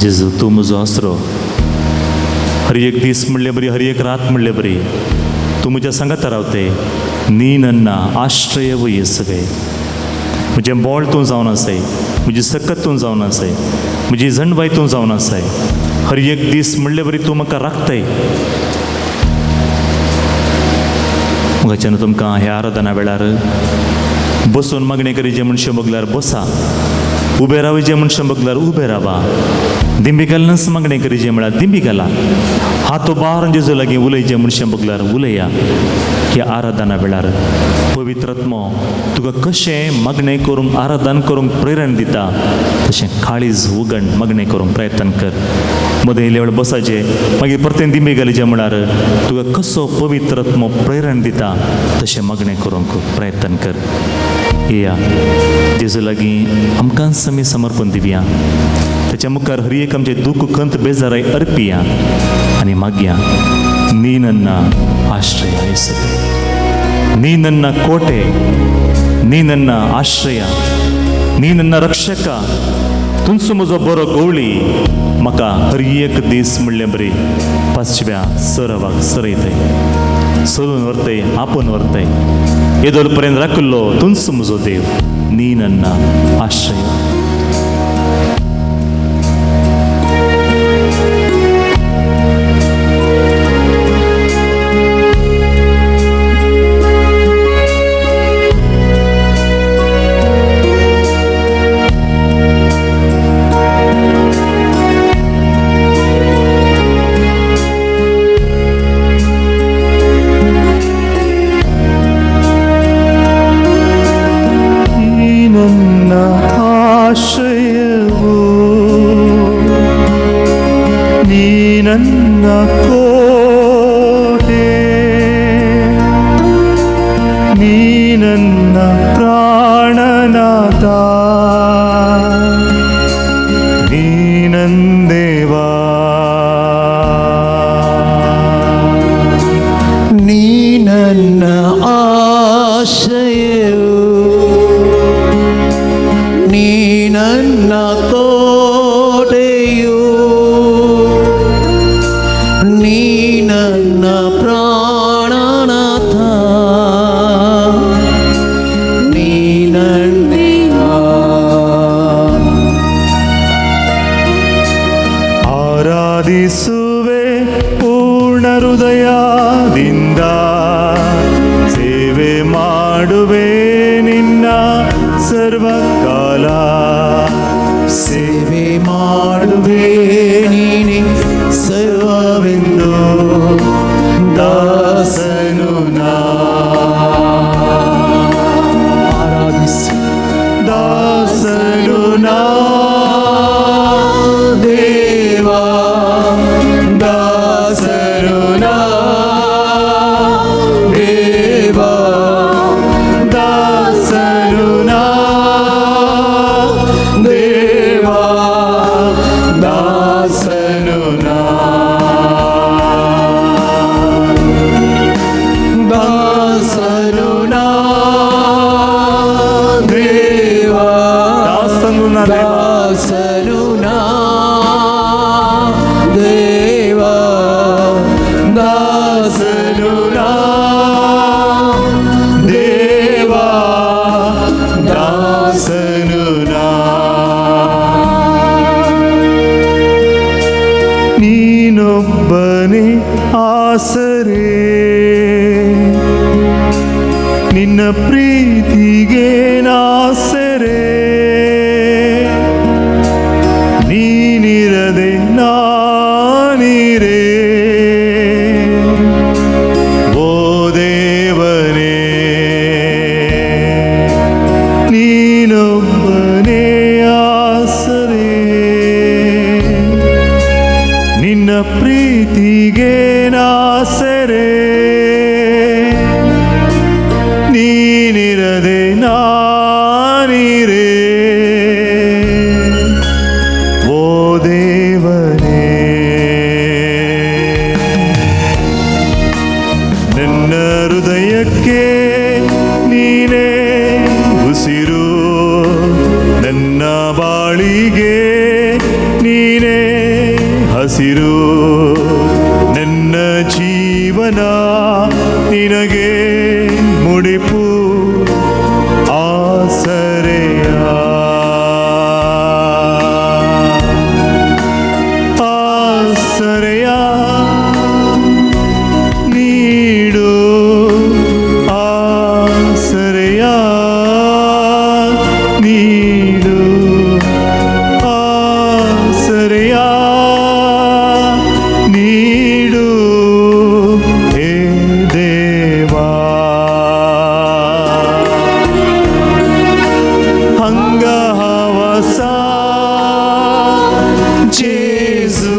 जेजू तूं म्हजो आसरो हर एक दीस म्हणले बरी हर एक रात म्हणले बरी तूं म्हज्या सांगाता रावते नी नन्ना आश्रय वय सगळे म्हजें बोळ तूं जावन आसाय म्हजी सकत तूं जावन आसाय म्हजी झणबाय तूं जावन आसाय हर एक दीस म्हणले बरी तूं म्हाका राखताय. मुखाच्यान तुमकां ह्या आराधना वेळार बसून मागणें करीचे मनशां बगल्यार बसा उबे रावचे मनशां बगल्यार उबे रावा दिंबी घालनच मागणें करीचे म्हळ्यार दिंबी घाला हातो बार जेजू लागीं उलयचे मनशां बगल्यार उलया. ह्या आराधना वेळार पवित्र आत्मो तुका कशें मागणें करूंक आराधन करूंक प्रेरण दिता तशें काळीज उगण मागणें करूंक प्रयत्न कर. मदें इल्ले वेळ बसाचें मागीर परतें दिंबी घालीचें म्हळ्यार तुका कसो पवित्र आत्मो प्रेरण दिता तशें मागणें करूंक प्रयत्न कर. येया जेजू लागीं आमकांच आमी समर्पण दिवया ताच्या मुखार हर एक आमचें दूख खंत बेजाराय अर्पिया आनी मागया नी नन्ना आश्रय येसू नी नन्ना कोटे नी नन्ना आश्रय नी नन्ना रक्षका तुमचो म्हजो बरो गवळी म्हाका हर एक दीस म्हणलें बरी पांचव्या सरवाक सरयतय सरून व्हरतय आपोवन व्हरतय येदोल पर्यंत राखिल्लो तुमचो म्हजो देव नी नन्ना आश्रय. ಆರಾಧಿಸುವೆ ಪೂರ್ಣ ಹೃದಯದಿಂದ ಸೇವೆ ಮಾಡುವೆ ನಿನ್ನ ಸರ್ವಕಾಲ ಸೇವೆ ಮಾಡುವೆ ನೀನೆ ಸರ್ವವೆಂದು ದಾಸನು ನಾ ಆರಾಧಿಸು ದಾಸನು ನಾ ದೇವಾ ದಾಸನು ನಾ ದೇವಾ ದಾಸನು ನಾ ದೇವಾ ದಾಸನು ನಿನ್ನ ಪ್ರೀತಿಗೆ ನಾಸರೆ, ನೀನಿರದೆ ನಾನಿರೆ. ಓ ದೇವನೇ, ನೀನೊಬ್ಬನೇ ಆಸರೆ, ನಿನ್ನ ಪ್ರೀತಿಗೆ ನಾಸರೆ, ನೀನಿರದೆ ನಾನಿರೆ. ಓ ದೇವನೇ, ನನ್ನ ಹೃದಯಕ್ಕೆ ನೀನೇ ಉಸಿರು, ನನ್ನ ಬಾಳಿಗೆ ನೀನೇ ಹಸಿರು, ನನ್ನ ಜೀವನ ನಿನಗೆ ಮುಡಿಪು ಆಸರೆಯ, ಆಸರೆಯ ನೀಡು, ಆಸರೆಯ ನೀಡು, ಆಸರೆಯ ನೀಡು ಹೇ ದೇವಾ. ಹಂಗಹವಸ ಜೇಸು,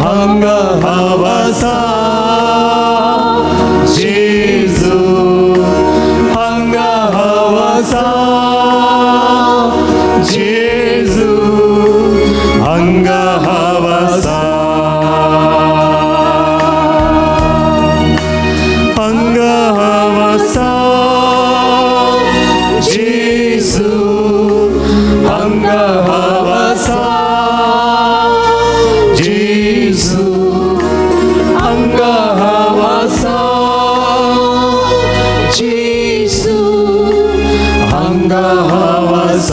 ಹಂಗಹವಸ ಜೇಸು, ಹಂಗಹವಸ ಜೇಸು, ಹಂಗಹವಸ, ಹಂಗಹವಸ ಜೇಸು, ಹಂಗಹವಸ ಜೇಸು, ಹಂಗಹವಸ ಜೇಸು, ಹಂಗಹವಸ.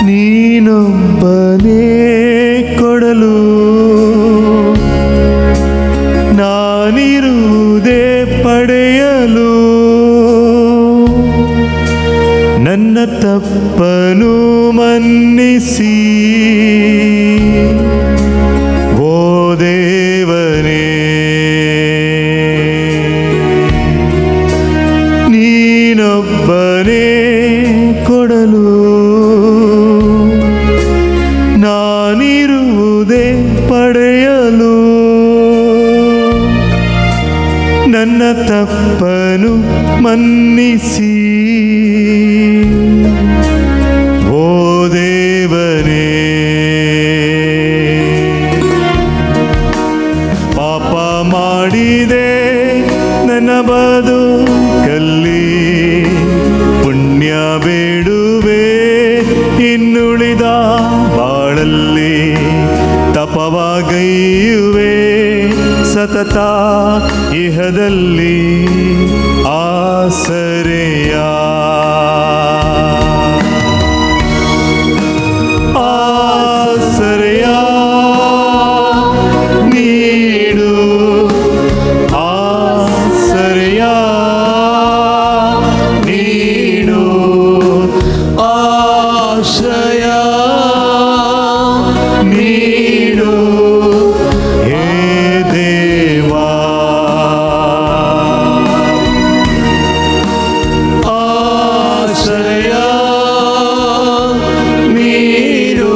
ನೀನೊಬ್ಬನೇ ಕೊಡಲು ನಾನಿರುವುದೇ ಪಡೆಯಲು, ನನ್ನ ತಪ್ಪನು ಮನ್ನಿಸಿ ಓ ದೇವನೇ, ನೀನೊಬ್ಬನೇ ಕೊಡಲು ನಾನಿರುವುದೇ ಪಡೆಯಲು, ನನ್ನ ತಪ್ಪನು ಮನ್ನಿಸಿ ಓ ದೇವನೇ. ಪಾಪ ಮಾಡಿದೆ ನನ್ನ ಬದುಕಲ್ಲಿ, ಪುಣ್ಯ ಬೇಡುವೆ ಇನ್ನುಳಿದ ಬಾಳಲ್ಲಿ, ತಪವಾಗೈಯುವೆ ಸತತ ಇಹದಲ್ಲಿ ಆಸರೆಯ, ಆಸರೆಯ ನೀಡು, ಆಸರೆಯ ನೀಡು, ಆಶ್ರಯ ನೀಡು ಹೇ ದೇವಾ, ಆಶ್ರಯ ನೀಡು,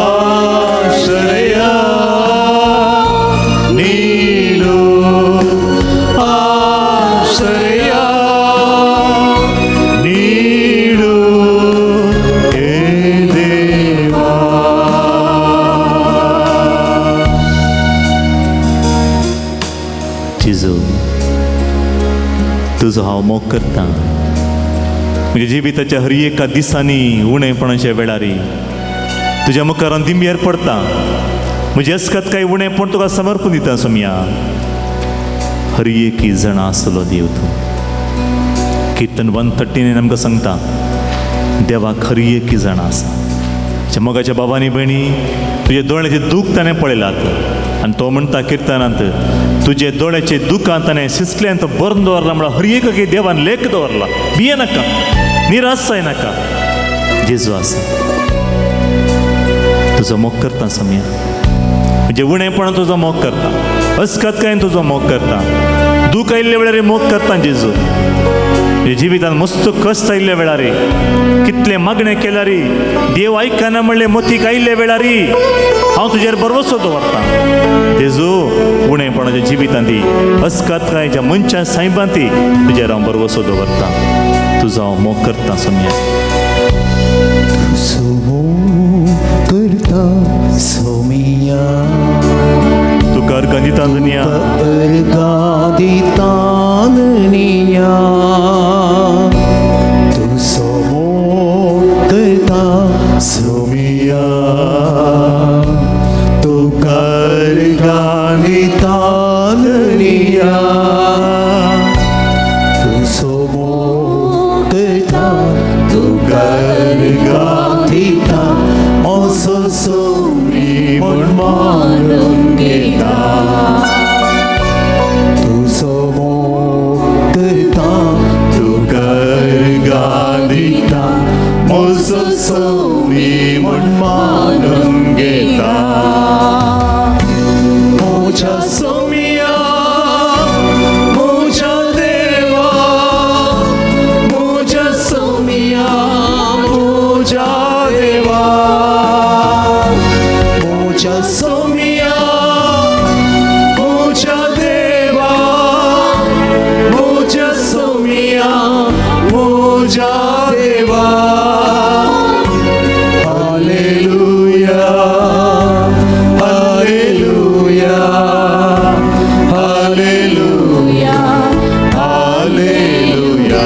ಆಶ್ರಯ ನೀಡು, ಆಶ್ರಯ ನೀಡು ಹೇ ದೇವಾ. जेजू, तुजो हांव मोग करता. म्हज्या जिविताच्या हर एका दिसांनी उणेपणाच्या वेळारी तुज्या मुखार हांव दिंब्यार पडता. म्हजी अस्कत काय उणेपण तुका समर्पण दिता सोमया. हर एकी जाणा आसलो देव तूं. किर्तन 139 आमकां सांगता देवाक हर एकी जाणा आसा. मोगाच्या बाबांनी भयणी, तुजे दोळ्याचे दूख ताणें पळयलात आनी तो म्हणटा किर्तनांत, तुजे दोळ्याचे दुखां ताणें शिसल्यांत भरून दवरला. म्हळ्यार हर एक देवान लेख दवरला. भिये नाका, निराश जायनाका, जेजू आसा. तुजो मोग करता सोमया, म्हणजे उणेपणान तुजो मोग करता, अस्कतकायेन तुजो मोग करता, दूख आयिल्ल्या वेळार मोग करता जेजू. जिवितान मस्त कश्ट आयिल्ल्या वेळार, कितले मागणें केल्यार देव आयकना म्हणलें मोतीक आयिल्ल्या वेळार हांव तुजेर भरवसो दवरता जेजू. उणेपणाच्या जिवितांत ती अस्कतकायेच्या मनशां सायबांत ती तुजेर हांव भरवसो दवरता. तुजो हांव मोग करता सोमया. तुजो करता सोमिया, तुका अर्गां दिता दुनिया, अर्गां दिता धनिया. तुजो मोग करता सोमिया, तुका अर्गां दिता धनिया. तुजो मोग करता, तुका अर्गां दिता, म्हजो सोमी म्हूण मानून घेता. तुजो मोग करता, तुका अर्गां दिता, म्हजो सोमी म्हूण मानून घेता. म्हज्या सोमिया, म्हज्या देवा, म्हज्या सोमिया, म्हज्या देवा, म्हज्या सोमिया, म्हज्या देवा, म्हज्या सोमिया, म्हज्या देवा. Hallelujah, hallelujah, hallelujah, hallelujah,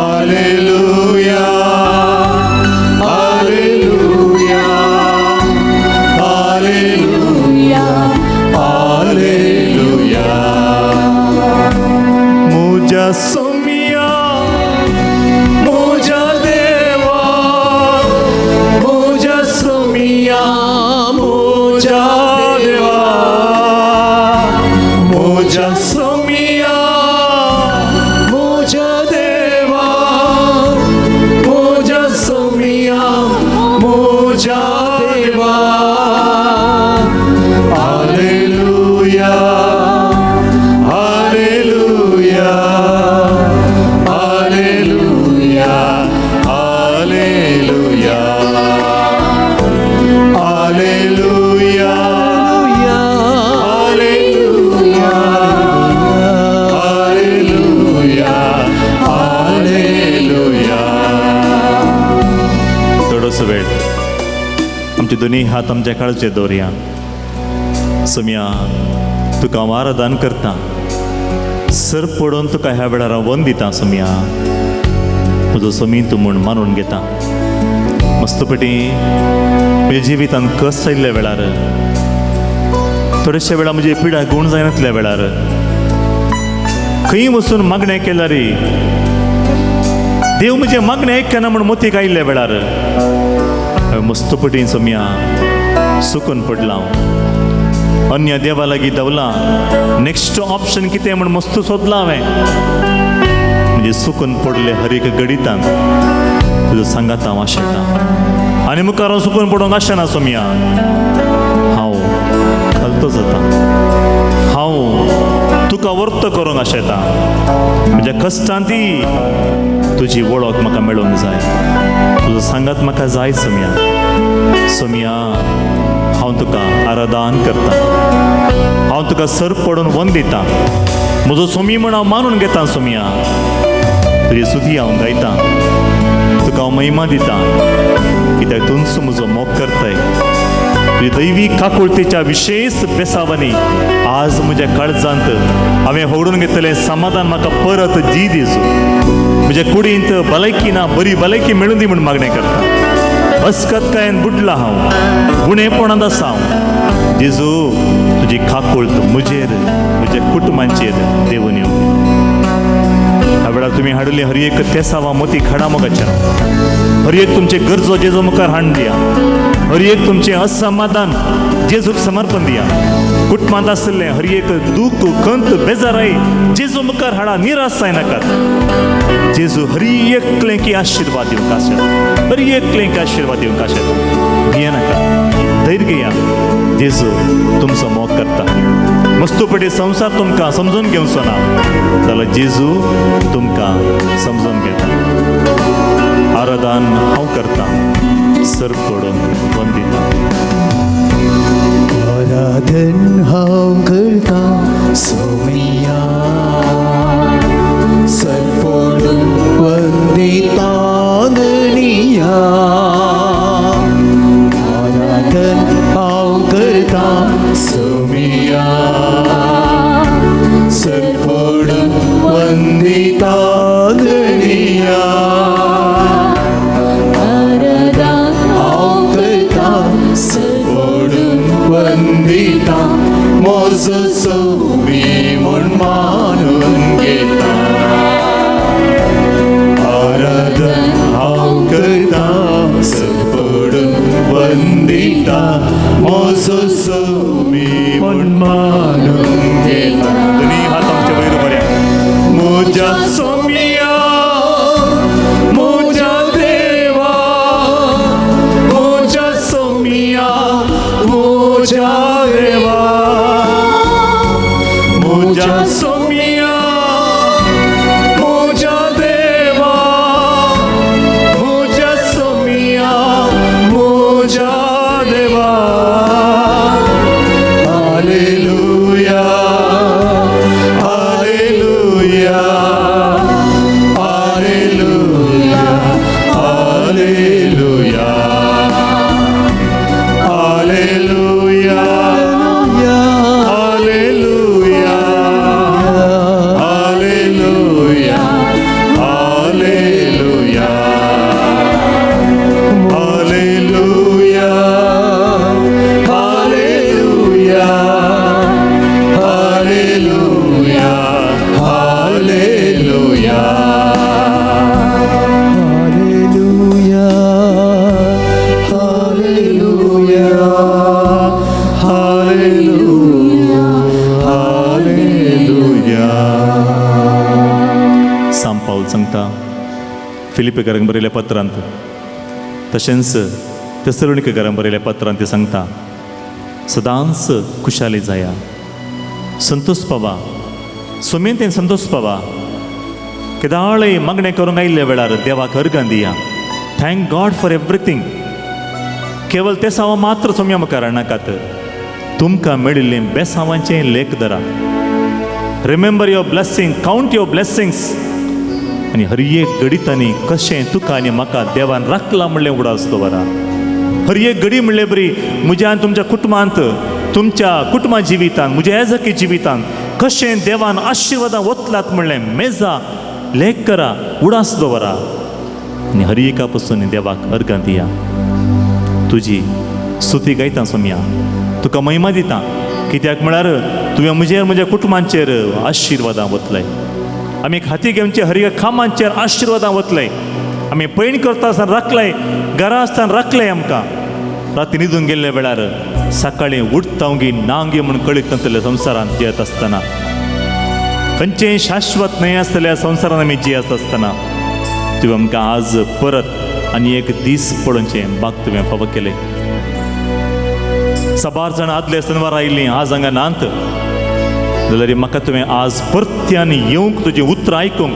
hallelujah, hallelujah, hallelujah, hallelujah. म्हज्या सोमिया, म्हज्या देवा, म्हज्या सोमिया, म्हज्या देवा, म्हज्या सोमिया, म्हज्या देवा, म्हज्या सोमिया, म्हज्या देवा. Hallelujah, hallelujah, hallelujah, hallelujah, hallelujah, hallelujah, hallelujah, hallelujah. थोडोसो वेळ आमचे दोनी हात आमच्या काळचे दवरया. सोमया, तुका हांव आराधन करता, सर पडून तुका ह्या वेळार हांव वंदिता सोमया. म्हजो सोमी तूं म्हूण मानून घेता. मस्तपटी म्हज्या जिवितान कश्ट आयिल्ल्या वेळार, थोडेशे वेळार म्हजी पिडा गूण जायनातल्या वेळार, खंय वचून मागणें केल्यार देव म्हजें मागणें आयकना म्हूण मोतीक आयिल्ल्या वेळार हांवें मस्तपटी सोमया सुकून पडलां हांव. अन्य देवा लागीं धांवलां, नेक्स्ट ऑप्शन कितें म्हूण मस्त सोदलां हांवें. म्हणजे सुकून पडले हर एक गडितान तुजो सांगात हांव आशेतां आनी मुखार हांव सुकून पडूंक आशेना सोमया. हांव खालतो जाता, हांव तुका वर्त करूंक आशेतां. म्हज्या कश्टांती तुजी वळख म्हाका मेळोंक जाय, तुजो सांगात म्हाका जाय सोमया. सोमया, हांव तुका आराधन करता, हांव तुका सर पडून वंदितां. म्हजो सोमी म्हण हांव मानून घेतां सोमया. तुजी स्तुती हांव गायतां, तुका हांव महिमा दितां, कित्याक तूंच म्हजो मोग करताय. तुजी दैवी काकुळतेच्या विशेश बेसावांनी आज म्हज्या काळजांत हांवें होडून घेतलें समाधान म्हाका परत जी दिजू. म्हज्या कुडींत भलायकी ना, बरी भलायकी मेळूं दी म्हूण मागणें करता. अस्कतकायेन बुडला हांव, गुणेपणांत आसा हांव. जेजू, तुजी काकुळत म्हजेर, म्हज्या कुटुंबांचेर देवून येवं. ह्या वेळार तुमी हाडली हर एक तेसावा मोती खडा मोगाच्या, हर एक तुमचे गरजो जेजू मुखार हाडून दिया, हर एक तुमचें असमाधान जेजूक समर्पण दिया. कुटुंबांत आशिल्लें हर एक दूख खंत बेजाराय जेजू मुखार हाडा, निराश जायनाकात. जेजू हर एकलें की आशिर्वाद दिवंक आशेता, हर एकलें की आशिर्वाद दिवंक आशेता. भियेनाका, धैर्य घेया, जेजू तुमचो मोग करता. मस्तू संवसार तुमकां समजून घेवचो ना जाल्यार जेजू तुमकां समजून घेता. आराधन हांव करता, सर पडून वंदिता. आराधन हांव करता सोमिया, सरपडून वंदिता धनिया. आराधन हांव करता सोमिया, सरपडून वंदिता धनिया. आराधन हांव करता सरपडून वंदिता, मोजो सोमी म्हूण मानून घेता. आराधन हांव करता सरपडून वंदिता, मोजो सोमी म्हूण मानून घेता. दोनी हात आमचे वयर बऱ्या. म्हज्या सोमिया, म्हज्या देवा, म्हज्या सोमिया, म्हज्या देवा, म्हज्या सोमिया, म्हज्या देवा, म्हज्या सोमिया, म्हज्या देवा. Hallelujah, hallelujah, hallelujah, hallelujah, hallelujah, hallelujah, hallelujah, hallelujah, hallelujah, hallelujah, hallelujah, hallelujah. Hallelujah, hallelujah, hallelujah, hallelujah. सांत पावल सांगता फिलिपेकारांक बरयल्या पत्रांत, तशेंच तेसलोनिकेकारांक बरयल्या पत्रांत ते सांगता, सदांच खुशाली जाया, संतोष पावा, सुमेंतेन संतोष पावा. केदाळे मागणें करूंक आयिल्ल्या वेळार देवाक अर्गां दिया. Thank God for everything. केवल तेसांव मात्र सोम्या मुखार हाडनाकात, तुमकां मेळिल्लें बेसांवांचें लेख धरा. Remember your blessing, count your blessings. आनी हर एक घडितांनी कशें तुका आनी म्हाका देवान राखला म्हणलें उगडास दवरा. हर एक घडी म्हणले बरी म्हज्या आनी तुमच्या कुटुंबांत, तुमच्या कुटुंबा जिवितांत, म्हज्या एजकी जिवितांत कशें देवान आशिर्वादां वतलात म्हणलें मेजा लेख करा, उडास दवरा आनी हर एका पासून देवाक अर्गां दिया. तुजी स्तुती गायता सोमया, तुका महिमा दिता, कित्याक म्हळ्यार तुवें म्हजेर म्हज्या कुटुंबांचेर आशिर्वादां वतलय. आमी हाती घेवचे हर एका कामांचेर आशिर्वादां वतलय. आमी पयण करता आसतना राखलय, घरा आसतना राखलय. आमकां राती न्हिदून गेल्ल्या वेळार, सकाळीं उठता नांगी म्हूण कळीत नासतल्या संवसारांत जियेत आसतना, खंयचेंय शाश्वत न्हय आसतल्या संवसारांत आमी जियेत आसतना, तुवें आमकां आज परत आनी एक दीस पळोवचें बाग तुवें फावो केलें. साबार जाणां आदले शेनवार आयिल्लीं, आज हांगा नात, जाल्यार म्हाका तुवें आज परत्यान येवंक, तुजीं उतरां आयकूंक,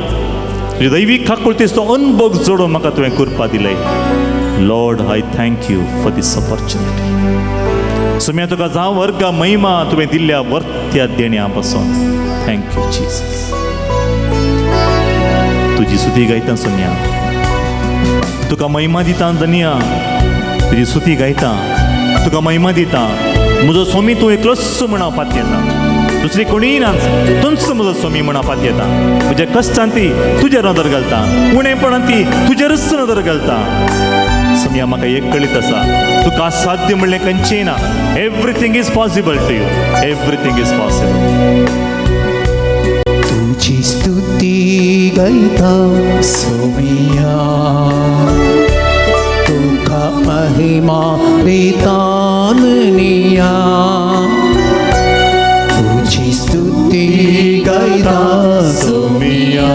तुजी दैवीक काकुळतेचो अनुभव जोडून म्हाका तुवें कृपा दिलय. Lord, I thank you for this opportunity. सुम्या, तुका जावं वर्गा महिमा तुवें दिल्ल्या वर्त्या देण्या पासून. Thank you Jesus. तुजी स्तुती गायता सोम्या, तुका महिमा दिता धनिया. तुजी स्तुती गायता, तुका महिमा दिता. म्हजो स्वामी तूं एकलोच म्हण हांव पातयेता, दुसरी कोणीय ना, तूंच म्हजो स्वामी म्हण हांव पातयेता. म्हज्या कश्टान ती तुजेर नदर घालता, उणेपणान ती तुजेरच नदर घालता. सोमया, म्हाका एक कळीत आसा, तुका असाध्य म्हणलें खंयचें ना. Everything is possible to you, everything is possible. तुझी तुजी स्तुती गायता सोमिया, तुका महिमा दितानिया, तुजी स्तुती गायता सोमिया,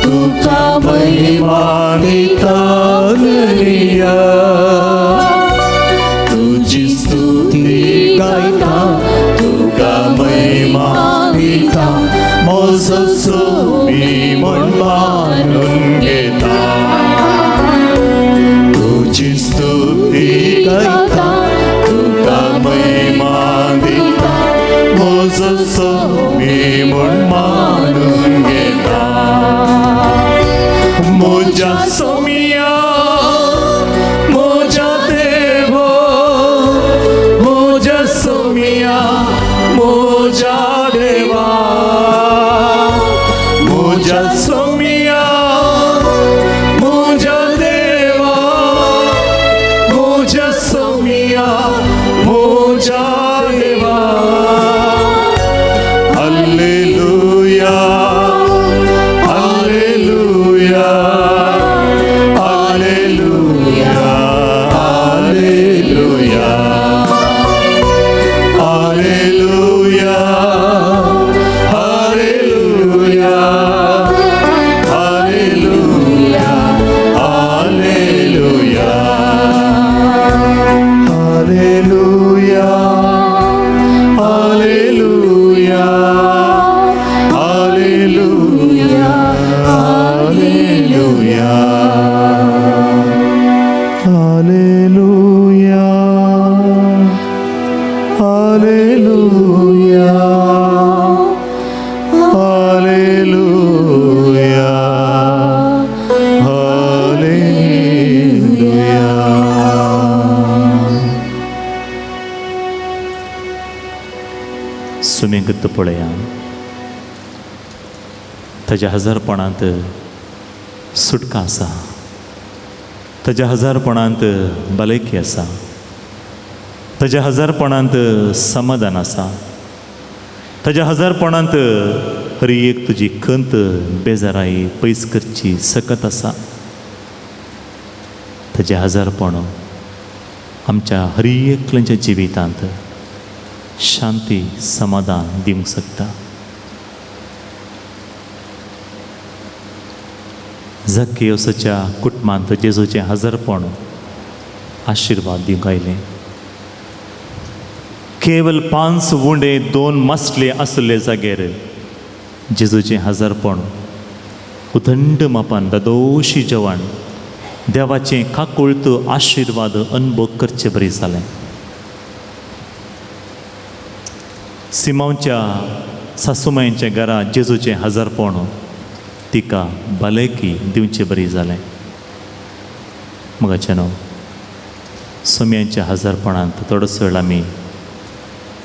तुका महिमा दितानिया, तुजी स्तुती गायता तुका महिमा दिता म्हजो सोमी म्हण मानून घेता, तुजी स्तुती गायता तुका महिमा दिता म्हजो सोमी म्हण मानून घेता. म्हज्या सोमिया म्हज्या देवो, म्हज्या सोमिया म्हज्या देवा, म्हज्या सोमिया म्हज्या देवा, म्हज्या सोमिया म्हज्या देवा. Hallelujah, hallelujah, hallelujah, hallelujah, hallelujah, hallelujah, hallelujah, hallelujah, hallelujah, hallelujah, hallelujah, hallelujah, hallelujah, hallelujah, hallelujah, hallelujah. सुमेगत पळया, ताज्या हजारपणांत सुटका आसा, ताज्या हजारपणांत भलायकी आसा, ताज्या हजारपणांत समाधान आसा, ताज्या हजारपणांत हर एक तुजी खंत बेजाराय पयस करची सकत आसा. ताजें हजारपण आमच्या हर एकल्याच्या जिवितांत शांती समाधान दिवंक शकता. जक्केयोसाच्या कुटुंबांत जेजूचें हजारपण आशिर्वाद दिवंक आयलें. केवल 5 उंडे 2 मासले आसले जाग्यार जेजूचें हजारपण उदंड मापान दादोशी जेवण देवाचें काकुळत आशिर्वाद अनुभव करचे बरी जालें. सिमांवच्या सासुमांयच्या घरा जेजूचें हजारपण तिका भलायकी दिवचे बरी जालें. मगाचें न्हू सोम्यांच्या हजारपणांत थोडोसो वेळ आमी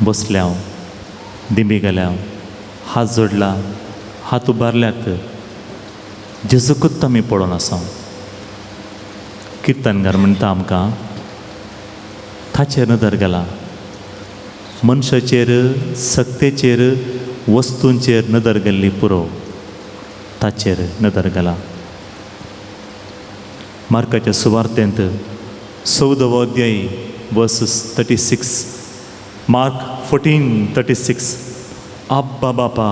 बसल्या, दिंबी गेल्या, हात जोडला, हात उबारल्यात, जेजूकूच आमी पळोवन आसा. किर्तनकार म्हणटा आमकां ताचेर नदर गेला, मनशाचेर सक्तेचेर वस्तूंचेर नदर गेल्ली पुरो, ताचेर नदर गेला. मार्काच्या सुवार्तेंत 14वो अध्याय वर्स 36, मार्क 14:36, आब्बा बापा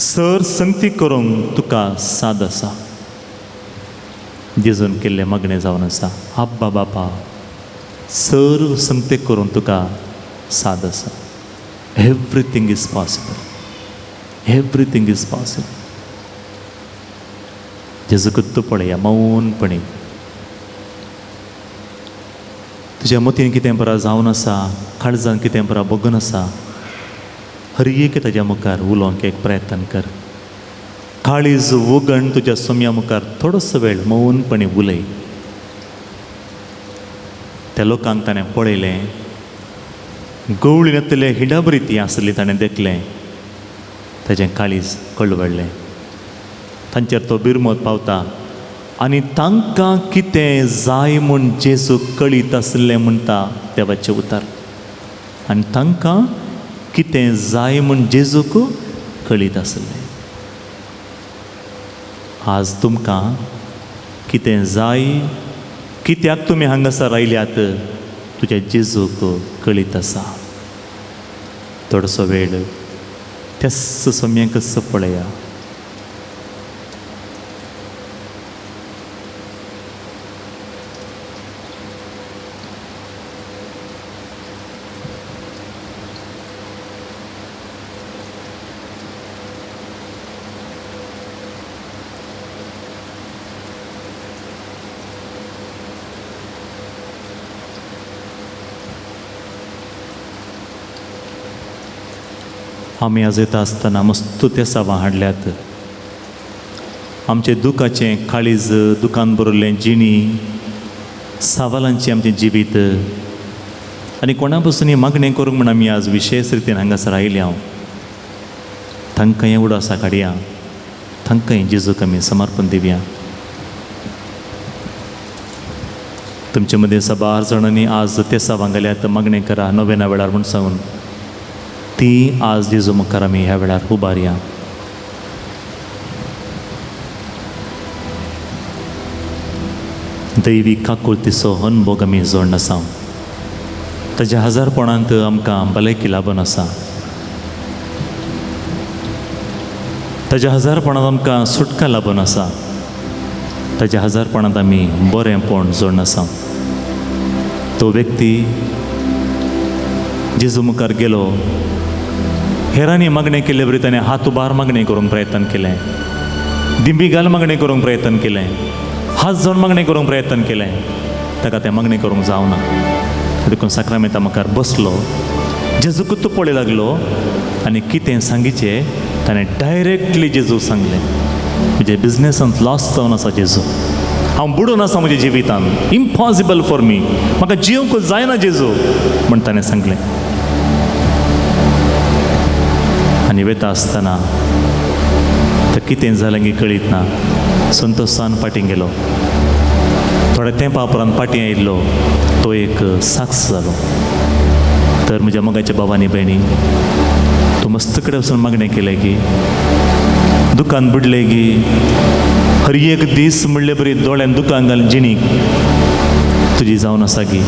सर संगती करूंक तुका साद आसा. जेजून केल्लें मागणें जावन आसा, आब्बा बापा सर संगती करूंक तुका साद आसा. Everything is possible, everything is possible. जेजूकूच तूं पळया मौनपणी, तुज्या मतीन कितें परा जावन आसा, काळजान कितें परा बगून आसा, हर एक ताज्या मुखार उलोवंक एक प्रयत्न कर. काळीज उगण तुज्या सोम्या मुखार थोडोसो वेळ मौनपणी उलय. त्या लोकांक ताणें पळयलें, गवळी नातले हिंडाबरी ती आसली, ताणें देखलें, ताजें काळीज कळवळ्ळें. तांचेर तो बिरमत पावता आनी तांकां कितें जाय म्हूण जेजू कळीत आसलें म्हणटा देवाचें उतर. आनी तांकां कितें जाय म्हूण जेजूक कळीत आसलें. आज तुमकां कितें जाय, कित्याक तुमी हांगासर आयल्यात तुज्या जेजूक कळीत आसा. थोडोसो वेळ त्याच सोम्यांकच पळया. आमी आज येता आसतना मस्त तेसावां हाडल्यात. आमचें दुखाचें काळीज, दुखान भरिल्लें जिणी, सवालांचें आमचें जिवीत आनी कोणा पसून ही मागणें करूंक म्हूण आमी आज विशेश रितीन हांगासर आयल्या. हांव तांकां हें उडासा काडया, तांकां हें जेजूक आमी समर्पण दिवया. तुमचे मदीं साबार जाणांनी आज तेसावां घाल्यात, मागणें करा नोवेना वेळार म्हूण सांगून ती आज जेजू मुखार आमी ह्या वेळार उबारया. दैवी काकुळतीचो अनभोग आमी जोडून आसा. ताज्या हजारपणांत आमकां भलायकी लाबून आसा. ताज्या हजारपणांत आमकां सुटका लाबून आसा. ताज्या हजारपणांत आमी बरेंपण जोडून आसा. तो व्यक्ती जेजू मुखार गेलो, हेरांनी मागणें केल्ले बरी ताणें हात उबार मागणें करूंक प्रयत्न केलें, दिंबी घाल मागणें करूंक प्रयत्न केलें, हात जावन मागणें करूंक प्रयत्न केलें, ताका तें मागणें करूंक जावना. देखून साक्रामेंता मुखार बसलो, जेजूकूच पळय लागलो आनी कितें सांगीचें ताणें डायरेक्टली जेजूक सांगलें, म्हजे बिजनेसांत लॉस जावन आसा जेजू, हांव बुडून आसा म्हज्या जिवितान, इम्पॉसिबल फॉर मी, म्हाका जिवंक जायना जेजू म्हण ताणें सांगलें. आनी वेता आसतना तर कितें जालें की कळीत ना, संतोषान फाटीं गेलो. थोड्या तेंपा उपरांत फाटीं आयिल्लो तो एक साक्ष जालो. तर म्हज्या मोगाच्या बाबांनी भयणी, तूं मस्त कडेन वचून मागणें केलें की दुकान बुडलें की हर एक दीस म्हणले बरी दोळ्यान दुकान घालून जिणी तुजी जावन आसा की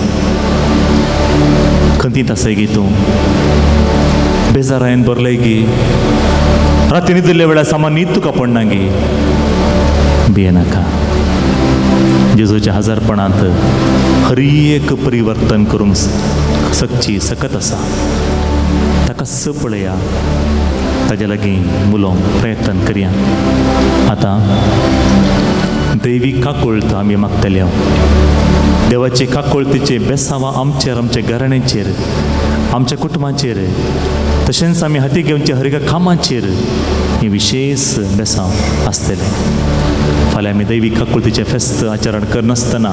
खंतींत आसाय की तूं बेजारायन भरलें की राती न्हिदिल्ल्या वेळार सामान न्हीद तुका पडना गी, भियेनाका. जेजूच्या हजारपणांत हर एक परिवर्तन करूंक सकची सकत आसा. ताका स पळया, ताजे लागीं उलोवंक प्रयत्न करया. आतां दैवी काकुळत आमी मागतले. देवाचे काकुळतीचे बेसांवां आमचेर, आमच्या घराण्यांचेर, आमच्या कुटुंबाचेर, तशेंच आमी हाती घेवचे हर एका कामाचेर ही विशेश बेसांव आसतलें. फाल्यां आमी दैवी काकुळतीचें फेस्त आचरण करनासतना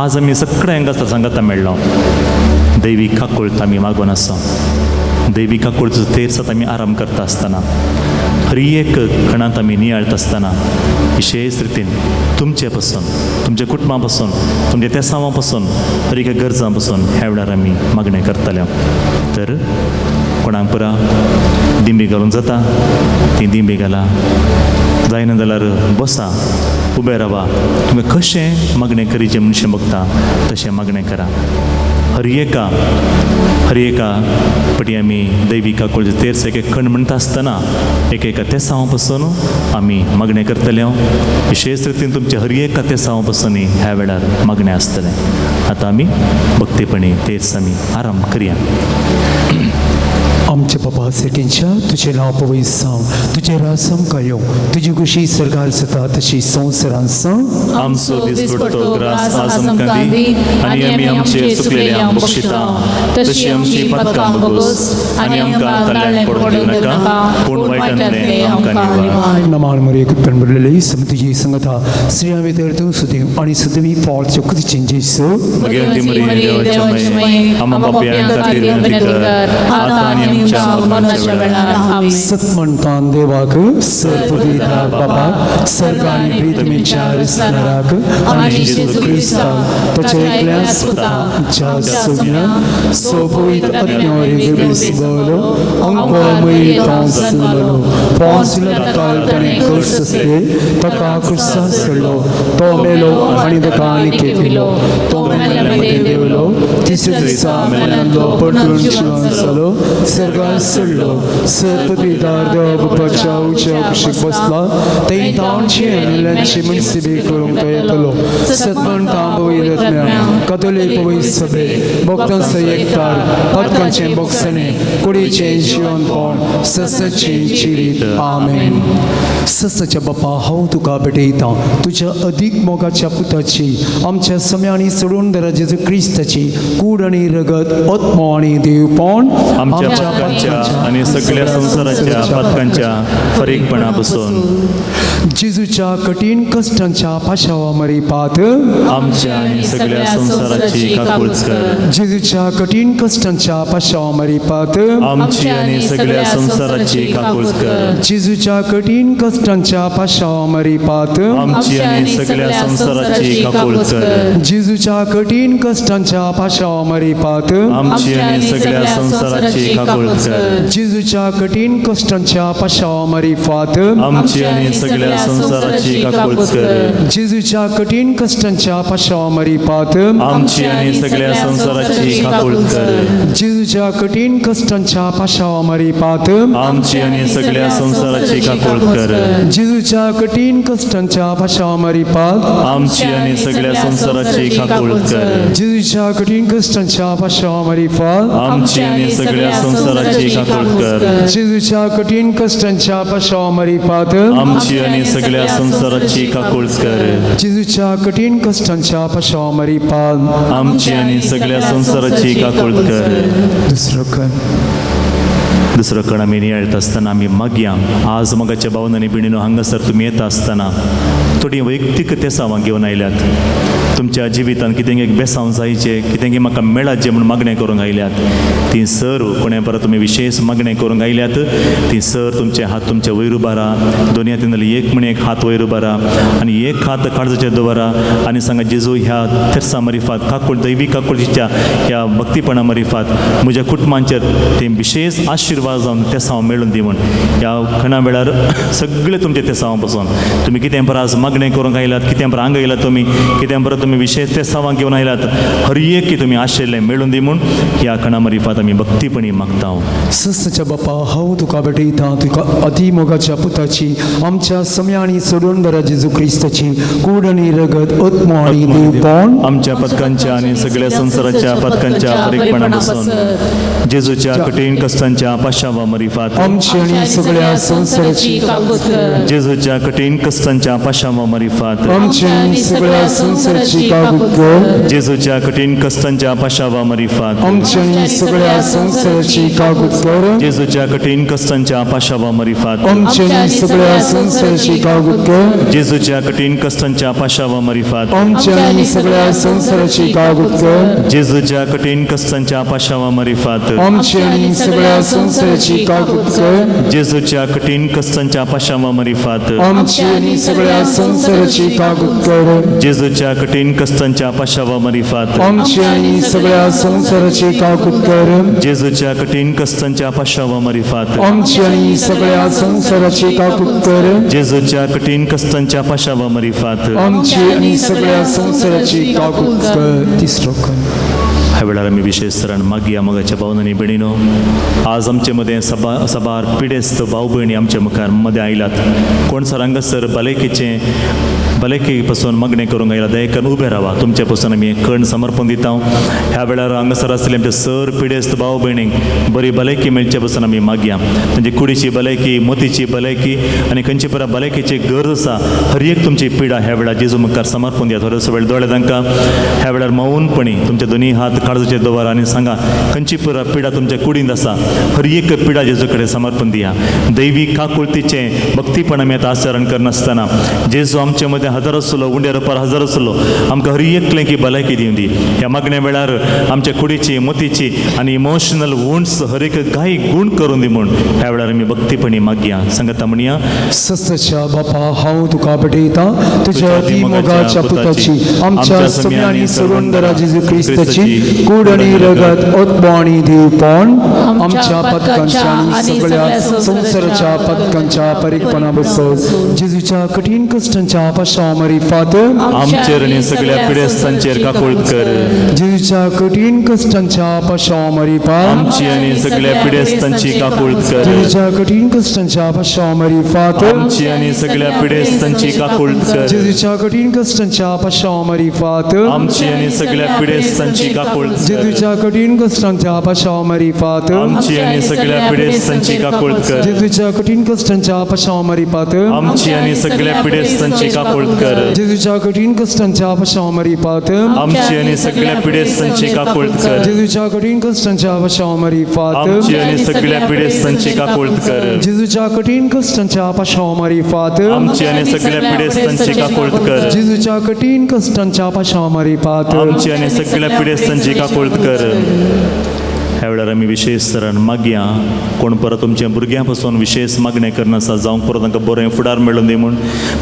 आज आमी सगळ्या हांगासर सांगाता मेळ्ळो. दैवी काकुळत आमी मागून आसा. दैवी काकुळतीचो तेर्सात आमी आराम करता आसतना, हर एक खणांत आमी नियाळता आसतना विशेश रितीन तुमचे पासून, तुमच्या कुटुंबा पासून, तुमच्या तेसांवा पासून, हर एका गरजां पासून ह्या वेळार आमी मागणें करतले. तर कोणाक पुरा दिंबी घालूंक जाता ती दिंबी घाला, जायना जाल्यार बसा, उबे रावा, तुमकां कशें मागणें करीचें मनशां बगता तशें मागणें करा. हर एका पटी आमी दैवी काकुळतीचो तेर्स एक एक खण म्हणटा आसतना एक एका तेसांवा पासून आमी मागणें करतले. विशेश रितीन तुमचे हर एका तेसांवा पासून ह्या वेळार मागणें आसतलें. आतां आमी भक्तीपणी तेर्स आमी आराम करया. आमचे बाबा सर्गेंच्या, तुजें नांव पवित्र जावं, तुजें राज आमकां येवं, तुजी खुशी सरकार जाता तशी संवसारांत जावं. आमचो दिसपडतो ग्रास आज आमकां दी आनी आमी आमचे चुकलेले बक्षिता तशी आमची पदकां बगोस आनी आमकां ताळ्यान पडूंक दिवनाका, पूण वायटांतलें आमकां निवार. नमान मरिये कृपेन भरलेली तुजी संगता स्त्रियां भितर तूं सुदीव आनी सुदवी फळ चोखीचें जेजू. भगवती मरिये देवाच्या माये, आम्हा पापयांक खातीर विनंती कर, आतां आनी आमच्या मरणाच्या वेळार. आमेन. सत म्हणतान देवाक सर्वपिता बाबा सर्ग आनी पृथ्वीच्या रिसणाराक आनी जेजू क्रिस्ताक ताच्या एकल्या पुता आमच्या सगळ्या सोपवीत अज्ञावरी बोलो अंको मई तांसलो पोंसलो तालटणे कर्सते ताका क्रिस्तान सोडलो तो मेलो आनी ताका आनी केलो तो मेल्यामध्ये देवलो तिसऱ्या दिसा मेल्यांतलो परतून जिवन जालो सर्गात सोडलो सर्वपिता देव बापाच्या उच्या कुशीक बसला थंय तांची आनी मेल्ल्यांची मुनसिबी करूंक तो येतलो. सतमंता पवित्र कथोलीक पवित्र सभे भक्तांचो एकतार पदकांचें बोगसणें कुडीचें जिवनपण ससचें जिवीत. आमेन. ससाच्या बापा हांव तुका भेटयतां तुज्या अदीक मोगाच्या पुताची आमच्या सम्यानी सोडून दरा जेजू क्रिस्ताची कूड आनी रगत आत्मो आनी देवपण आमच्या पातकांच्या आनी सगळ्या संवसाराच्या पातकांच्या फरीकपणा बसून. जेजूच्या कठीण कश्टांच्या पाशावा मरिपात आमच्या आनी सगळ्या संवसाराची काकूळ कर. जेजूच्या कठीण कश्टांच्या पाशावा मरिपात आमची आनी सगळ्या संवसाराची काकूळ कर. जेजूच्या कठीण कश्टांच्या पाशावा मरिपात आमची आनी सगळ्या संवसाराची काकूळ कर. जेजूच्या कठीण कश्टांच्या पाशावा मरिपात आमची आनी सगळ्या संवसाराची काकूळ कर. जेजूच्या कठीण कश्टांच्या पाशावा मरिपात आमची आनी सगळ्या संवसाराची काकूळ कर. जेजूच्या कठीण कश्टांच्या पाशावा मरिपात आमची आनी सगळ्या संवसाराची काकूळ कर. जेजूच्या कठीण कश्टांच्या पाशावा मरिपात आमची आनी सगळ्या संवसाराची काकूळ कर. जेजूच्या कठीण कश्टांच्या पाशावा मरिपात आमची आनी सगळ्या संवसाराची काकूळ कर. जेजूच्या कठीण कश्टांच्या पाशावा मरिपात आमची आनी सगळ्या संवसाराची काकूळ कर. जेजूच्या कठीण कश्टांच्या पाशावा मरिपात आमची आनी सगळ्या संवसाराची काकूळ कर. जेजूच्या कठीण कश्टांच्या पाशावा मरिपात आमची आनी सगळ्या संवसाराची काकूळ कर. दुसरो कण. दुसरो कण आमी नियाळटा आसतना आमी मागया आज मोगाच्या भावन आनी भयणीनो हांगासर तुमी येता आसतना थोडीं वैयक्तीक तेसांवां घेवन आयल्यात. तुमच्या जिवितांत कितें एक बेसांव जायचें, कितें म्हाका मेळाचें म्हूण मागणें करूंक आयल्यात ती सर कोणें परत तुमी विशेश मागणें करूंक आयल्यात ती सर तुमचे हात तुमचे वयर उबारा. दोनी हातीन एक म्हण एक हात वयर उबारा आनी एक हात काळजाचेर दवरा आनी सांगा जेजू ह्या तेर्सा मरिफात काकूळ दैवी काकूळीच्या ह्या भक्तीपणा मरिफात म्हज्या कुटुंबांचेर ते विशेश आशिर्वाद जावन तेसांव मेळून दी म्हूण. ह्या खणा वेळार सगळे तुमचे तेसांव बसून तुमी कितें परत आज मागणें करूंक आयल्यात, कितें परत हांगा आयल्यात तुमी, कितें परत तुमी विशेश तेसांवां घेवन आयल्यात, हर एक की तुमी आशिल्लें मेळून दी म्हूण ह्या खणा मरिफात आमी भक्तीपणी मागता. ससाच्या बापा हांव तुका भेटयतां तुका अति मोगाच्या पुताची आमच्या सम्यानी सोडून बरा जेजू क्रिस्ताची कूड आनी रगत आत्मो आनी देवपण आमच्या पदकांच्या आनी सगळ्या संवसाराच्या पदकांच्या फरीकपणा बसून. जेजूच्या कठीण कश्टांच्या पाशावा मरिफात आमची आनी सगळ्या संवसाराची काकूळ कर. जेजूच्या कठीण कश्टांच्या पाशावा मरिफात आमची आनी सगळ्या संवसाराची काकूळ कर. जेजूच्या कठीण कश्टांच्या पाशावा मरिफात आमची आनी सगळ्या संवसाराची काकूळ कर. जेजूच्या कठीण कश्टांच्या पाशावा मरिफात आमची आनी सगळ्या संवसाराची काकूळ कर. जेजूच्या कठीण कश्टांच्या पाशावा मरिफात आमची आनी सगळ्या संवसाराची काकूळ कर. जेजूच्या कठीण कश्टांच्या पाशावा मरिफात आमची आनी सगळ्या संवसाराची काकूळ कर. जेजूच्या कठीण कश्टांच्या पाशावा मरिफात आमची आनी सगळ्या संवसाराची काकूळ कर. जेजूच्या कठीण कश्टांच्या पाशावा मरिफात आमची आनी सगळ्या संवसाराची काकूळ कर. जेजूच्या कठीण कश्टांच्या पाशावा मरिफात आमची आनी सगळ्या संवसाराची काकूळ कर. जेजूच्या कठीण कश्टांच्या पाशावा मरिफात आमची आनी सगळ्या संवसाराची काकूळ कर. तिसरो कण. ह्या वेळार आमी विशेश तरान मागया मोगाच्या भावन आनी भयणीनो आज आमचे मदें सबार पिडेस्त भाव भयणी आमच्या मुखार मदें आयल्यात. कोण सर हांगासर भलायके पासून मागणें करूंक आयला दया करून उबे रावा. तुमचे पासून आमी कण समर्पण दिता. ह्या वेळार हांगासर आसलेले आमचे सर पिडेस्त भाव भयणींक बरी भलायकी मेळचे पासून आमी मागया. तांची कुडीची भलायकी, मोतीची भलायकी आनी खंयची परा भलायकेची गरज आसा हर एक तुमची पिडा ह्या वेळार जेजू मुखार समर्पण दिया. थोडोसो वेळ दोळे तांकां ह्या वेळार मौनपणी तुमचे दोनी हात काळजाचेर दवर आनी सांगा खंयची परा पिडा तुमच्या कुडींत आसा हर एक पिडा जेजू कडेन समर्पण दिया. दैवी काकुळतीचें भक्तीपण आमी आतां आचरण करनासतना जेजू आमचे मदें हजार आसलो, उंड्या रुपार हजार आसलो, आमकां हर एकलें की भलायकी दिवं दी. ह्या मागण्या वेळार आमच्या कुडीची, मतीची आनी इमोशनल वुंड्स हर एक गाय गूण करून दी म्हूण ह्या वेळार आमी भक्तीपणी मागया. सांगता म्हणया. सस्तच्या बापा, हांव तुका भेटयता तुज्या अति मोगाच्या पुताची, आमच्या सगळ्या आनी सरोंदरा जेजू क्रिस्ताची कूड आनी रगत, आत्मो आनी देवपण, आमच्या पदकांच्या आनी सगळ्या संवसाराच्या पदकांच्या परीकपणा बसून, जेजूच्या कठीण कश्टांच्या पाशां मारिफात आमचेर आनी सगळ्या पिडेस्तांचेर काकूळट कर. जेजूच्या कठीण कश्टांच्या पाशां मारिफात आमची आनी सगळ्या पिडेस्तांची काकूळट कर. जेजूच्या कठीण कश्टांच्या पाशां मारिफात आमची आनी सगळ्या पिडेस्तांची काकूळट कर. जेजूच्या कठीण कश्टांच्या पाशां मारिफात आमची आनी सगळ्या पिडेस्तांची काकूळट कर. जेजूच्या कठीण कश्टांच्या पाशां मारिफात आमची आनी सगळ्या पिडेस्तांची काकूळट कर. जेजूच्या कठीण कश्टांच्या पाशां मारिफात आमची आनी सगळ्या पिडेस्तांची काकूळट कर. जेजूच्या कठीण कश्टांच्या पाशां मारिफात आमची आनी सगळ्या पिडेस्तांची काकूळट कर. जेजूच्या कठीण कश्टांच्या पाशां मारिफात आमची आनी सगळ्या पिडेस्तांची काकूळट कर. जेजूच्या कठीण कश्टांच्या पाशां मारिफात आमची आनी सगळ्या पिडेस्तांची काकूळट कर. जेजूच्या कठीण कश्टांच्या पाशां मारिफात आमची आनी सगळ्या पिडेस्तांची काकूळट कर. ह्या वेळार आमी विशेष तरान मागया. कोण परत तुमच्या भुरग्यां पासून विशेष मागणें करनासात, जावं परत तांकां बरें फुडार मेळून दी म्हूण.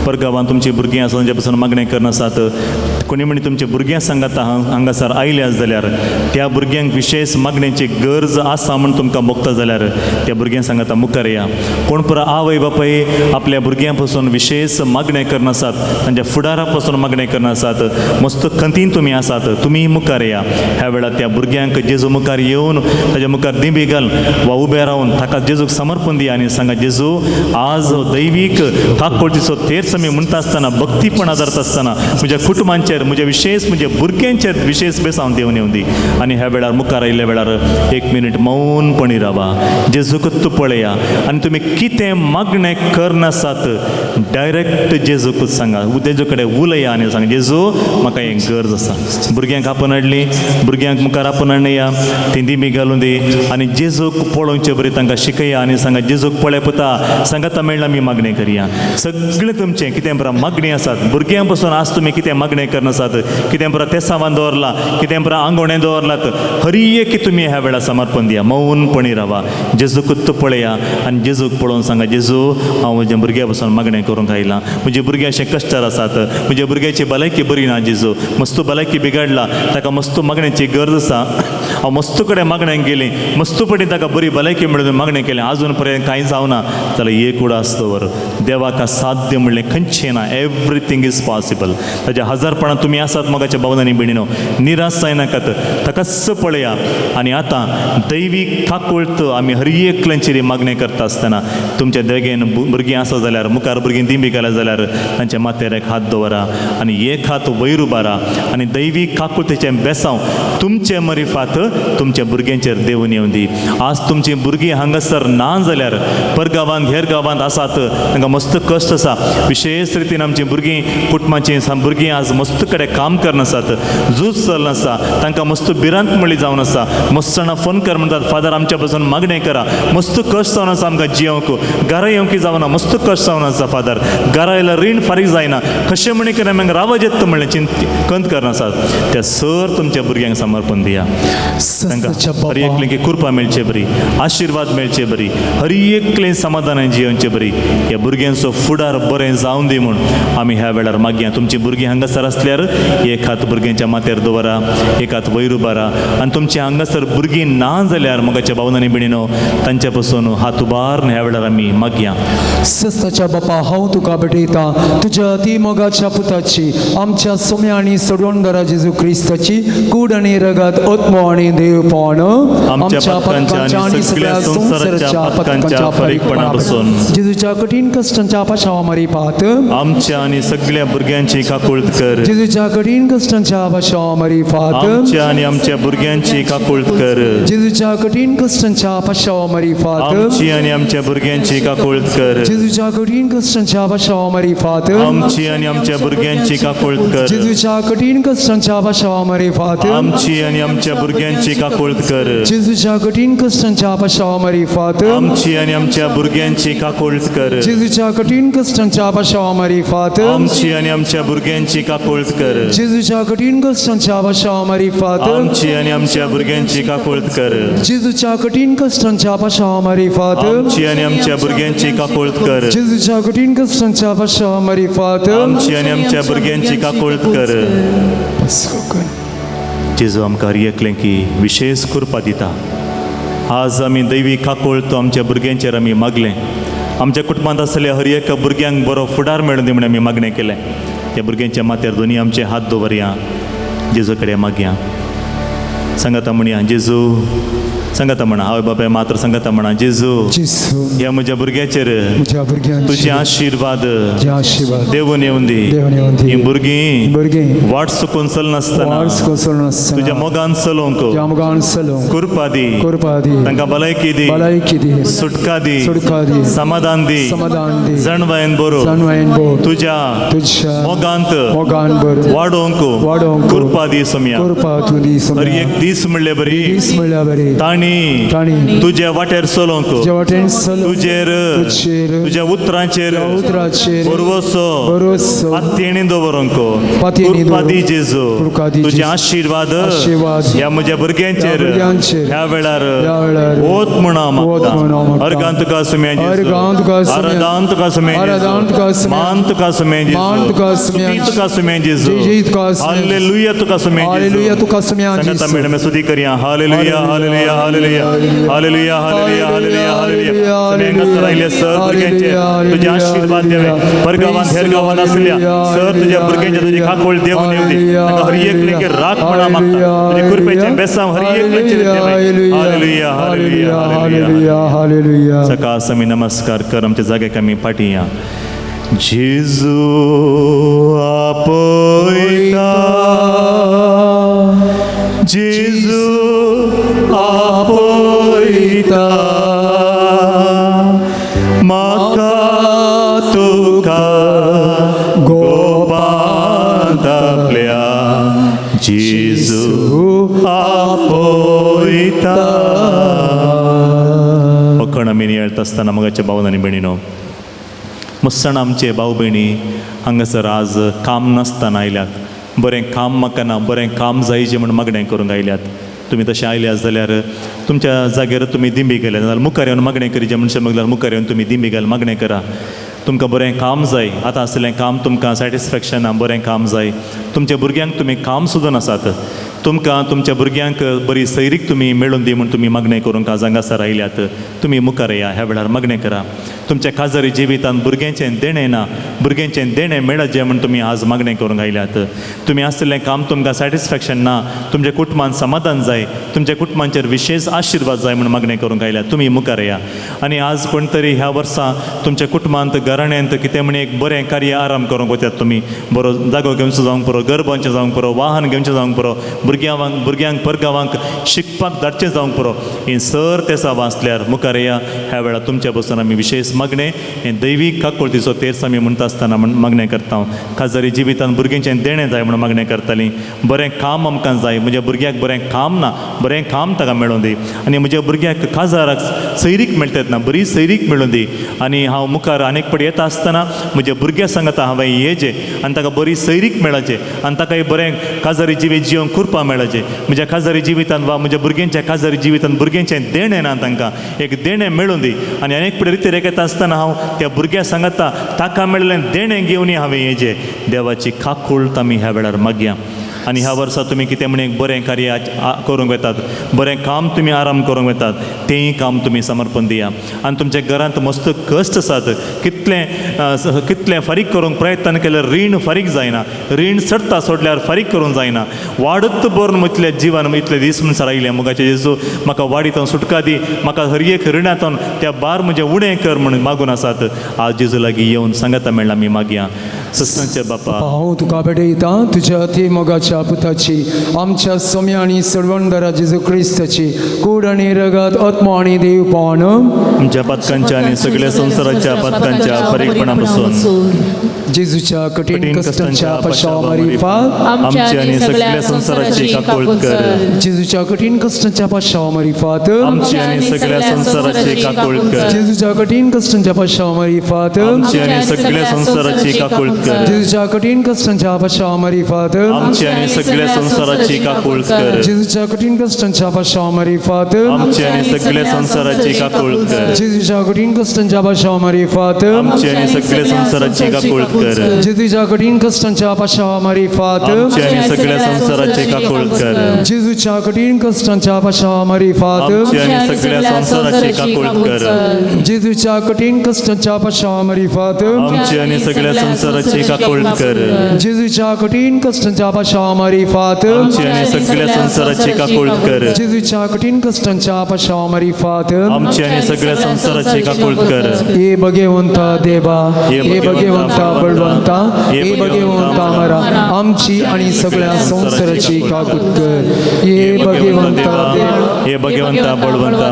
परगांवांत तुमचीं भुरगीं आसा तांच्या पासून मागणें करनासात. कोणी म्हणी तुमच्या भुरग्यां सांगाता हांगासर आयले आस जाल्यार त्या भुरग्यांक विशेष मागण्याची गरज आसा म्हूण तुमकां भोगता जाल्यार त्या भुरग्यां सांगाता मुखार या. कोण परत आवय बापाय आपल्या भुरग्यां पासून विशेष मागणें करनासात, तांच्या फुडारा पासून मागणें करनासात, मस्त खंतीन तुमी आसात, तुमी मुखार या. ह्या वेळार त्या भुरग्यांक जेजू मुखार येवन ताच्या मुखार दिंबी घाल वा उबे रावन ताका जेजूक समर्पण दिया आनी सांगा, जेजू आज दैवीक काकुळतीचो तेर्स आमी म्हणटा आसतना, भक्तीपण आदारता आसतना म्हज्या कुटुंबांचेर, म्हज्या विशेष म्हज्या भुरग्यांचेर विशेष बेसांव देवन येवन दी. आनी ह्या वेळार मुखार आयिल्ल्या वेळार एक मिनीट मौनपणी रावा, जेजूकच पळया आनी तुमी कितें मागणें करनासात डायरेक्ट जेजूकच सांगा, जेजू कडेन उलया आनी सांगा, जेजू म्हाका हें गरज आसा. भुरग्यांक आपोवन हाडली, भुरग्यांक मुखार आपोवन हाडया, ती दिमी घालून दी आनी जेजूक पळोवचे बरी तांकां शिकया आनी सांगा, जेजूक पळय पुता, सांगाता मेळ्ळा आमी मागणें करया. सगळें तुमचें कितें बरें मागणीं आसात भुरग्यां पासून, आज तुमी कितें मागणें करनासात, कितें बरें तेसावान दवरलां, कितें बरें आंगवणें दवरलात, हरी एक तुमी ह्या वेळार समर्पण दिया. मौनपणी रावा, जेजूकच पळया आनी जेजूक पळोवन सांगा, जेजू हांव म्हज्या भुरग्यां पासून मागणें करूंक आयलां, म्हज्या भुरग्यां अशें कश्टार आसात, म्हज्या भुरग्याची भलायकी बरी ना जेजू, मस्त भलायकी बिगाडला, ताका मस्त मागण्याची गरज आसा. हांव मस्त कडेन मागण्यांक गेली, मस्त पटी ताका बरी भलायकी मेळून मागणें केलें, आजून पर्यंत कांय जावना. जाल्यार एक उडास दवर, देवाक साध्य म्हणलें खंयचें ना, एवरीथींग is possible. ताच्या हजारपणां तुमी आसात मोगाच्या भावनांनी भयणीनो, निराश जायनाकात, ताकाच पळया. आनी आतां दैवीक काकुळट आमी हर एकल्यांचेर मागणें करता आसतना तुमच्या देगेन भुरगीं आसा जाल्यार, मुखार भुरगीं दिंबी घाल्या जाल्यार तांच्या माथ्यार एक हात दवरा आनी एक हात वयर उबारा आनी दैवीक काकुळतेचें बेसांव तुमचे मरिफात तुमच्या भुरग्यांचेर देवून येवन दी. आज तुमचीं भुरगीं हांगासर ना जाल्यार परगांवांत हेर गांवांत आसात, तांकां मस्त कश्ट आसा. विशेष रितीन आमचीं भुरगीं, कुटुंबाचीं भुरगीं आज मस्त कडेन काम करनासात, झूज चलना आसा, तांकां मस्त भिरांत म्हणली जावन आसा. मस्त जाणां फोन कर म्हणटात, फादर आमच्या पासून मागणें करा, मस्त कश्ट जावन आसा आमकां जियोंक, घरा येवंक जावना, मस्त कश्ट जावन आसा फादर, घरा येयल्यार रीण फारीक जायना, कशें म्हणी केन्ना आमकां रावज येता म्हणलें चिंत कंत करनासात. त्या सर तुमच्या भुरग्यांक समर्पण दिया, तांकां सस्तच्या हर बापा, एकलें कृपा मेळचे बरी, आशिर्वाद मेळचे बरी, हर एकलें समाधानान जियोवचे बरी, ह्या भुरग्यांचो फुडार बरें जावन दी म्हूण आमी ह्या वेळार मागया. तुमची भुरगीं हांगासर आसल्यार एक हात भुरग्यांच्या माथ्यार दवरा, एक हात वयर उबारा आनी तुमची हांगासर भुरगीं ना जाल्यार मोगाच्या भावनांनी भयणीनो तांच्या पासून हात उबारून ह्या वेळार आमी मागया. सस्ताच्या बापा, हांव तुका भेटयता तुज्या अति मोगाच्या पुताची, आमच्या सोम्या आनी सोडवणदारा जेजू क्रिस्ताची कूड आनी रगत, आत्मो आनी देवपण, आमच्या पातकांच्या आनी सगळ्या संवसाराच्या पातकांच्या फारीकपणा पासून, जेजूच्या कठीण कश्टांच्या पाशांव मारिपात आमच्या आनी सगळ्या भुरग्यांची काकुळट कर. जेजूच्या कठीण कश्टांच्या पाशांव मारिपात आमच्या आनी आमच्या भुरग्यांची काकुळट कर. जेजूच्या कठीण कश्टांच्या पाशांव मारिपात आमची आनी आमच्या भुरग्यांची काकुळट कर. जेजूच्या कठीण कश्टांच्या पाशांव मारिपात आमची आनी आमच्या भुरग्यांची काकुळट कर. जेजूच्या कठीण कश्टांच्या पाशांव मारिपात आमची आनी आमच्या भुरग्यांची भुरग्यांची काकुळट कर. जेजूच्या कठीण कश्टांच्या पाशावा मारिफात आमची आनी आमच्या भुरग्यांची काकुळट कर. जेजूच्या कठीण कश्टांच्या पाशावा मारिफात आमची आनी आमच्या भुरग्यांची काकुळट कर. जेजूच्या कठीण कश्टांच्या पाशावा मारिफात आमची आनी आमच्या भुरग्यांची काकुळट कर. जेजूच्या कठीण कश्टांच्या पाशावा मारिफात आमची आनी आमच्या भुरग्यांची काकुळट कर. जेजूच्या कठीण कश्टांच्या पाशावा मारिफात आमची आनी आमच्या भुरग्यांची काकुळट कर. जेजू आमकां हर एकलें की विशेष कृपा दिता. आज आमी दैवी काकुळट तो आमच्या भुरग्यांचेर आमी मागलें. आमच्या कुटुंबांत आसलेल्या हर एका भुरग्यांक बरो फुडार मेळूं दी म्हण आमी मागणें केलें. त्या भुरग्यांच्या माथ्यार दोनी आमचे हात दवरया, जेजू कडेन मागया. सांगाता म्हणया जेजू, सांगाता म्हणा हांव बापाय मात्र सांगाता म्हणा जेजू, जेजू, ह्या म्हज्या भुरग्याचेर म्हज्या भुरग्यांचेर तुजे आशिर्वाद तुजे आशिर्वाद देवून येवन दी. देवून येवन दी. हीं भुरगीं भुरगीं वाट चुकून चलनासतना वाट चलनासतना तुज्या मोगान चलोवंक तुज्या मोगान चलोवंक कृपा दी. कृपा दी. तांकां भलायकी दी, भलायकी दी, सुटका दी, सुटका दी, समाधान दी, समाधान दी, जाणवायेन बरो जाणवायेन भर, तुज्या तुज्या मोगांत मोगान भर, वाडोवंक वाडोवंक कृपा दी सोम्या. कृपा तूं दी हर सोम्या. एक दीस म्हणले बरी दीस म्हणल्यार बरी तांणी तांणी तुज्या वाटेर चलोवंक, तुज्या वाटेन चलोवंक, तुजेर तुजेर तुज्या उतरांचेर उतराचेर भरवसो भरवसो पातयेणी दवरूंक पातयेणी कृपा दी दवरूंक. जेजू. कृपा दी तुजे जेजू. आशिर्वाद आशिर्वाद ह्या म्हज्या भुरग्यांचेर ह्या भुरग्यांचेर ह्या वेळार ह्या वेळार ओत म्हणा ओत म्हणून हांव मागता. मागता. अर्गान तुका सुम्या जेजू. अर्गान तुका सुम्या. आराधान तुका सुम्या जेजू. आराधान तुका सुम्या. मान तुका सुम्या जेजू. मान तुका सुम्या. स्तुती तुका सुम्या जेजू. जय जय तुका सुम्या. हालेलुया तुका सुम्या जेजू. हालेलुया तुका सुम्या सांगाता जेजू. मॅडम स्तुती करया. Hallelujah hallelujah hallelujah hallelujah hallelujah hallelujah hallelujah. तुमी हांगासर आयिल्ले सर भुरग्यांचे तुजे आशिर्वाद देवे. परगावान हेर गांवान आसल्या सर तुज्या भुरग्यांचे तुजी काकूळ देवून येवं दी. तांकां हर एकल्याचे राख म्हणा मागता. तुजे कृपेचें बेसांव हर एकल्याचेर देवे. Hallelujah hallelujah hallelujah. हालेलुया. सकाळ आमी नमस्कार कर आमच्या जाग्याक आमी फाटीं या. जेजू आपयता, जेजू आपयता, म्हाका तुका गोपांत आपल्या, जेजू आपयता. फकण आमी नियाळता आसतना मोगाच्या भावन आनी भयणीनो, मस्सण आमचे भाव भयणी हांगासर आज काम नासतना आयल्यात. बरें काम म्हाका ना, बरें काम जायचें म्हूण मागणें करूंक आयल्यात. तुमी तशें आयल्यात जाल्यार तुमच्या जाग्यार तुमी दिंबी गेले जाल्यार मुखार येवन मागणें करीचें मनशां मागल्यार मुखार येवन तुमी दिंबी घाल मागणें करा. तुमकां बरें काम जाय, आतां आसलें काम तुमकां सॅटिस्फॅक्शन ना, बरें काम जाय. तुमच्या भुरग्यांक तुमी काम सुद्दां नासात, तुमकां तुमच्या भुरग्यांक बरी सैरीक तुमी मेळून दी म्हूण तुमी मागणें करूंक आज हांगासर आयल्यात. तुमी मुखार येया, ह्या वेळार मागणें करा. तुमच्या काजारी जिवितांत भुरग्यांचें देणें ना, भुरग्यांचें देणें मेळचें म्हूण तुमी आज मागणें करूंक आयल्यात. तुमी आसलें काम तुमकां सॅटिस्फॅक्शन ना, तुमच्या कुटुंबान समाधान जाय, तुमच्या कुटुंबांचेर विशेष आशिर्वाद जाय म्हूण मागणें करूंक आयल्यात. तुमी मुखार येया. आनी आज कोण तरी ह्या वर्सा तुमच्या कुटुंबांत घराण्यांत कितें म्हण एक बरें कार्य आराम करूंक वतात तुमी, बरो जागो घेवचो जावंक पुरो, घर बांदचें जावंक पुरो, वाहन घेवचें जावंक पुरो, भुरग्यांक परगांवांक शिकपाक धाडचें जावंक पुरो, ही सर तेसा वाचल्यार मुखार येया. ह्या वेळार तुमच्या बसून आमी विशेष मागणें हें दैवीक काकुळतीचो तेर्स आमी म्हणटा आसतना म्हण मागणें करता. खाजरी जिवितांत भुरग्यांचें देणें जाय म्हूण मागणें करतालीं. बरें काम आमकां जाय, म्हज्या भुरग्याक बरें काम ना, बरें काम ताका मेळूं दी. आनी म्हज्या भुरग्याक काजाराक सैरीक मेळटात ना, बरी सैरीक मेळूं दी. आनी हांव मुखार आनीक पड येता आसतना म्हज्या भुरग्या सांगता हांवें येचें आनी ताका बरी सैरीक मेळचें आनी ताका बरें काजारी जिवीत जिवंक कृपा मेळचें. म्हज्या काजारी जिवितांत वा म्हज्या भुरग्यांच्या काजारी जिवितांत भुरग्यांचें देणें ना, तांकां एक देणें मेळूं दी. आनी अनेक पड रिती रेखेता आसतना हांव त्या भुरग्या सांगता ताका मेळिल्लें देणें घेवन हांवें येचें. देवाची काकूळट आमी ह्या वेळार मागया. आनी ह्या वर्सा तुमी कितें म्हण एक बरें कार्य करूंक वतात, बरें काम तुमी आराम करूंक वतात, तेंय काम तुमी समर्पण दिया. आनी तुमच्या घरांत मस्त कश्ट आसात, कितलें फारीक करूंक प्रयत्न केल्यार रीण फारीक जायना, रीण चडटा सोडल्यार फारीक करूंक जायना, वाडत बरून इतलें जिवन इतले दीस म्हणसर आयलें. मोगाचे जेजू म्हाका वाडींतून सुटका दी, म्हाका हर एक रिणांतून त्या बार म्हजें उणें कर म्हूण मागून आसात. आज जेजू लागीं येवन सांगाता मेळ्ळा आमी मागया. सस्तांच्या बापा हांव तुका भेटयता तुज्या अति मोगाच्या पुताची आमच्या सोम्या आनी सर्वंदरा जेजू क्रिस्ताची कूड आनी रगत आत्मो आनी देवपण आमच्या पातकांच्या आनी सगळ्या संवसाराच्या पातकांच्या फरीकपणा पासून जेजूच्या कठीण कश्टांच्या पशाव मारिफात आमची आनी सगळ्या संवसाराची काकूळ कर. जेजूच्या कठीण कश्टांच्या पशाव मारिफात आमची आनी सगळ्या संवसाराची काकूळ कर. जेजूच्या कठीण कश्टांच्या पशाव मारिफात आमची आनी सगळ्या संवसाराची काकूळ कर. जेजूच्या कठीण कश्टांच्या पशाव मारिफात आमची आनी सगळ्या संवसाराची काकूळ कर. जेजूच्या कठीण कश्टांच्या पशाव मारिफात आमची आनी सगळ्या संवसाराची काकूळ कर. जेजूच्या कठीण कश्टांच्या पशाव मारिफात आमची आनी सगळ्या संवसाराची काकूळ कर. जेजूच्या कठीण कश्टांच्या पशाव मारिफात आमची आनी सगळ्या संवसाराची काकूळ कर. जेजूच्या कठीण कश्टांच्या पशाव मारिफात आमची आनी सगळ्या संवसाराची काकूळ कर. जेजूच्या कठीण कश्टांच्या पशाव मारिफात आमची आनी सगळ्या संवसाराची काकूळ कर. जेजूच्या कठीण कश्टांच्या पशाव मारिफात आमची आनी सगळ्या संवसाराची काकूळ कर. जेजूच्या कठीण कश्टांच्या पशाव मारिफात आमची आनी सगळ्या संवसाराची काकूळ कर. ए भगवंता देवा, ए भगवंता बळवंता, ए भगवंता मरा, आमची आणि सगळ्या संसाराची काकूत कर. ए भगवंता देवा, हे भगवंता बळवंता,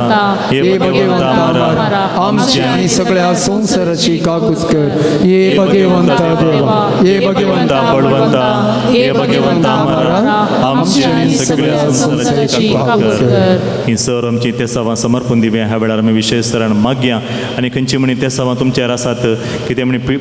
हे ए भगवंता भगवंता मारा, आमची आणि सगळ्या संसाराची काकूत कर. ए भगवंता देवा, ए भगवंता भगवंता बळवंता, हे भगवंता मारा, आमची आनी सगळ्या संवसाराची काकूळ कर. ही सर आमची तेसावां समर्पण दिवया. ह्या वेळार आमी विशेष तरान मागया आनी खंयची म्हणी तेसावां तुमचेर आसात, कितें म्हणी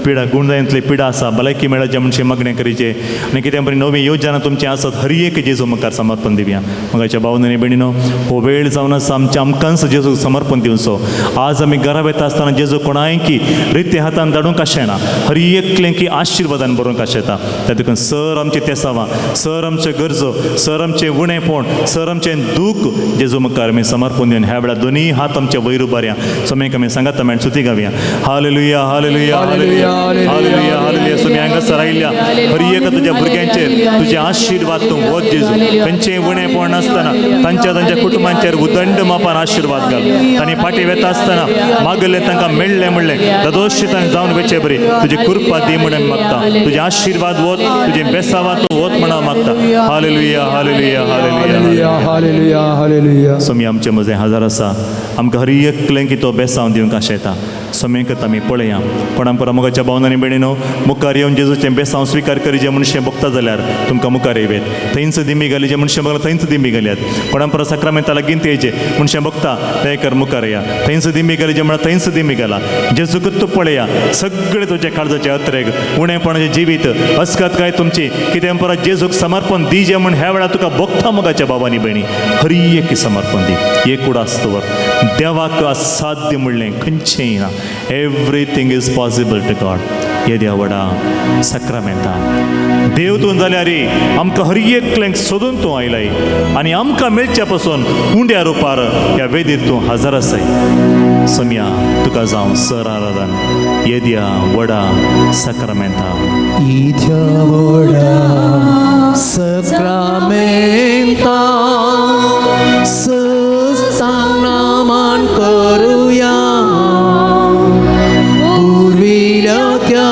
पिडा गुंडांतली पिडा आसा, भलायकी मेळाचे म्हणचे मागणें करीचे आनी कितें म्हणी नवी योजना तुमची आसात, हर एक जेजू मुखार समर्पण दिवया. मगाच्या भावनांनी भयणीनो, हो वेळ जावन आसा आमच्या आमकांच जेजूक समर्पण दिवचो. आज आमी घरा वता आसतना जेजू कोणाय की रित्या हातान धाडूंक आशेना, हर एकलें की आशिर्वादान बरोवंक आशेता. त्या देखून सर आमचे तेसावां, सर आमचे गरजो, सर आमचें उणेपण, सर आमचें दूख जेजू मुखार आमी समर्पण दिवन ह्या वेळार दोनूय हात आमचे वयर उबारया. सोमेक आमी सांगात आमी सुती गावया. Hallelujah, hallelujah, hallelujah, hallelujah, hallelujah. Somi हांगासर आयिल्ल्या हर एक तुज्या भुरग्यांचेर तुजे आशिर्वाद तूं वत जेजू. खंयचें उणेपण नासतना तांच्या तांच्या कुटुंबांचेर उदंड मापान आशिर्वाद घाल. आनी फाटीं वेता आसतना मागलें तांकां मेळ्ळें म्हणलें ददोशितान जावन वेचे बरी तुजी कृपा दी म्हणून मागता. तुजे आशिर्वाद वत, तुजे बेसावा तूं वत म्हणून मागता. Hallelujah, hallelujah, hallelujah, hallelujah, hallelujah. Somi आमचे मदें हाजर आसा. आमकां हर एकलें की तो बेसांव दिवंक आशेता. सोमेकत आमी पळया. पण आमकां मोगाच्या भावनांनी भयणीनो, मुखार येवन जेजूचें बेसांव स्विकार करी जे मनशें बघता जाल्यार तुमकां मुखार येवेत. थंयच दिमी घाली जे मनशें बघला थंयच दिमी घालयात. पण आमकां साक्रामेंता लागीं येयचे मनशें बघता दयकर मुखार या. थंयच दिमी घाली जे म्हणा थंयच दिमी घाला. जेजूकच तूं पळया. सगळे तुजे काळजाचे अत्रेक उणेपणाचें जिवीत अस्कत काय तुमची कितें परत जेजूक समर्पण दी जे म्हण ह्या वेळार तुका बघता मोगाच्या बाबांनी भयणी हर एक समर्पण दी. एक उडास्तवर देवाक असाध्य म्हणलें खंयचेंय ना. Everything is possible to God. येद्या व्हडा साक्रामेंता देव तूं जाल्यार आमकां हर एकल्यांक सोदून तूं आयलाय आनी आमकां मेळच्या पासून उंड्या रुपार ह्या वेदीर तूं हजर आसाय. सोम्या तुका जावं सर आराधन येद्या व्हडा साक्रामेंता. इथ्या व्हडा सक्रामेंता सस्तांग करुया पुर्विल्या त्या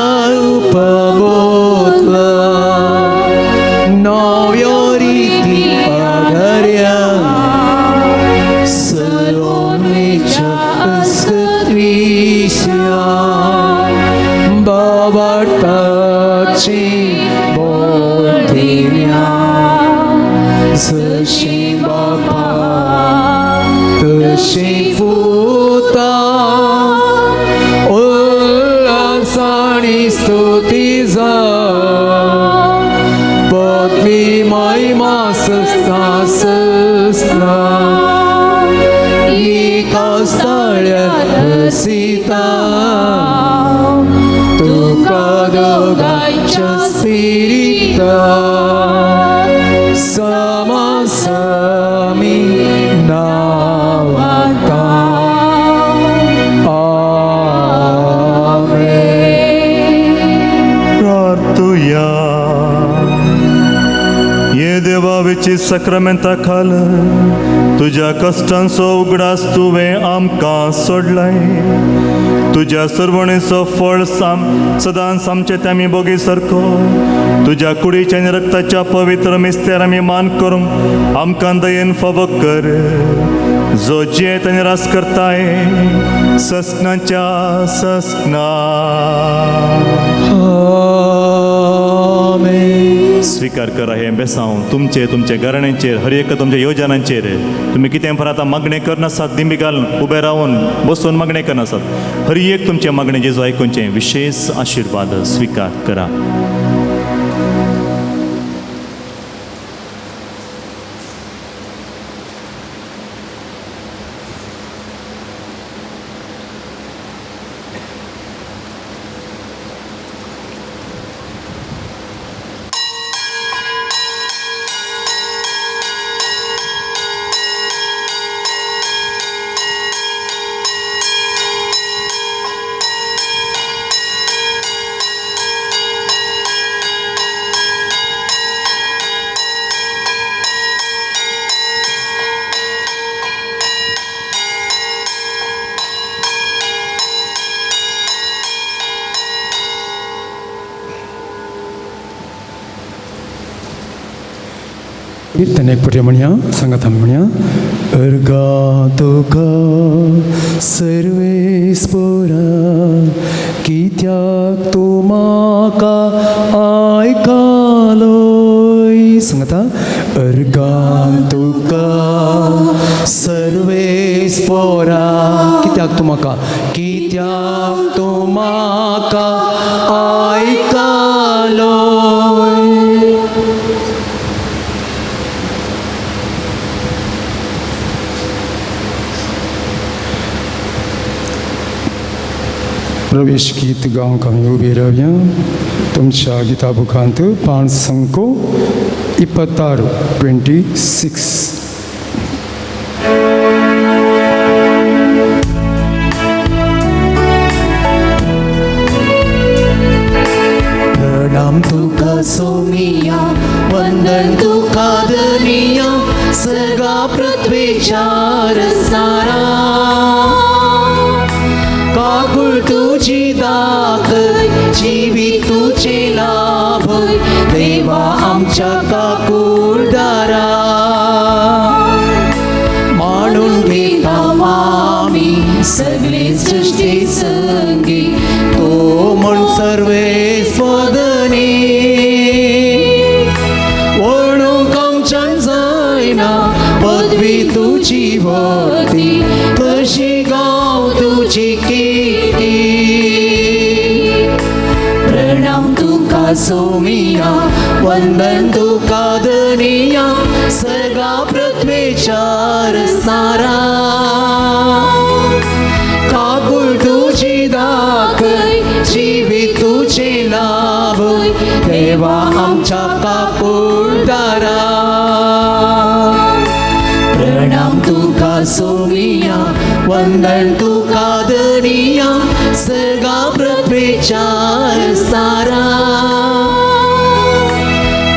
उपबोधला नव्यो रिती आधार्या सलोमेच्या अस्कत्विश्या बाबाटाची बोधिन्या जशी बापा तशी पुता उल्हास आणि स्तुती जा पदवी महिमा सस्ता सस्ता एका स्थळ्यात हसिता तुका दोगांच्या स्पिरिता समासमी नावाता. मोगाची सक्रमेंता खाल तुज्या कश्टांचो उगडास तुवें आमकां सोडलाय. तुज्या सर्वणेचो फळ साम सदांच आमचे ते आमी बोगी सारको तुज्या कुडीच्या आनी रक्ताच्या पवित्र मिस्तेर आमी मान करूंक आमकां दयेन फावो कर, जो जियेत आनी रास करताय ससनाच्या ससना. आमेन. स्वीकार करा हें बेसांव तुमचे तुमच्या घराण्यांचेर, हर एक तुमच्या योजनांचेर. तुमी कितें पर आतां मागणें करनासात, दिंबी घालून उबे रावन बसून मागणें करनासात, हर एक तुमचें मागणें जेजू आयकुचें विशेश आशिर्वाद स्वीकार करा. कीर्तन एक पटी म्हणया, सांगात आमी म्हणया. अर्गा तुका सर्वेस्पोरा, कित्याक तूं म्हाका आयकालोय. सांगता अर्गा तुका सर्वेस्पोरा, कित्याक तूं म्हाका, कित्याक तूं म्हाका आयकालोय. प्रवेश गीत गावंक आमी उबी रावया. तुमच्या गिता बुकांत 5 संको 26 26. प्रणाम तुका सोमिया, वंदन तुका धनिया, सगळा पृथ्वीच्या रसनारा. काकुळ तुझी दाखय, जीवी तुझे लाभय, देवा आमच्या काकुळदारा. मांडून घेता आमी सगळी सृष्टी संगी, तो म्हण सर्वेस्वदनी. वळूंक आमच्यान जायना पदवी तुजी वती, कशी गांव तुजी कीर्ती. प्रणाम तुका सोमिया, वंदन तुका धनिया, सगळा पृथ्वीच्या रसनारा. काकुळ तुझी दाखय, जीवी तुझे लाभय, देवा आमच्या काकुळदारा. प्रणाम तुका सोमिया, वंदन तुका धनिया, सगळा पृथ्वीच्या रसनारा.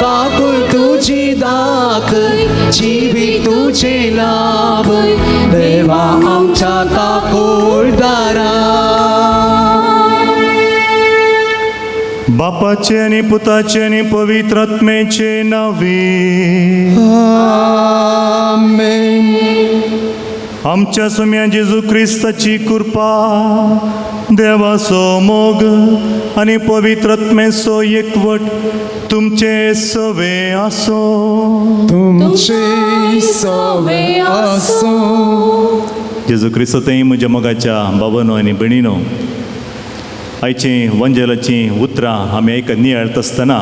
काकुळ तुझी दाखय, जीवी तुझे लाभय, देवा आमच्या काकुळदारा. बापाचे आनी पुताचे आनी पवित्र आत्म्याचे नांवे. आमेन. आमच्या सोम्या जेजू क्रिस्ताची कृपा, देवाचो मोग आनी पवित्र आत्म्याचो एकवट तुमचे सवे आसो. तुमचे सवे आसो. जेजू क्रिस्तय म्हज्या मोगाच्या बाबानो आनी भयणीनो, आयचीं वंजेलाचीं उतरां आमी आयकत नियाळत आसतना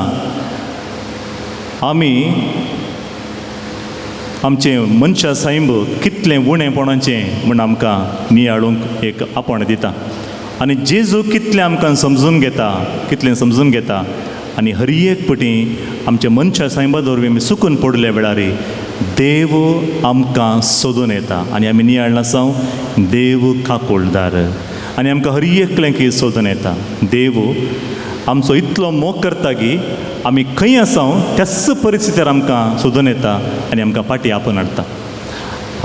आमी आमचें मनशा सायंब कितलें उणेपणाचें म्हूण आमकां नियाळूंक एक आपण दिता आनी जेजू कितलें आमकां समजून घेता, कितलें समजून घेता आनी हर एक पटी आमच्या मनशा सायबा वरवीं आमी चुकून पडल्या वेळार देव आमकां सोदून येता आनी आमी नियाळना देव काकुळदार आनी आमकां हर एकलें की सोदून येता. देव आमचो इतलो मोग करता की आमी खंय आसा त्याच परिस्थितीर आमकां सोदून येता आनी आमकां फाटीं आपोवन हाडटा.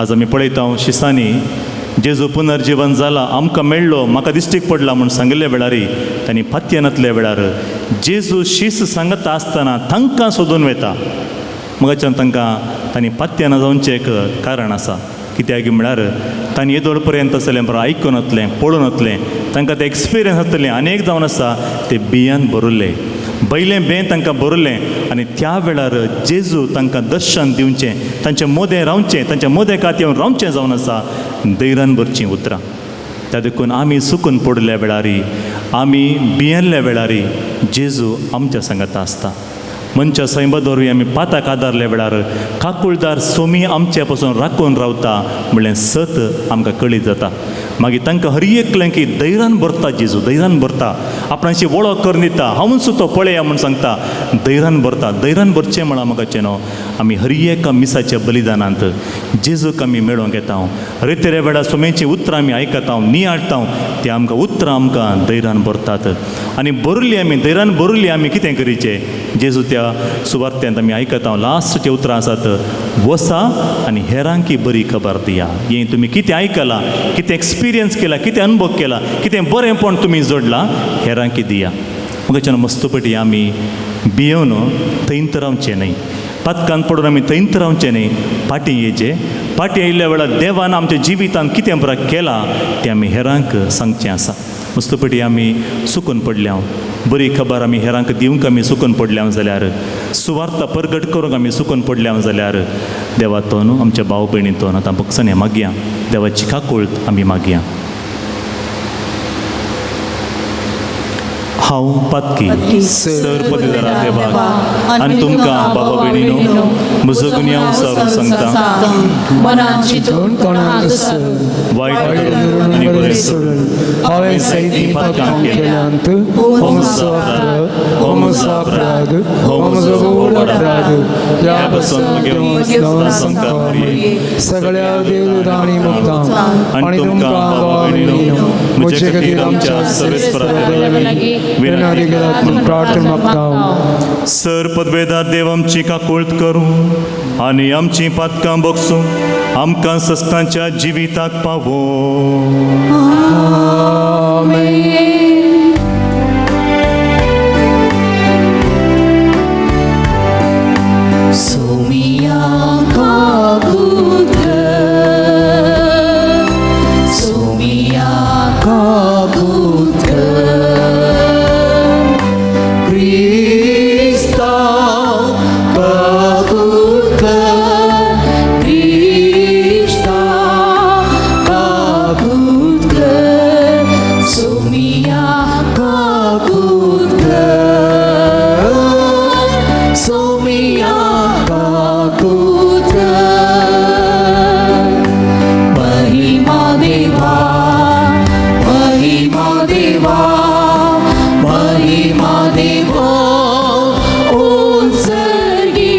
आज आमी पळयता शिसांनी जेजू पुनर्जीवन जाला, आमकां मेळ्ळो, म्हाका दिश्टीक पडला म्हूण सांगिल्ल्या वेळारी तांणी फातयेनातल्या वेळार जेजू शीस सांगता आसतना तांकां सोदून वता. मगाच्यान तांकां तांणी पातयेना जावचें एक कारण आसा. कित्याक म्हळ्यार तांणी येदोळ पर्यंत आसलें बरें आयकून वतलें, पळोवन वतलें, तांकां तें एक्सपिरियन्स आसतलें. आनी एक जावन आसा ते बियान भरिल्लें, बैलें बें तांकां भरिल्लें आनी त्या वेळार जेजू तांकां दर्शन दिवचें, तांचे मोदें रावचें, तांच्या मोदें कात येवन रावचें जावन आसा दैरान भरचीं उतरां. त्या देखून आमी चुकून पडिल्ल्या वेळारी, आमी भियेल्ल्या वेळारी जेजू आमच्या सांगाता आसता. मनच्या सैमा दवरवीं आमी पाताक आदारल्या वेळार काकुळदार सोमी आमचे पासून राखून रावता म्हणलें सत आमकां कळीत जाता. मागीर तांकां हर एकलें की धैर्यान भरता जेजू, धैर्यान भरता, आपणाची वळख करून दिता, हांवूच तो पळया म्हूण सांगता, धैर्यान भरता. धैर्यान भरचें म्हळां म्हाका न्हू आमी हर एका मिसाच्या बलिदानांत जेजूक आमी मेळोवंक येता. रेतेऱ्या वेळार सोमेचीं उतरां आमी आयकता, नियाळटा, ती आमकां उतरां आमकां धैर्यान भरतात. आनी भरली आमी धैर्यान भरली आमी कितें करीचें जेजू त्या सुवार्त्यांत आमी आयकता लास्टचे उतरां आसात, वसा आनी हेरांकी बरी खबर दिया. हें तुमी कितें आयकलां, कितें एक्सपिरियन्स केला, कितें अनुभव केला, कितें बरेंपण तुमी जोडलां, हेरांकी दिया. मगाच्यान मस्तपटी आमी भियोवन थंयत रावचें न्हय, पातकान पडून आमी थंयत रावचें न्हय, फाटीं येचें. फाटीं येयल्ल्या वेळार देवान आमच्या जिवितांत कितें बरें केलां तें आमी हेरांक सांगचें आसा. मस्तपटी आमी चुकून पडल्या, बरी खबर आमी हेरांक दिवंक आमी चुकून पडल्या जाल्यार, सुवार्ता परगट करूंक आमी चुकून पडल्या जाल्यार देवा तो न्हू आमच्या भाव भयणी तो आतां बक्षणें मागया, देवाची काकूळत आमी मागया. हांव पातकी सर पदवीधरा देवाक आनी तुमकां बाबा भयणीनो म्हजो गुन्यांव सारून सांगता, मनात चिंतून तोंडान वायट करून आनी बरें सोडून हांवें सैती पातकां केल्यांत, हो म्हजो अपराध, हो म्हजो अपराध, हो म्हजो व्हड अपराध. ह्या पासून म्हगे संकट सगळ्या देवदूतांनी मुक्तां आनी तुमकां बाबा भयणीनो म्हजे खातीर आमच्या सर्वेस्परा लागीं विनंती करात म्हूण प्रार्थना मागता. सर पदवेदार देव आमची काकूळत करूं आनी आमची पातकां बगसूं आमकां सस्तांच्या जिविताक पावो. आमेन. सोमिया काकूत कर, सोमिया काकूत कर, क्रिस्ता काकूत कर, क्रिस्ता काकूत कर, सोमिया काकूत कर, सोमिया काकूत कर. महिमा देवा, महिमा देवा, महिमा देवा, उत्सर्गी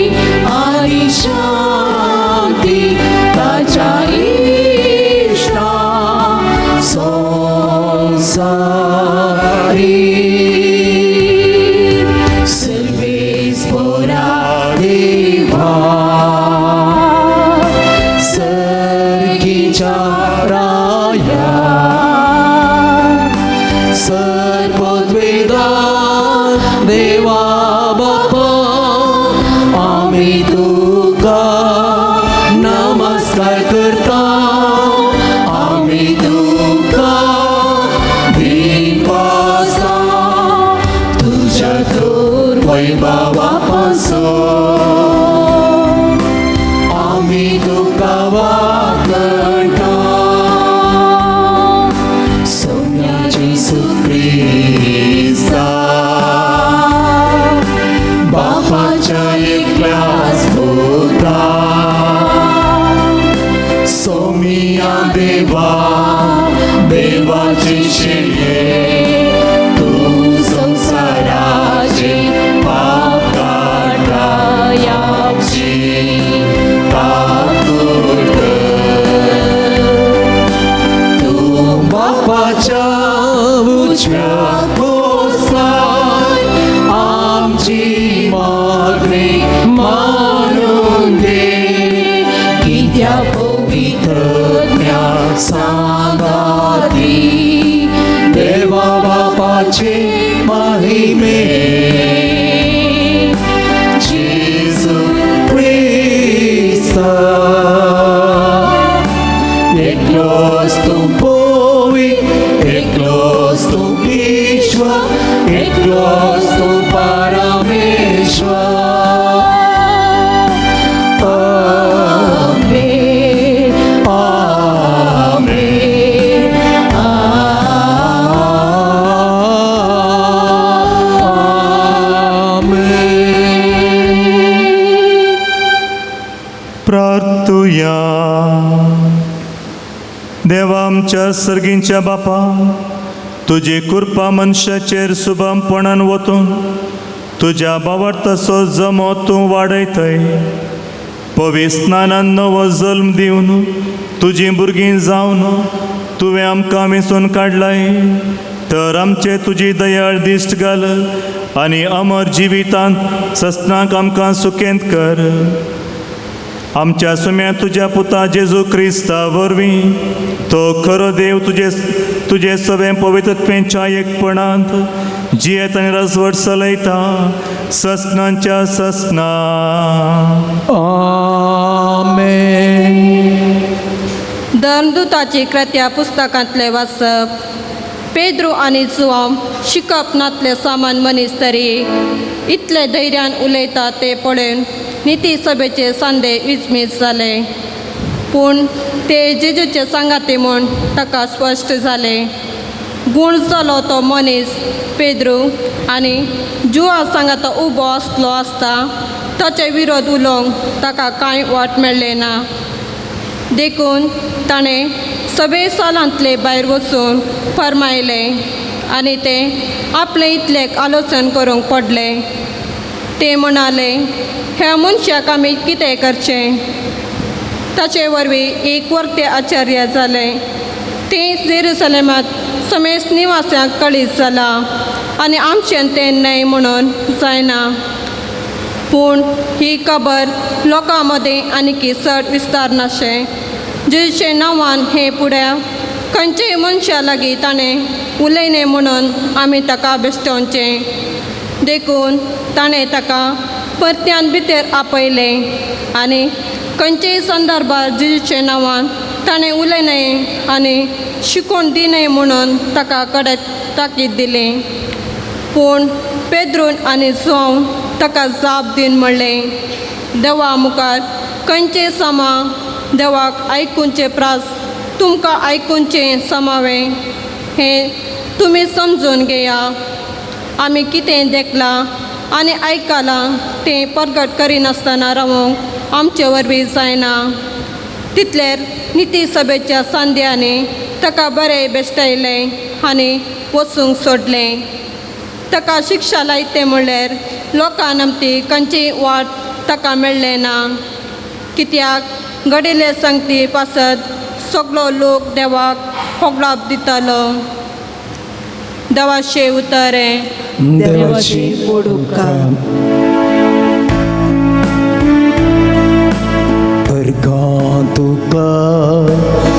आणि शांती ताच्या इष्टा संसारी. सर्वेस्पोरा देवा, सर्गीच्या राया, सर्वद्वेदा देवा बापा, आमी तुका नमस्कार करता, आमी तुका दिनवासा, तुझ्या थोर वैभवा पासून आमी तुका वाकडता. सोम्या जेजू क्रिस्ता, बापाच्या एकल्याच पुता, सोमिया देवा, देवाची शिरये, तूं संवसाराचे पाप काडटा, आमची काकूट कर. तूं बापाच्या उजव्या कोसार सांगाती देवा बापाचे महिमे जेजू क्रिस्ता एकलोच तूं पवित्र एकलोच तूं ईश्वर एकलोच तूं परमेश्वर. आमेन आमेन आमेन. प्रार्थुया. देवा आमच्या सर्गींच्या बापा, तुजी कृपा मनशाचेर सुबमपणान वतून तुज्या बावार्थाचो जमो तूं वाडयतय. पवित्र स्नानान नवो जल्म दिवन तुजीं भुरगीं जावन तुवें आमकां वेंचून काडलाय, तर आमचे तुजी दयाळ दिश्ट घाल आनी अमर जिवितांत सस्नाक आमकां सुकेंत कर. आमच्या सुम्या तुज्या पुता जेजू क्रिस्ता वरवीं, तो खरो देव तुजे तुजे सगळें पवित्रत्वेच्या एकपणांत जियेत आनी राजवट चलयता ससनांच्या ससना. आमेन. धर्मदूताची कृत्या पुस्तकांतले वाचप. पेद्रू आनी जुआंव शिकप नातले सामान मनीस तरी इतले धैर्यान उलयता ते पळोवन निती सभेचे सांदे विजमीत जाले, पूण ते जेजूचे सांगाते म्हूण ताका स्पश्ट जाले. गूण जालो तो मनीस पेद्रू आनी जुआ सांगाता उबो आसलो आसता ताचे विरोध उलोवंक ताका कांय वाट मेळ्ळें ना. देखून ताणें सगळे सालांतले भायर वचून फर्मायलें आनी ते आपले इतलेक आलोचन करूंक पडले. ते म्हणाले, ह्या मनशाक आमी कितें करचें? ताचे वरवीं एक वर्ते आचार्य जालें. तें जेरुसलेमांत समेस्त निवास्यांक कळीत जालां आनी आमचें तें न्हय म्हणून जायना, पूण ही खबर लोकां मदीं आनीकी चड विस्तार नाशें. जेजूचे नांवान हें फुडें खंयचेय मनशा लागीं ताणें उलयलें म्हणून आमी ताका बेश्टोवचें. देखून ताणें ताका परत्यान भितर आपयलें आनी खंयचेय संदर्भार जेजूचे नांवान ताणें उलयलें आनी शिकोवन दिलें म्हणून ताका कडक ताकीद दिली. पूण पेद्रून आनी जुआंव ताका जाप दिवन म्हणलें, देवा मुखार खंयचें समा देवाक आयकुचें प्रास तुमकां आयकुचें समावें हें तुमी समजून घेया. आमी कितें देखलां आनी आयकलां तें परगट करिनासतना रावूंक आमचे वरवीं जायना. तितलेर निती सभेच्या सांद्यांनी ताका बरें बेश्टयलें आनी वचूंक सोडलें. ताका शिक्षा लायते म्हणल्यार लोकां आमची खंयचीय वाट ताका मेळ्ळें ना, कित्याक घडिल्ले संगती पासत सगलो लोक देवाक होगडाप दितालो. देवाशे उतरें. देवाची उपकार. अर्गां तुका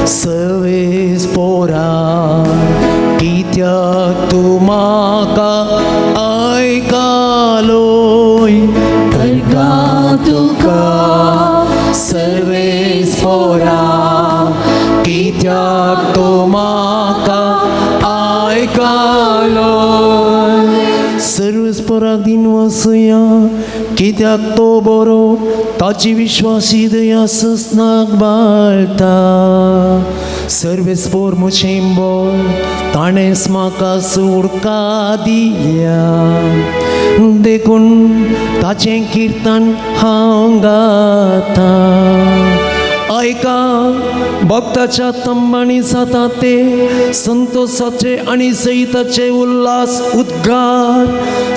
सवेस पोरा, कित्याक तूं म्हाका आयकालोय. अर्गां तुका सर्वेस पोरा, कित्याक तूं म्हाका आयकालोय. सर्वेस पोराक दिन वसया, कित्याक तो बरो ताची विश्वासी दया ससनाक बाळटा. सर्वेस पोर म्हजें बोल ताणेंच म्हाका सुडका दिल्या, देखून ताचें किर्तन हांव गातां. आयका भक्ताच्या तंबाणी जाता ते संतोषाचे आनी सहिताचे उल्हास उद्गार.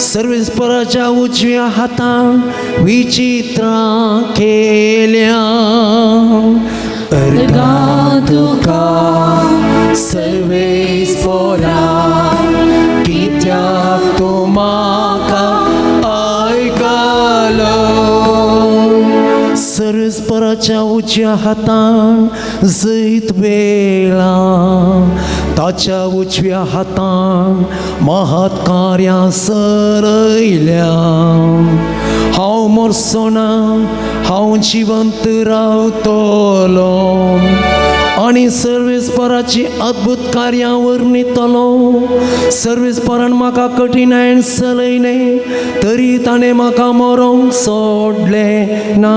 सर्वेस्पराच्या उजव्या हातान विचित्रां केल्या. अर्गां तुका सर्वेस्परा, कित्याक तूं म्हाका आयकलो. सर्वेस्पराच्या उजव्या हातान जैत वेळा ताच्या उजव्या हातान महत् कार्यां सरयल्या. हांव मरचो ना, हांव जिवंत रावतलो आनी सर्वेस्पराची अद्भुत कार्यां वर्णितलो. सर्वेस्परान म्हाका कठिणायेन चलयलें तरी ताणें म्हाका मरोंक सोडलें ना.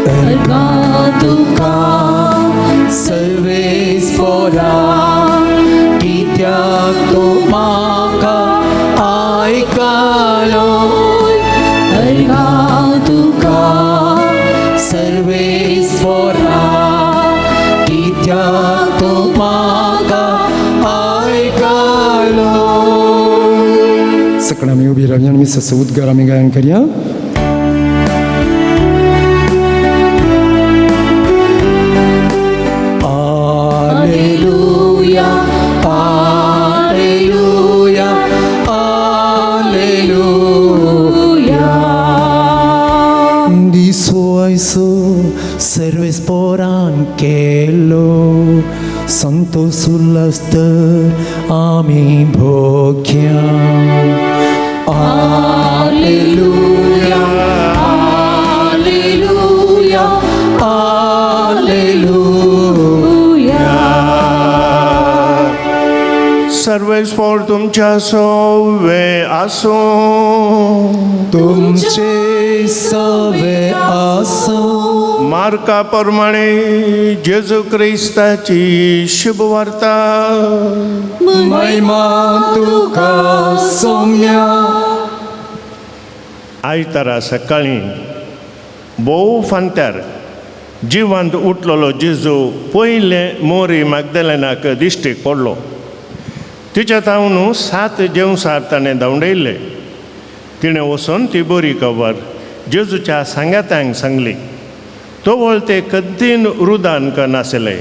अर्गां तुका सर्वेस्परा कित्याक तूं म्हाका आयकलो. अर्गां तुका सर्वेस्परा कित्याक तूं म्हाका आयकलो. सकाळ आमी उबी रावया आनी मिसाचो उद्गार आमी गायन करया. Alleluia, Alleluia, Alleluia. दिसो आयसो सर्वेस्परान केलो संतोष उल्हास तर आमी भोग्या. Alleluia, Alleluia, Alleluia. सर्वेस्पोर तुमच्या सोवे आसूं. तुमचे सवे आसूं. मार्का प्रमाणे जेजू क्रिस्ताची शुभवार्ता. महिमा तुका सोम्या. आयतारा सकाळीं भोव फांत्यार जिवांत उठलेलो जेजू पयले मोरी मागदेलेनाक दिश्टीक पडलो. तिच्या तावन 7 जेवसार ताणें धांवडयल्ले. तिणें वचून ती बरी खबर जेजूच्या सांगात्यांक सांगली. तवळ ते कद्दीन रुदान करनासले.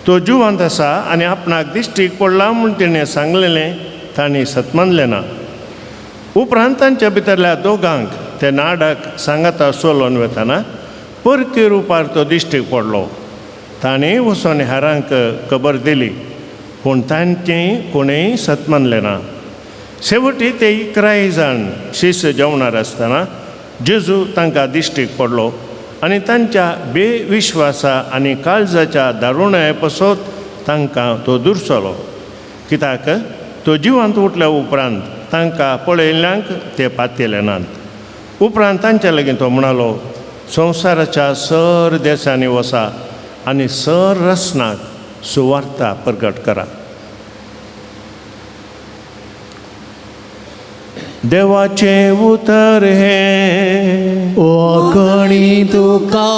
तो जिवांत आसा आनी आपणाक दिश्टीक पडला म्हूण तिणें सांगलेलें तांणी सतमानलें ना. उपरांत तांच्या भितरल्या दोगांक ते नाडाक सांगाता चलोवन वतना परकी रुपार तो दिश्टीक पडलो. तांणी वचून हेरांक खबर दिली पूण तांचें कोणेंय सतमानलें ना. शेवटी ते 11 जाण शिस जेवणार आसतना जेजू तांकां दिश्टीक पडलो आनी तांच्या बेविश्वासा आनी काळजाच्या दारुणाय पसत तांकां तो दुरसलो. कित्याक तो जिवांत उठल्या उपरांत तांकां पळयल्ल्यांक ते पातयले नात. उपरांत तांच्या लागीं तो म्हणालो, संवसाराच्या सर देशांनी वसा आनी सर रसनाक सुवार्ता प्रगट करा. देवाचें उतर हें. ओकणी तुका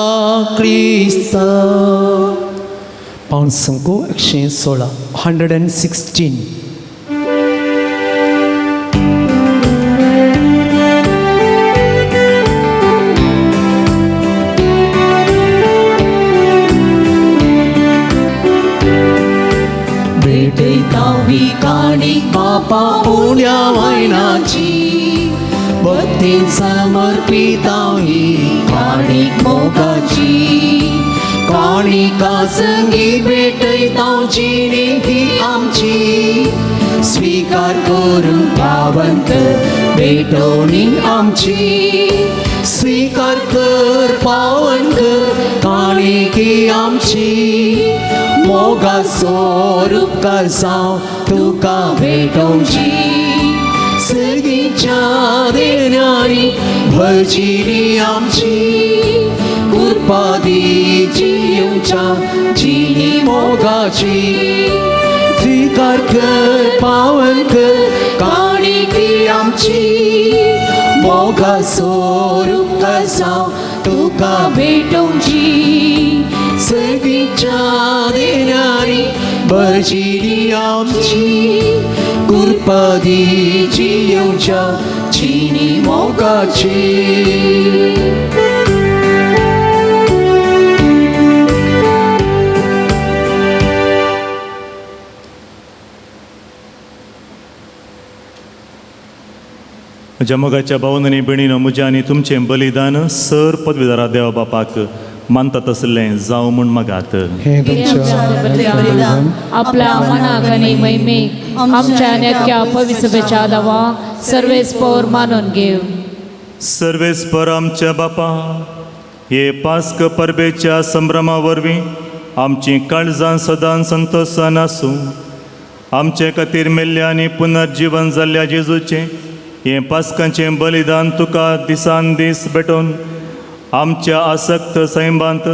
क्रिस्ता. 516 116. भेटयता ही काणी बापा उण्या वायनाची भक्तीन समर्पिता ही काणीक मोगाची. काणिका संगी भेटयता जिणी ही आमची स्वीकार करून पावंत भेटवणी आमची. स्वीकार कर पावन कर काणिकी आमची मोगाचो उपकार जावं तुका भेटोवची. सगळीच्या देण्यांनी भजिली आमची कृपा दी जिवच्या जिणी मोगाची. स्वीकार कर पावन कर काणिकी आमची मोगाचो उपकार जावं तुका भेटोवची. सगळीच्या देण्यांनी भजिली आमची कृपा दी जिवच्या जिणी मोगाची. म्हज्या मोगाच्या भावनांनी भयणीनो, म्हज्या आनी तुमचें बलिदान सर पदवीदारा देवा बापाक मानता तसलें जावं म्हूण मागात. हे तुमच्या बलिदान आपल्या मनाक आनी महिमेक आमच्या नेक्या पवित्रच्या दवा सर्वेस पौर मानून घेव. सर्वेस्पर आमच्या बापा, हे पास्क परबेच्या संभ्रमा वरवीं आमचीं काळजां सदां संतोशान आसूं. आमचे खातीर मेल्ल्या आनी पुनर्जीवन जाल्ल्या जेजूचें हें पास्कांचें बलिदान तुका दिसान दीस भेटोवन आमच्या आसक्त सैमांत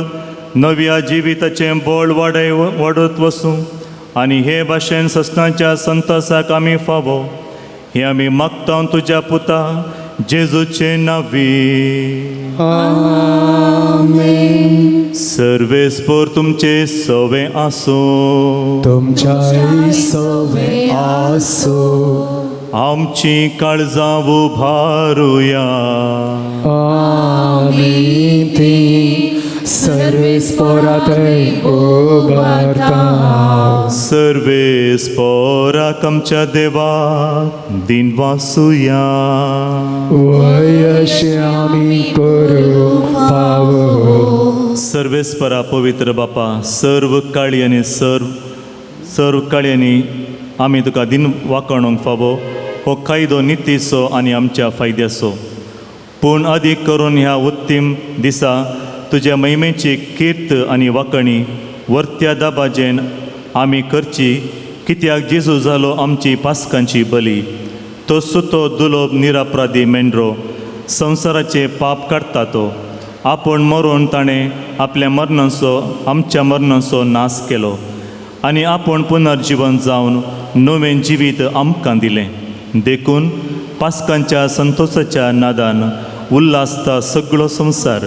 नव्या जिविताचें बळ वाडय वाडत वसूं आनी हे भाशेन सस्नाच्या संतोसाक आमी फावो हें आमी मागता तुज्या पुता जेजूचे नांवी. सर्वेस्पर तुमचे सवे आसूं. तुमच्या सवे आसो. आमची काळजां उभारुया. आमी ती सर्वेस्पराथंय उबारता. सर्वेस्पराक आमच्या देवाक दिन वासुया. वयशे आमी करू फावो. सर्वेस्परा पवित्र बापा, सर्व काळयांनी सर्व काळयांनी आमी तुका दिन वाकोणूंक फावो हो कायदो नितीचो आनी आमच्या फायद्याचो. पूण अदीक करून ह्या उत्तीम दिसा तुज्या महिमेची कीर्त आनी वाकणी वर्त्या दाबाजेन आमी करची, कित्याक जेजू जालो आमची पास्कांची बली. तो सुतो दुलोब निरापराधी मेंढरो संवसाराचे पाप काडटा तो आपूण मरून ताणें आपल्या मरणाचो आमच्या मरणाचो नाश केलो आनी आपूण पुनर्जीवन जावन नवें जिवीत आमकां दिलें. देखून पास्कांच्या संतोशाच्या नादान उल्हासता सगळो संवसार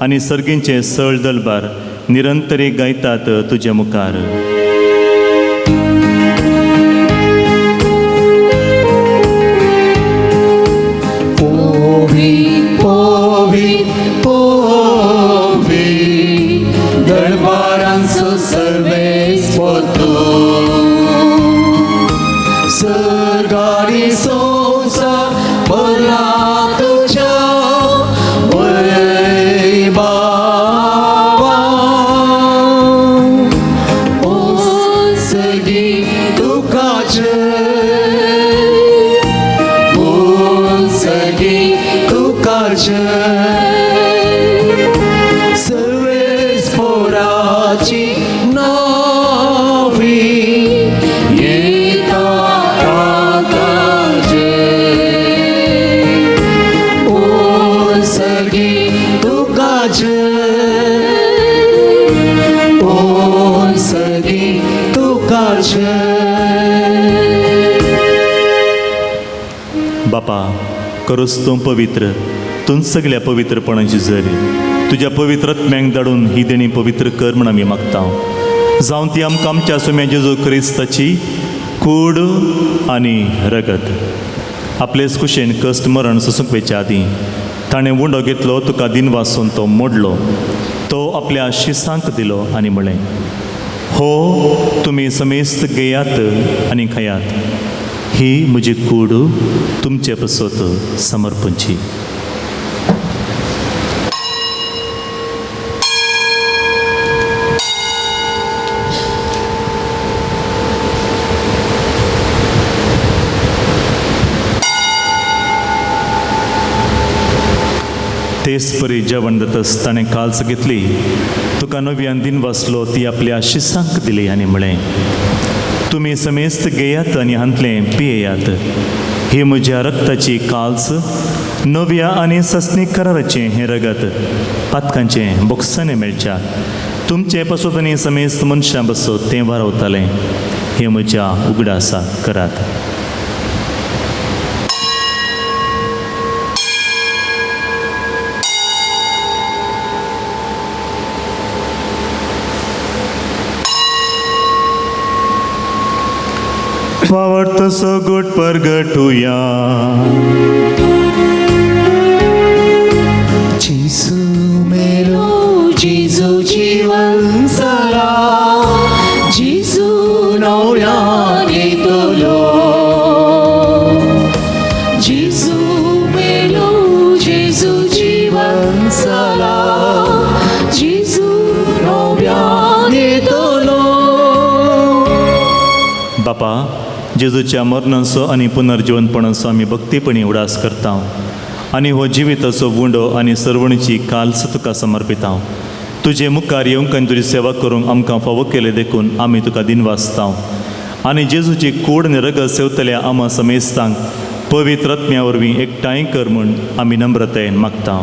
आनी सर्गींचे सळ दलबार निरंतरी गायतात तुजे मुखार. पोवी पोवी पोवी दरबारांचो सर्वेस्पर सर्गारी संवसार भरला तुज्या वैभावान. ओ सर्गी तुका जय, ओ सर्गी तुका जय. सर्वेस्पराची नावी येता ताका जय. ओ सर्गी तुका जय, ओ सर्गी तुका जय. बापा, करूच तूं पवित्र, तूं सगल्या पवित्रपणाची जरी तुज्या पवित्र आत्म्यांक धाडून ही देणी पवित्र कर म्हण आमी मागता. जावं ती आमकां आमच्या सुम्या जेजू क्रिस्ताची कूड आनी रगत. आपलेच कुशेन कश्ट मरण सोसूंक वयच्या आदीं ताणें उंडो घेतलो, तुका दिन वासून तो मोडलो, तो आपल्या शिसांक दिलो आनी म्हळें, हो तुमी समेस्त घेयात आनी खायात, ही म्हजी कूड तुमचे पसत समर्पणची. तेच परी जेवण जातच ताणें काल्स घेतली, तुका नव्यान दिन वाचलो, ती आपल्या शिसांक दिली आनी म्हळें, तुमी समेस्त घेयात आनी हांतलें पियेयात, ही म्हज्या रक्ताची काल्स नव्या आनी सस्नीक कराराचें हें रगत पातकांचें बोक्सांनी मेळच्या तुमचें पसत आनी समेस्त मनशां बसत तें वारवतालें, हें म्हज्या उगडासा करात. वावरतसो गोट परगटुया. जेजू मेलो, जेजू जीवन जाला, जेजू नव्यान येतलो. जेजू मेलो, जेजू जीवन जाला, जेजू बापा, जेजूच्या मरणाचो आनी पुनर्जिवनपणाचो आमी भक्तीपणी उडास करता आनी हो जिविताचो उंडो आनी सर्वणीची काल्स तुका समर्पिता. तुजे मुखार येवंक आनी तुजी सेवा करूंक आमकां फावो केले देखून आमी तुका दिनवासता आनी जेजूची कूड आनी रगत सेवतल्या आमा समेस्तांक पवित्र आत्म्या वरवीं एकठांय कर म्हूण आमी नम्रतायेन मागता.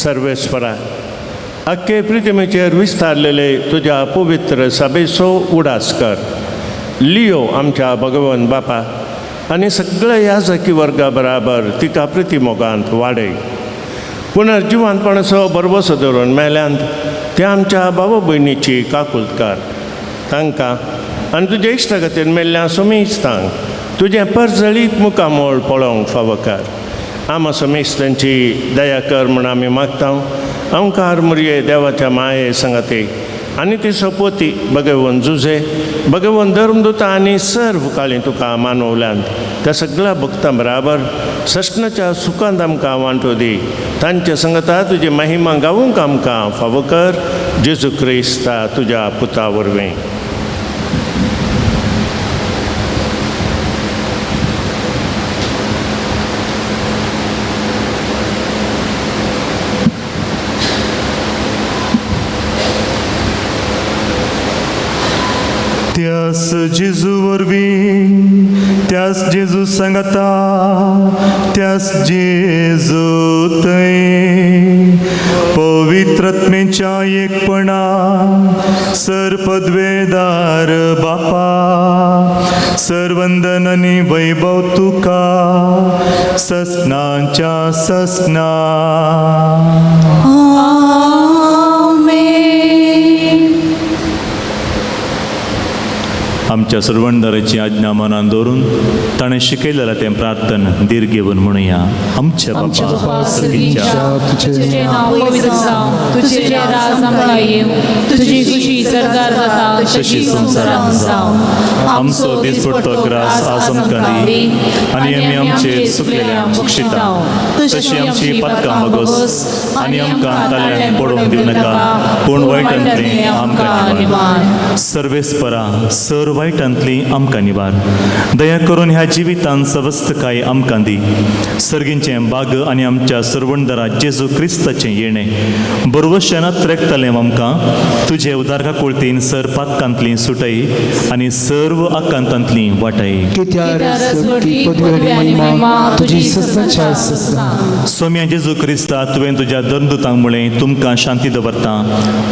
सर्वेस्वरा, अख्खे पृथ्वीचेर विस्तारलेले तुज्या पवित्र सभेचो उडास कर. लियो आमच्या भगवान बापा आनी सगळ्या याजकी वर्गा बराबर तिका प्रितीमोगांत वाडय. पुनर्जिवंतपणाचो भरवसो धरून मेल्यांत त्या आमच्या बाबा भयणीची काकूलत कर. तांकां आनी तुज्या इश्टागतीन मेल्ल्या समेस्तांक तुजें परजळीत मुखामोळ पळोवंक फावो कर. आमा समेस्तांची दया कर म्हूण आमी मागता. अंकार मुरये देवाच्या माये संगती आनी ती सोपोती भगवंत जुझे भगवंत धर्मदूता आनी सर्व काळी तुका मानवल्यांत त्या सगळ्या भक्तां बराबर सश्णाच्या सुखांत आमकां वांटो दी. तांच्या संगता तुजी महिमा गावूंक आमकां फावो कर. जेजू क्रिस्ता तुज्या पुता वरवीं. त्यास जेजू वरवीं, त्यास जेजू सांगता, त्यास जेजू थंय पवित्रत्मेच्या एकपणा सर पदवेदार बापा, सरवंदन आनी वैभव तुका ससनाच्या ससना. आमच्या सर्वणदाराची आज्ञा मनान दवरून ताणें शिकयलेलें तें प्रार्थन दीर्घ घेवन म्हणुया. आमच्या बापा सर्गीच्या, तुझे नाव पवित्र जावं, तुझे राज आमकां येवं, तुजी खुशी सरकार जाता तशी संवसारांत जावं. आमचो दिसपडतो ग्रास आज आमकां दी आनी आमी आमचे सुकलेल्या बक्षिता तशी आमची पातकां बगोस आनी आमकां ताल्ल्यान पडोवंक दिवं नाका, पूण वायटांतली आमकां निवार. सर्वेस्परा सर वायटांतली आमकां निवार. दया करून ह्या जिवितांत सवस्तकाय आमकां दी. सर्गींचें बाग आनी आमच्या सर्वणदारा जेजू क्रिस्ताचें येणें बरवशानात त्रेकतलें आमकां तुजे उदारका कुळतीन सर पातकांतली सुटय आनी सर्व आकांतांतली वाटय. सोम्या जेजू क्रिस्ता, तुवें तुज्या दंदुतांक म्हळें तुमकां शांती दवरता,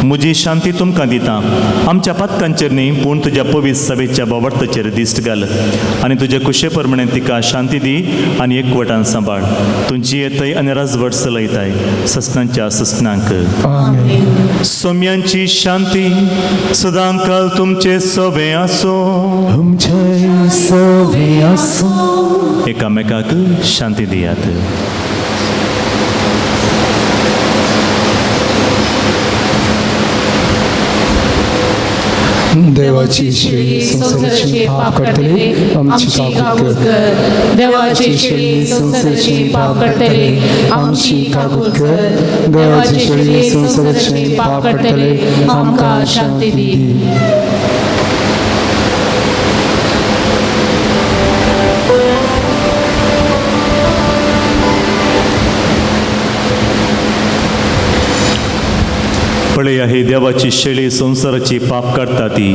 म्हजी शांती तुमकां दिता. आमच्या पातकांचेर न्ही पूण तुज्या पवित्र सभेच्या बावडताचेर दिश्ट घाल आनी तुजे कुशे प्रमाणे तिका शांती दी आनी एकवटान सांबाळ. तुमची येतय आनी राजवट चलयताय ससनांच्या ससनांक. सोम्यांची शांती सदांकाल तुमचे सवे आसूं. एकामेकाक शांती दियात. देवाची शेळी संवसाराचे पाप काडटले आमची काकूत कर. देवाची शेळी संवसाराचे पाप काडटले आमची काकूत कर. देवाची शेळी संवसाराचे पाप काडटले आमकां शांती दी. पळया ही देवाची शेळी संवसाराची पाप काडटा ती.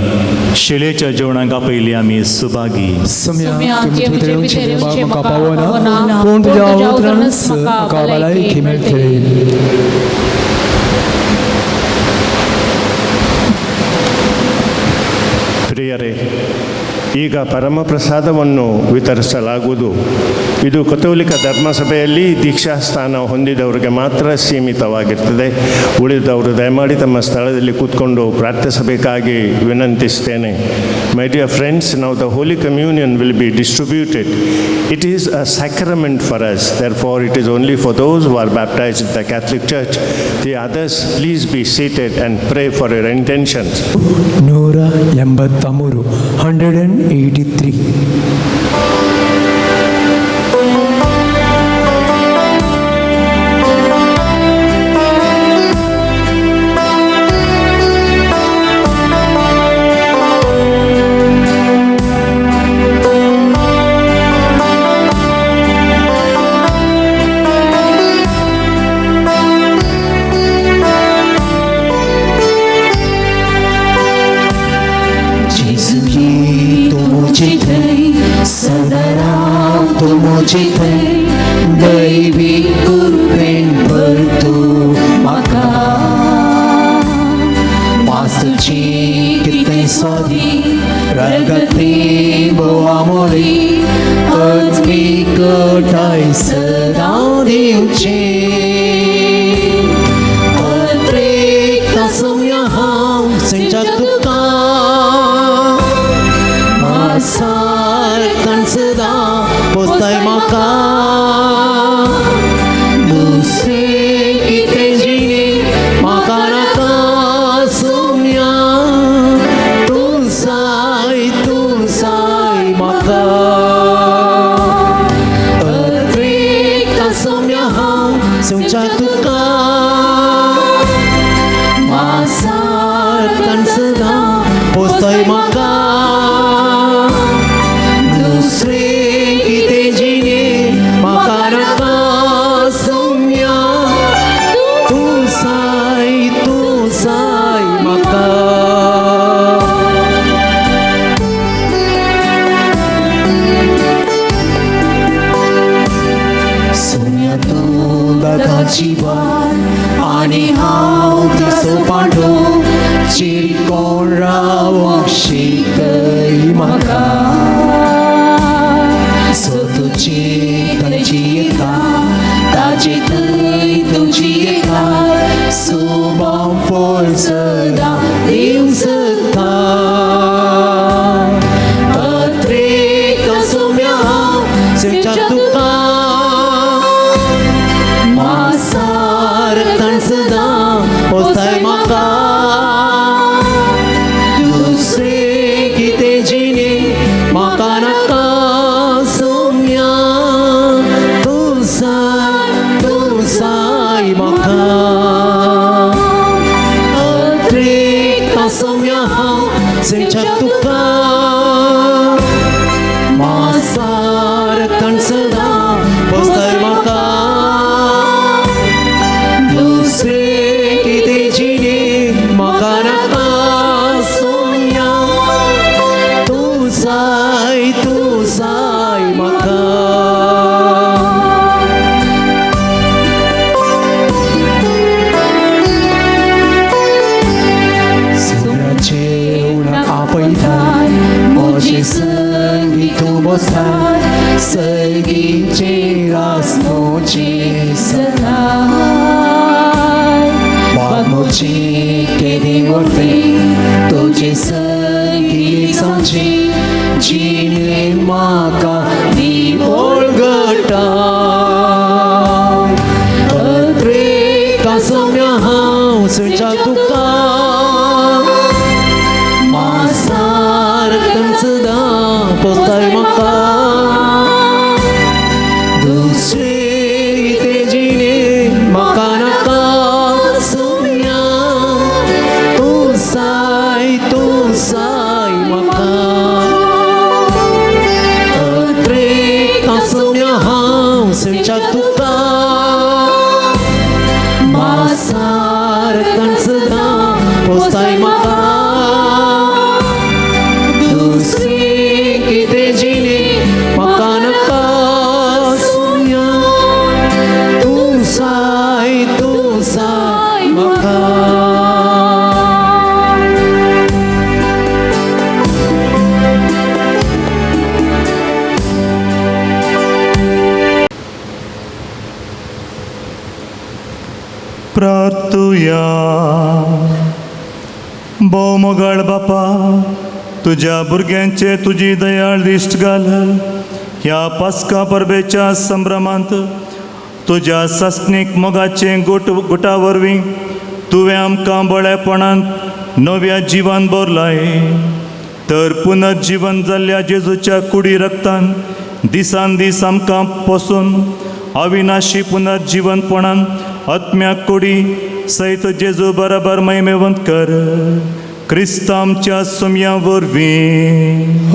शेळयेच्या जेवणाक आपयली आमी सुभागी. सम्या तुमी भितर येवचें म्हाका पावना, पूण तुज्या उतरानच म्हाका भलायकी मेळटली. ಪ್ರಿಯರೇ, ಈಗ ಪರಮಪ್ರಸಾದವನ್ನು ವಿತರಿಸಲಾಗುವುದು. ಇದು ಕಥೋಲಿಕ ಧರ್ಮಸಭೆಯಲ್ಲಿ ದೀಕ್ಷಾಸ್ಥಾನ ಹೊಂದಿದವರಿಗೆ ಮಾತ್ರ ಸೀಮಿತವಾಗಿರ್ತದೆ. ಉಳಿದವರು ದಯಮಾಡಿ ತಮ್ಮ ಸ್ಥಳದಲ್ಲಿ ಕೂತ್ಕೊಂಡು ಪ್ರಾರ್ಥಿಸಬೇಕಾಗಿ ವಿನಂತಿಸ್ತೇನೆ. My dear friends, now the Holy Communion will be distributed. It is a sacrament for us, therefore it is only for those who are baptized in the Catholic Church. The others, please be seated and pray for your intentions. 183, 183. येवचे थंय दैवी कृपेन भर तूं म्हाका मास्तुची कितें सोदी रगती बोवामोली आत्मिकताय सदां दिवची अत्रेक सोम्या हांव सिंचा तुका मासार सदां पोसताय म्हाका दुसरें कितें जिणे म्हाका नाका सोम्या तूं जाय तूं जाय म्हाका अत्रेक सोम्या हांव सिंचा तुका मासार सदां पोसताय म्हाका दुसरें कितें जिणे म्हाका नाका सोम्या तूं जाय म्हाका. सोम्या तूं दादाची वाट आनी हांव तसो पांडो चिरकोण रावंक शिकय म्हाका सो तुजी तांची येता ताजी थंय तुजी येता सुबां फळ सदां दिवंक सता अत्रेक सोम्या हांव सिंचा तुका मासार सदां पोसताय म्हाका दुसरें कितें जिणे म्हाका नाका सोम्या तूं जाय म्हाका अत्रेक सोम्या हांव सिंचा तुका मासार सदां पोसताय म्हाका दुसरें कितें जिणे म्हाका नाका सोम्या तूं जाय म्हाका. सुराचे उणाक आपयताय म्हजे संगी तूं बसताय सर्गीचे रास म्हजे सदां बाग म्हजी केदी व्हडली तुजे संगी जावची जिणे म्हाका दी ओळगटा अत्रेक सोम्या हांव सिंचा तुका मासार सदां पोसताय म्हाका दुसरें कितें जिणे म्हाका नाका सोम्या तूं जाय म्हाका अत्रेक सोम्या हांव सिंचा तुका मासार सदां पोसताय म्हाका दुसरें कितें जिणे म्हाका नाका सोम्या तूं जाय म्हाका. प्रार्थुया. भोव मोगाळ बापा तुज्या भुरग्यांचे तुजी दयाळ दिश्ट घाल ह्या पास्का परबेच्या संभ्रमांत तुज्या सासणीक मोगाचे गुट गुटा वरवीं तुवें आमकां बळेपणान नव्या जिवन भरलाय तर पुनर्जिवन जाल्ल्या जेजूच्या कुडी रक्तान दिसान दीस आमकां पोसून अविनाशी पुनर्जिवनपणान आत्म्या कुडी सयत जेजू बराबर महिमेवंत कर क्रिस्त आमच्या सुमया वरवीं.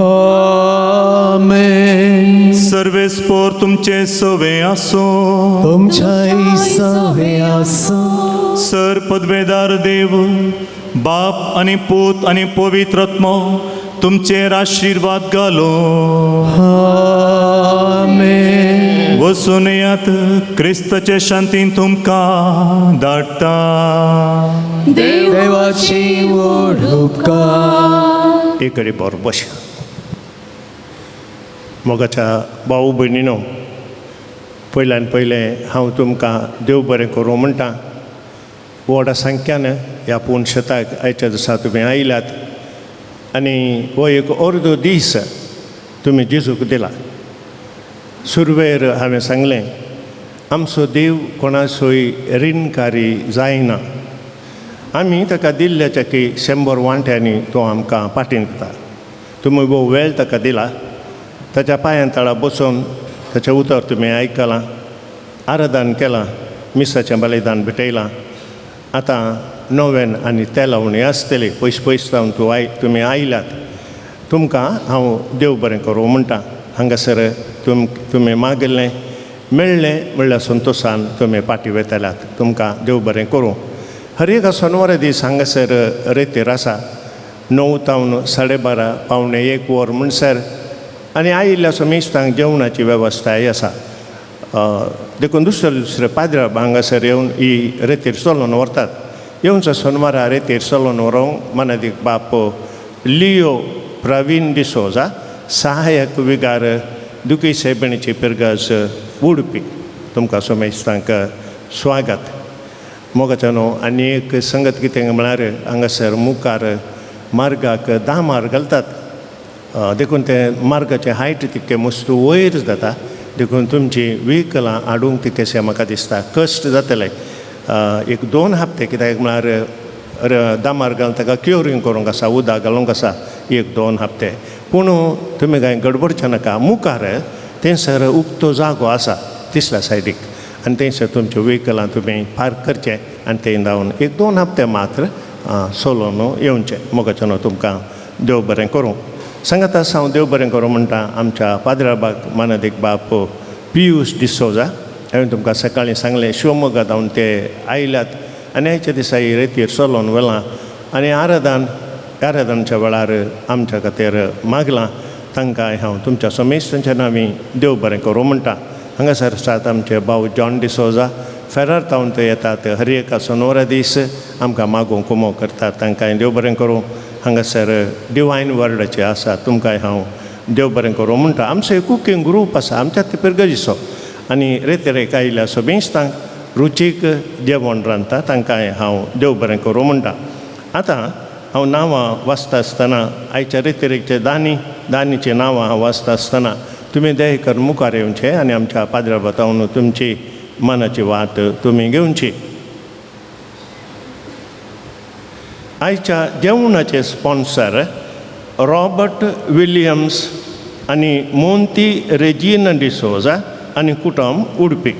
आमेन. सर्वेस्पोर तुमचे सवे आसूं. तुमच्याय सवे आसूं. सर पदवेदार देव बाप आनी पूत आनी पवित्र आत्मो तुमचेर आशिर्वाद घालो. आमेन. वचून येयात, क्रिस्ताचे शांतीन तुमकां धाडटा. देवाची व्हड उपकार. एक कडे बरो बस. मोगाच्या भाऊ भयणीनो, पयल्यान पयलें हांव तुमकां देव बरें करूं म्हणटा. व्हडा संख्यान ह्या पूर्ण शेताक आयच्या दिसा तुमी आयल्यात आनी हो एक अर्दो दीस तुमी जेजूक दिला. सुरवेर हांवें सांगलें, आमचो देव कोणाचोय रिणकारी जायना. आमी ताका दिल्ल्याच्या की 100 वांट्यांनी तो आमकां पाटीन दिता. तुमी भोव वेळ ताका दिला, ताच्या पांयां तळा बसून ताचें उतर तुमी आयकलां, आराधन केलां, मिसाचें बलिदान भेटयलां. आतां नोवेन आनी तेलावणी आसतली, पयस पयस जावन तूं I तुमी आयल्यात, तुमकां हांव देव बरें करूं म्हणटा. हांगासर तुमी मागिल्लें मेळ्ळें म्हणल्यार संतोशान तुमी फाटीं वेतल्यात. तुमकां देव बरें करूं. हर एका सोनवारा दीस हांगासर रेतीर आसा, 9 तावन 12:30 12:45 वर म्हणसर, आनी आयिल्ल्या समेस्तांक जेवणाची वेवस्थाय आसा. देखून दुसरे दुसरे पाद्र हांगासर येवन ही रेतीर चलोवन व्हरतात. येवचो सोनवारा रेतीर चलोवन व्हरूंक मनादीक बाप लियो प्रवीण डिसोजा, सहायक विगार, दुखी सायबिणीची पिरगज, उडपी. तुमकां समेस्तांक स्वागत. मोगाच्या न्हू आनी एक संगत कितें म्हळ्यार हांगासर मुखार मार्गाक दामार घालतात, देखून तें मार्गाचें हायट तितकें मस्त वयर जाता. देखून तुमची व्हिकलां हाडूंक तितकेशें म्हाका दिसता कश्ट जातले. एक 2 हप्ते, कित्याक म्हळ्यार दामार घालून ताका क्युरींग करूंक आसा, उदक घालूंक आसा 1-2 हप्ते. पूण तुमी कांय गडबडचें नाका. मुखार थंयसर उक्तो जागो आसा तिसल्या सायडीक, आनी थंयसर तुमच्यो व्हिकलां तुमी पार्क करचें आनी थंय धांवन 1-2 हप्ते मात्र सोलोन येवचें. मोगाचें न्हू तुमकां देव बरें करूं. सांगात आसा हांव देव बरें करूं म्हणटा आमच्या पाद्राबाक मानादीक बाप पियूश डिसोजा. हांवें तुमकां सकाळीं सांगलें, शिवमोगा धांवन ते आयल्यात आनी आयच्या दिसा ही रेतीर चलोवन व्हेलां आनी आराधनच्या वेळार आमच्या खातीर मागलां. तांकां हांव तुमच्या समेस्तांच्या नांवी देव बरें करूं म्हणटा. हांगासर आसात आमचे भाव जॉन डिसोजा, फेरार तावन ते येतात. हर एका सोनवारा दीस आमकां मागूंक कुमो करतात, तांकां देव बरें करूं. हांगासर डिवायन वर्डाचे आसा, तुमकां हांव देव बरें करूं म्हणटा. आमचो एक कुकींग ग्रूप आसा आमच्या ते पिरगजीचो, आनी रेतेरेक आयिल्ल्या समेस्तांक रुचीक जेवण रांदता, तांकां हांव देव बरें करूं म्हणटा. आतां हांव नांवां वाचता आसतना आयच्या रेतेरेकचे दानीचीं नांवां हांव वाचता आसतना तुमी दयेकर मुखार येवचें आनी आमच्या पाद्रा बतावन तुमची मनाची वात तुमी घेवची. आयच्या जेवणाचे स्पॉन्सर रॉबर्ट विलियम्स आनी मोंती रेजिना डिसोजा आनी कुटुंब, उडपी.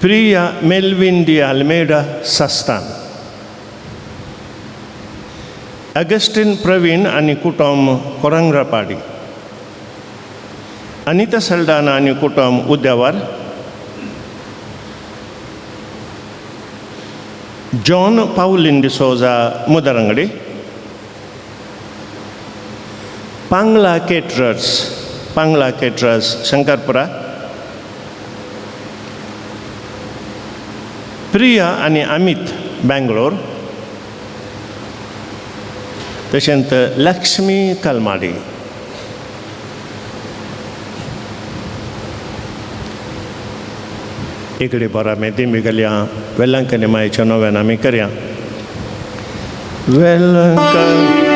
प्रिया मेल्विन डी आल्मेडा, सस्तान. अगस्टीन प्रवीण आनी कुटुंब, कोरंग्रापाडी. अनिता सल्डाना आनी कुटुंब, उद्यावर. जॉन पावलिन डिसोजा, मुदरंगडी. Pangala caterers, Pangala caterers, Shankarpura. प्रिया आनी अमित, बेंगलोर. तशेंच लक्ष्मी कलमाडी. इकडे बरा आमी दिंबी घालया. वेलंकनी मायच्या नव्यान आमी करया. वेलंकनीचे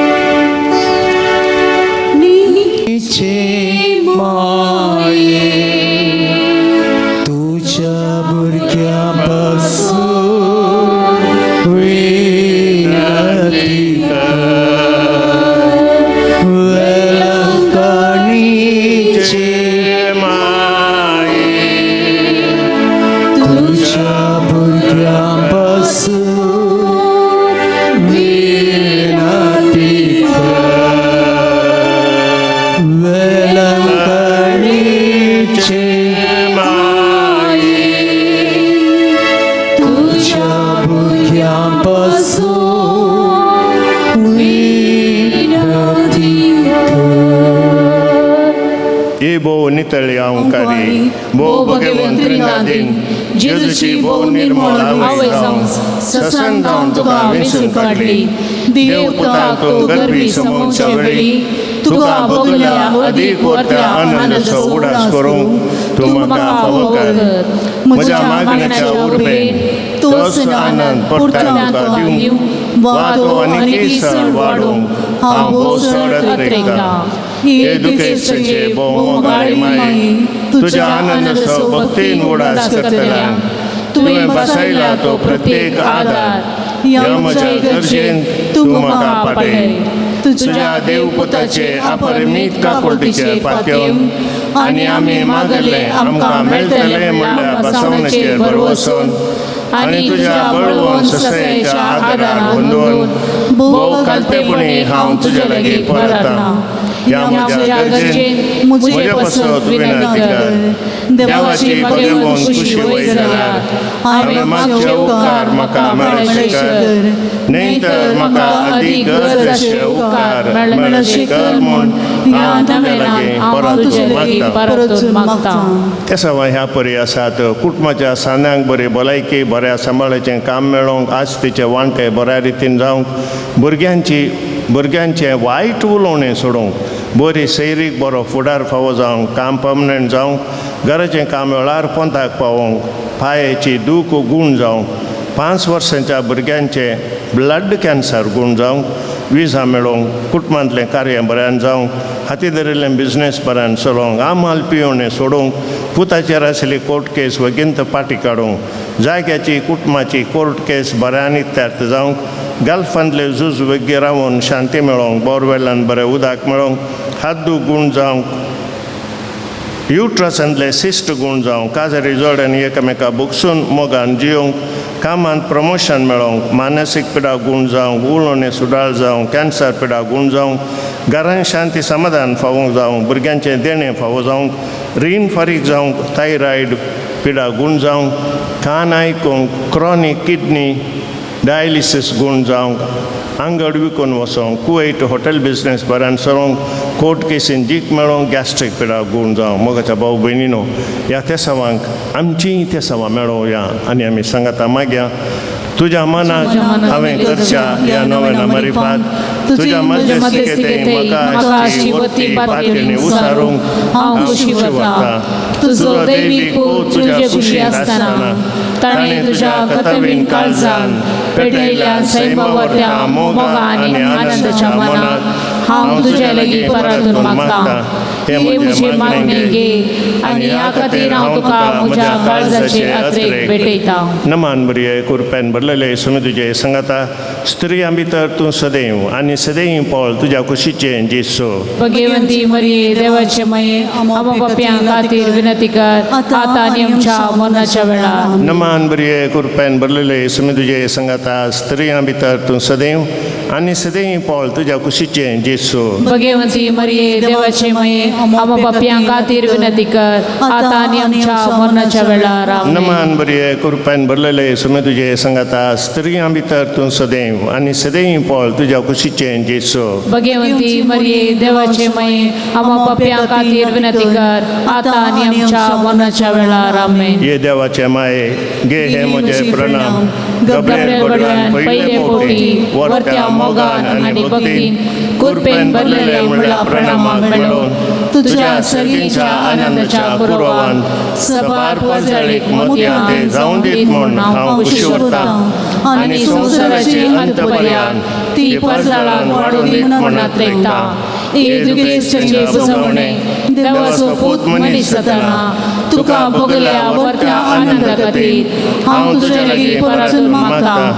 माये तुज्या भुरग्यां पासून विनंती कर. वेलंकनीचे माये तुज्या भुरग्यां पासून विनंती कर. वेलंकनीचे माये तुज्या भुरग्यां पासून विनंती भोव नितळी अंकारी भोव भगवंत त्रिनादीन जेजूची भोव निर्मळ आवय जावन ससन जावन तुका वेंचून काडली. देव पुताक तूं गर्भी समोवच्या वेळी तुका बगल्या अदीक वरत्या आनंदाचो उडास करूंक तूं म्हाका फावो कर. म्हज्या मागण्याच्या उर्बेन तोच आनंद परत्यान तुका दिवंक वा तो आनीकय सण वाडोवंक हांव भोव चड अत्रेकतां. हे दुखेस्ताचे भोव मोगाळी माये, तुज्या आनंदाचो भक्तीन उडास करतल्यांक तुवें बसयला तो प्रत्येक आदार ह्या म्हज्या गरजेन तूं म्हाका पाटय. तुज्या देवपुताचे अपरिमीत काकुळटीचेर पातयेवन आनी आमी मागले आमकां मेळटलें म्हणल्यार बसवण्याचेर भरवसून आनी तुज्या बळवंत ससायेच्या आदारान गोंदोवन भोव कालतेपणी हांव तुज्या लागीं परतां. ह्या म्हज्या गरजेन म्हजे पासत विनंती कर. देवाची भगवंत खुशी वय जाल्यार हांवें मागचे उपकार म्हाका मेळचे कर, न्हय तर म्हाका अदीक गरज आसचे उपकार मेळचे कर म्हूण हांव तुज्या लागीं परतून मागतां. ते सवाय ह्या परी आसात कुटुंबाच्या सांद्यांक बरी भलायकी बऱ्या सांबाळाचें काम मेळोवंक, आस्तीचे वांटे बऱ्या रितीन जावंक, भुरग्यांचें वायट उलोवणें सोडूंक, बरी सैरीक बरो फुडार फावो जावंक, काम पर्मनंट जावंक, घराचें काम वेळार पोंताक पावोवंक, पांयेची दूख गूण जावंक, 5 वर्सांच्या भुरग्यांचें ब्लड कॅन्सर गूण जावंक, विजा मेळोवंक, कुटुंबांतलें कार्य बऱ्यान जावंक, हाती धरिल्लें बिजनेस बऱ्यान चलोवंक, आमाल पिवणें सोडूंक, पुताचेर आशिल्ली कोर्ट केस वगींत पाटी काडूंक, जाग्याची कुटुंबाची कोर्ट केस बऱ्यान इत्यार्थ जावंक, गल्फांतले झूज वेगळी रावून शांती मेळोवंक, बोरवेलान बरें उदक मेळोवंक, हात दूख गूण जावंक, युट्रसांतले सिस्ट गूण जावंक, काजारी जोड्यांनी एकामेका भोगसून मोगान जियोवंक, कामांत प्रमोशन मेळोवंक, मानसीक पिडा गूण जावंक, उलोवणें सुदार जावंक, कॅन्सर पिडा गूण जावंक, घरान शांती समाधान फावोंक जावंक, भुरग्यांचें देणें फावो जावंक, रीण फारीक जावंक, थायरायड पिडा गूण जावंक, कान आयकूंक, क्रॉनीक किडनी डायलिसीस गूण जावंक, आंगड विकून वचोंक, कुवैट हॉटेल बिजनेस बऱ्यान सरोंक, कोर्ट केसीन जीक मेळोवंक, गॅस्ट्रीक पिडा गूण जावंक. मोगाच्या भाव भयणीनो, ह्या तेसावांक आमचीय तेसावां मेळोवया आनी आमी सांगाता मागया. तुज्या मनाक हांवें करच्या ह्या नव्याना मारिफात तुज्या मध्यस्थिकेंत म्हाका आसची वती पातयेणी उसारूंक हांव खुशी वता. तुजो दैवीक पूत तुजे कुशींत आसतना ताणें तुज्या कथवीन काळजान पेटयल्ल्या सैमावरत्या मोगा आनी आनंदाच्या मनाक हांव तुज्या लागीं परतून मागतां. हे म्हजे मागणें घे आनी ह्या खातीर हांव तुका म्हज्या काळजाचे अत्रेक भेटयतां. नमान बरये कुरप्यान भरलेले सुमी तुजे सांगाता, स्त्रियां भितर तूं सदैव आनी सदैव पळ तुज्या कुशीचें जेसू. भगवंती मरिये देवाचे माये, आम्हा पाप्यां खातीर विनंती कर आतां आनी आमच्या मरणाच्या वेळार. नमान बरये कुरप्यान भरलेले सुमी तुजे सांगाता, स्त्रियां भितर तूं सदैव आनी सदैव पळ तुज्या कुशीचें जेसू. भगवंती मरिये देवाचे माये, आम्हा पाप्यां खातीर विनंती कर आतां आनी आमच्या मरणाच्या वेळार. आमेन. नमान बरये कुरप्यान भरलेले सुमी तुजे सांगाता, स्त्रियां भितर तूं सदैव आनी सदैव पळ तुज्या कुशीचें जेसू. भगवंती मरिये देवाचे माये, आम्हा पाप्यां खातीर विनंती कर आतां आनी आमच्या मरणाच्या वेळार. आमेन. ये देवाचे माये, घे हे म्हजे प्रणाम. गब्रियल बडव्यान पयले फावटी वरत्या मोगान आनी भक्तीन कृपेन भरलेले म्हणल्या प्रणामाक मेळोवन तुझ्या सर्गीच्या आनंदाच्या पुरवान सबार परजळीक मोतयां ते जावन दीत म्हूण हांव खुशी उरतां आनी संवसाराचे अंतपर्यान ती परजळान वाडून दीत म्हूण नात्रेकता. येशू क्रिस्ताचे पुजवणे देवाचो पूत मनीस जातना तुका भोगल्या वरत्या आनंदा खातीर हांव तुजे लागीं परतून मागतां.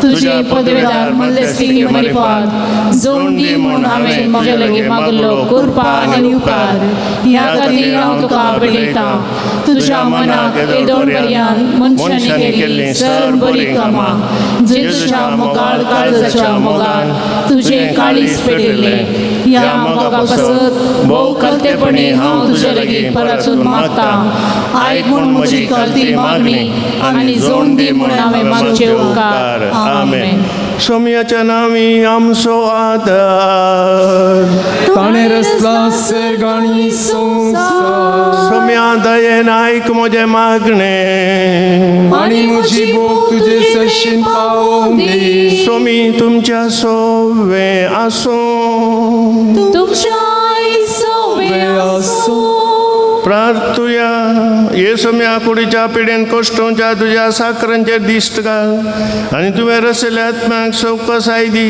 तुजे पदवेदार मध्यस्थिके मारिफात जोड दी म्हूण हांवें म्हजे लागीं मागलो कृपा आनी उपकार. ह्या खातीर हांव तुका भेटयतां. तुज्या मनाक येदोळ पर्यान मनशांनी केल्लीं सर बरीं कामां, जेजूच्या मोगाळ काळजाच्या मोगान तुजें काळीज पेटिल्लें, ह्या मोगा पासत भोव कलतेपणी हांव तुजे लागीं परतून मागतां. आयक म्हूण म्हजी कलती मागणी आनी जोड दी म्हूण हांवें मागचे उपकार. आमेन. सोम्याच्या नांवी आमचो आदार. ताणें रचला सर्ग आनी संवसार. सोम्या दयेन आयक म्हजें मागणें. आनी म्हजी भोग तुजे सरशीन पावोवंक दी. सोमी तुमच्या सोवे आसूं. तुमच्या सोवे आसूं. प्रार्थुया. ये सोम्या, कुडीच्या पिडेन कश्टोंच्या तुज्या साकरांचेर दिश्ट घाल आनी तुवें रसयल्या आत्म्याक सवकसाय दी.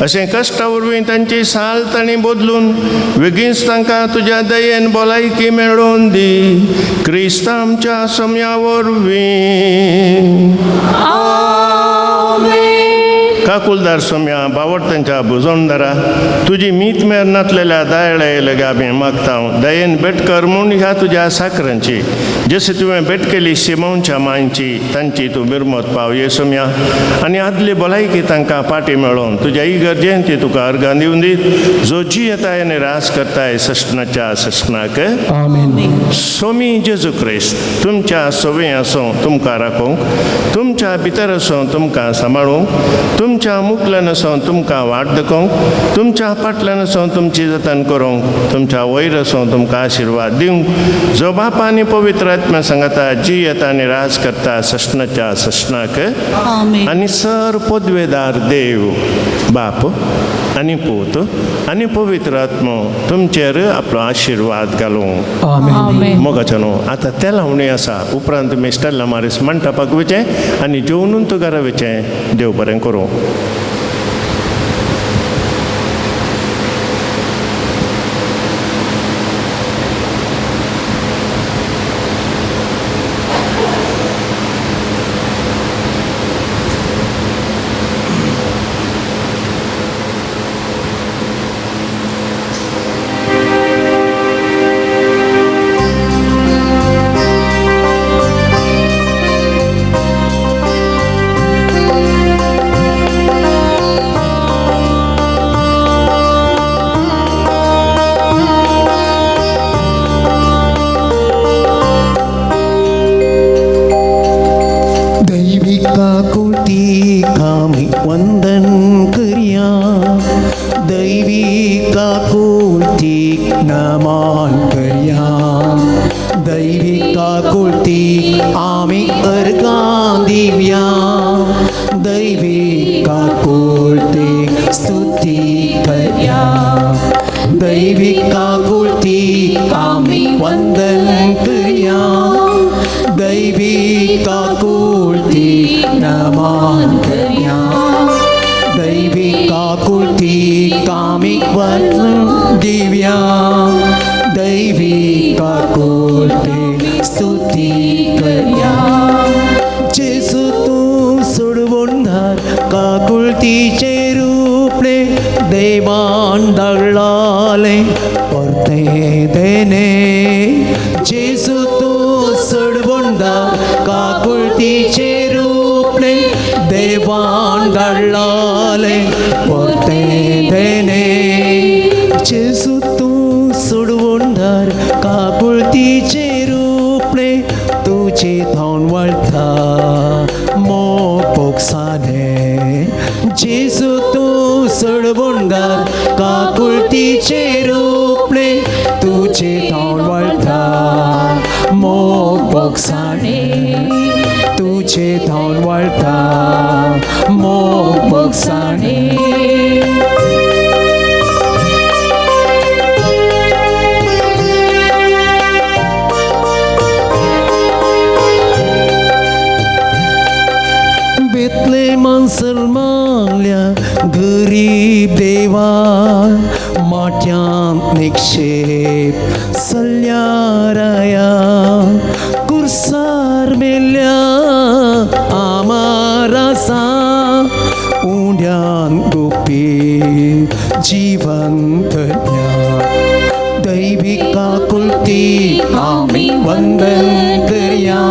अशें कश्टा वरवीं तांची साल तांणी बदलून बेगीनच तांकां तुज्या दयेन भलायकी मेळोवन दी, क्रिस्त आमच्या सोम्या वरवीं. आमेन. काकुलदार सोम्या, बावडतांच्या भुजोणदारा, तुजी मीत मेर नातलेल्या दयाळे लगे आमी मागता, दयेन भेट कर म्हूण ह्या तुज्या साकरांची, जशें तुवें भेट केली शिमोनच्या मांयची, तांची तूं बिरमत पाव ये सोम्या, आनी आदली भलायकी तांकां पाटी मेळोवन तुज्या इगर्जेन ती तुका अर्गां दिवन दीत, जो जियेताय आनी रास करताय सश्णाच्या सश्णाक. आमेन. सोमी जेजू क्रिस्त तुमच्या सोवे आसूं तुमकां राखूंक, तुमच्या भितर आसूं तुमकां सांबाळूंक, तुमच्या मुखल्यान आसूं तुमकां वाट दाखोवंक, तुमच्या फाटल्यान आसूं तुमची जतन करूंक, तुमच्या वयर आसूं तुमकां आशिर्वाद दिवंक, जो बापा आनी पवित्र आत्म्या सांगता जी येता आनी राज करता सश्णाच्या सश्णाक. आमेन. आनी सर पदवेदार देव बाप आनी पूत आनी पवित्र आत्मो तुमचेर आपलो आशिर्वाद घालूं. आमेन. आमेन. मोगाचो न्हू, आतां तेलां उणें आसा, उपरांत तुमी स्टेल्ला मारीस मंटपाक वचें आनी जेवणून तूं घरा वचें. देव बरें करूं. दैविक काकुळतीक आमी वंदन करया, दैवीक काकुळतीक नमन करया, दैवीक काकुळतीक आमी अर्गां दिवया, दैवीक काकुळतीक स्तुती करया, दैवीक काकुळतीक आमी वंदन करया, दैवीक काकुळतीक नमन करया, दैवीक काकुळतीक आमी वंदन दिवया, दैवीक काकुळतीक स्तुती करया. जेजू तूं सोडवणदार काकुळतीचे रूपणे देवान धाडलालें परतें देणे. जेजू तूं सोडवणदार काकुळतीचे रूपणे देवान धाडलालें परतें देणे. जेजू तूं सोडवणदार काकुळतीचे रूपणे तुजे थोंड वळता मोग भोगसाने. जेजू तूं सोडवणदार काकुळतीचे रूपणे तुजे थोंड वळता मोग भोगसाने, तुजे थोंड वळता मोग भोगसाने. बेतलेमान सलमाल्या गरीब देवा माट्यांत निक्षेप सल्याराया, कुर्सार मेल्या आमारासा उंड्यान गुपीत जिवंत. दैवीक काकुळतीक आमी वंदन करया,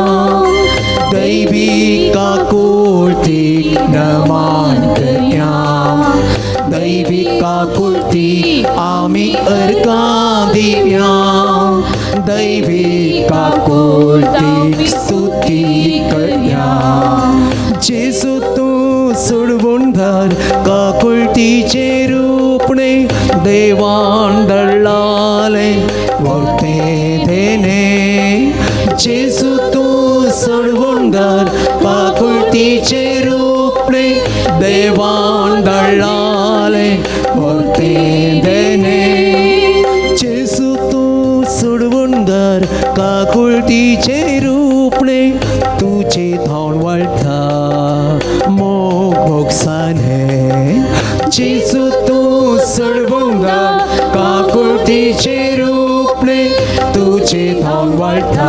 दैवीक काकुळतीक नमन करया, दैवीक काकुळतीक आमी अर्गां दिवया, दैवीक काकुळतीक स्तुती करया. जेजू तूं सोडवणदार काकुळतीचे रूपणे देवान दडलाले वर्ते देणे जेजू तूं सोडवणदार काकुळतीचे रूपणे देवान दडलाले वर्ते देणे जेजू तूं सोडवणदार काकुळतीचे रूपणे तुझे धांवण वळटा मोग भोगसाने जेजू तूं सोडवणदार काकुळतीचे रूपणे तुझे धांवण वळटा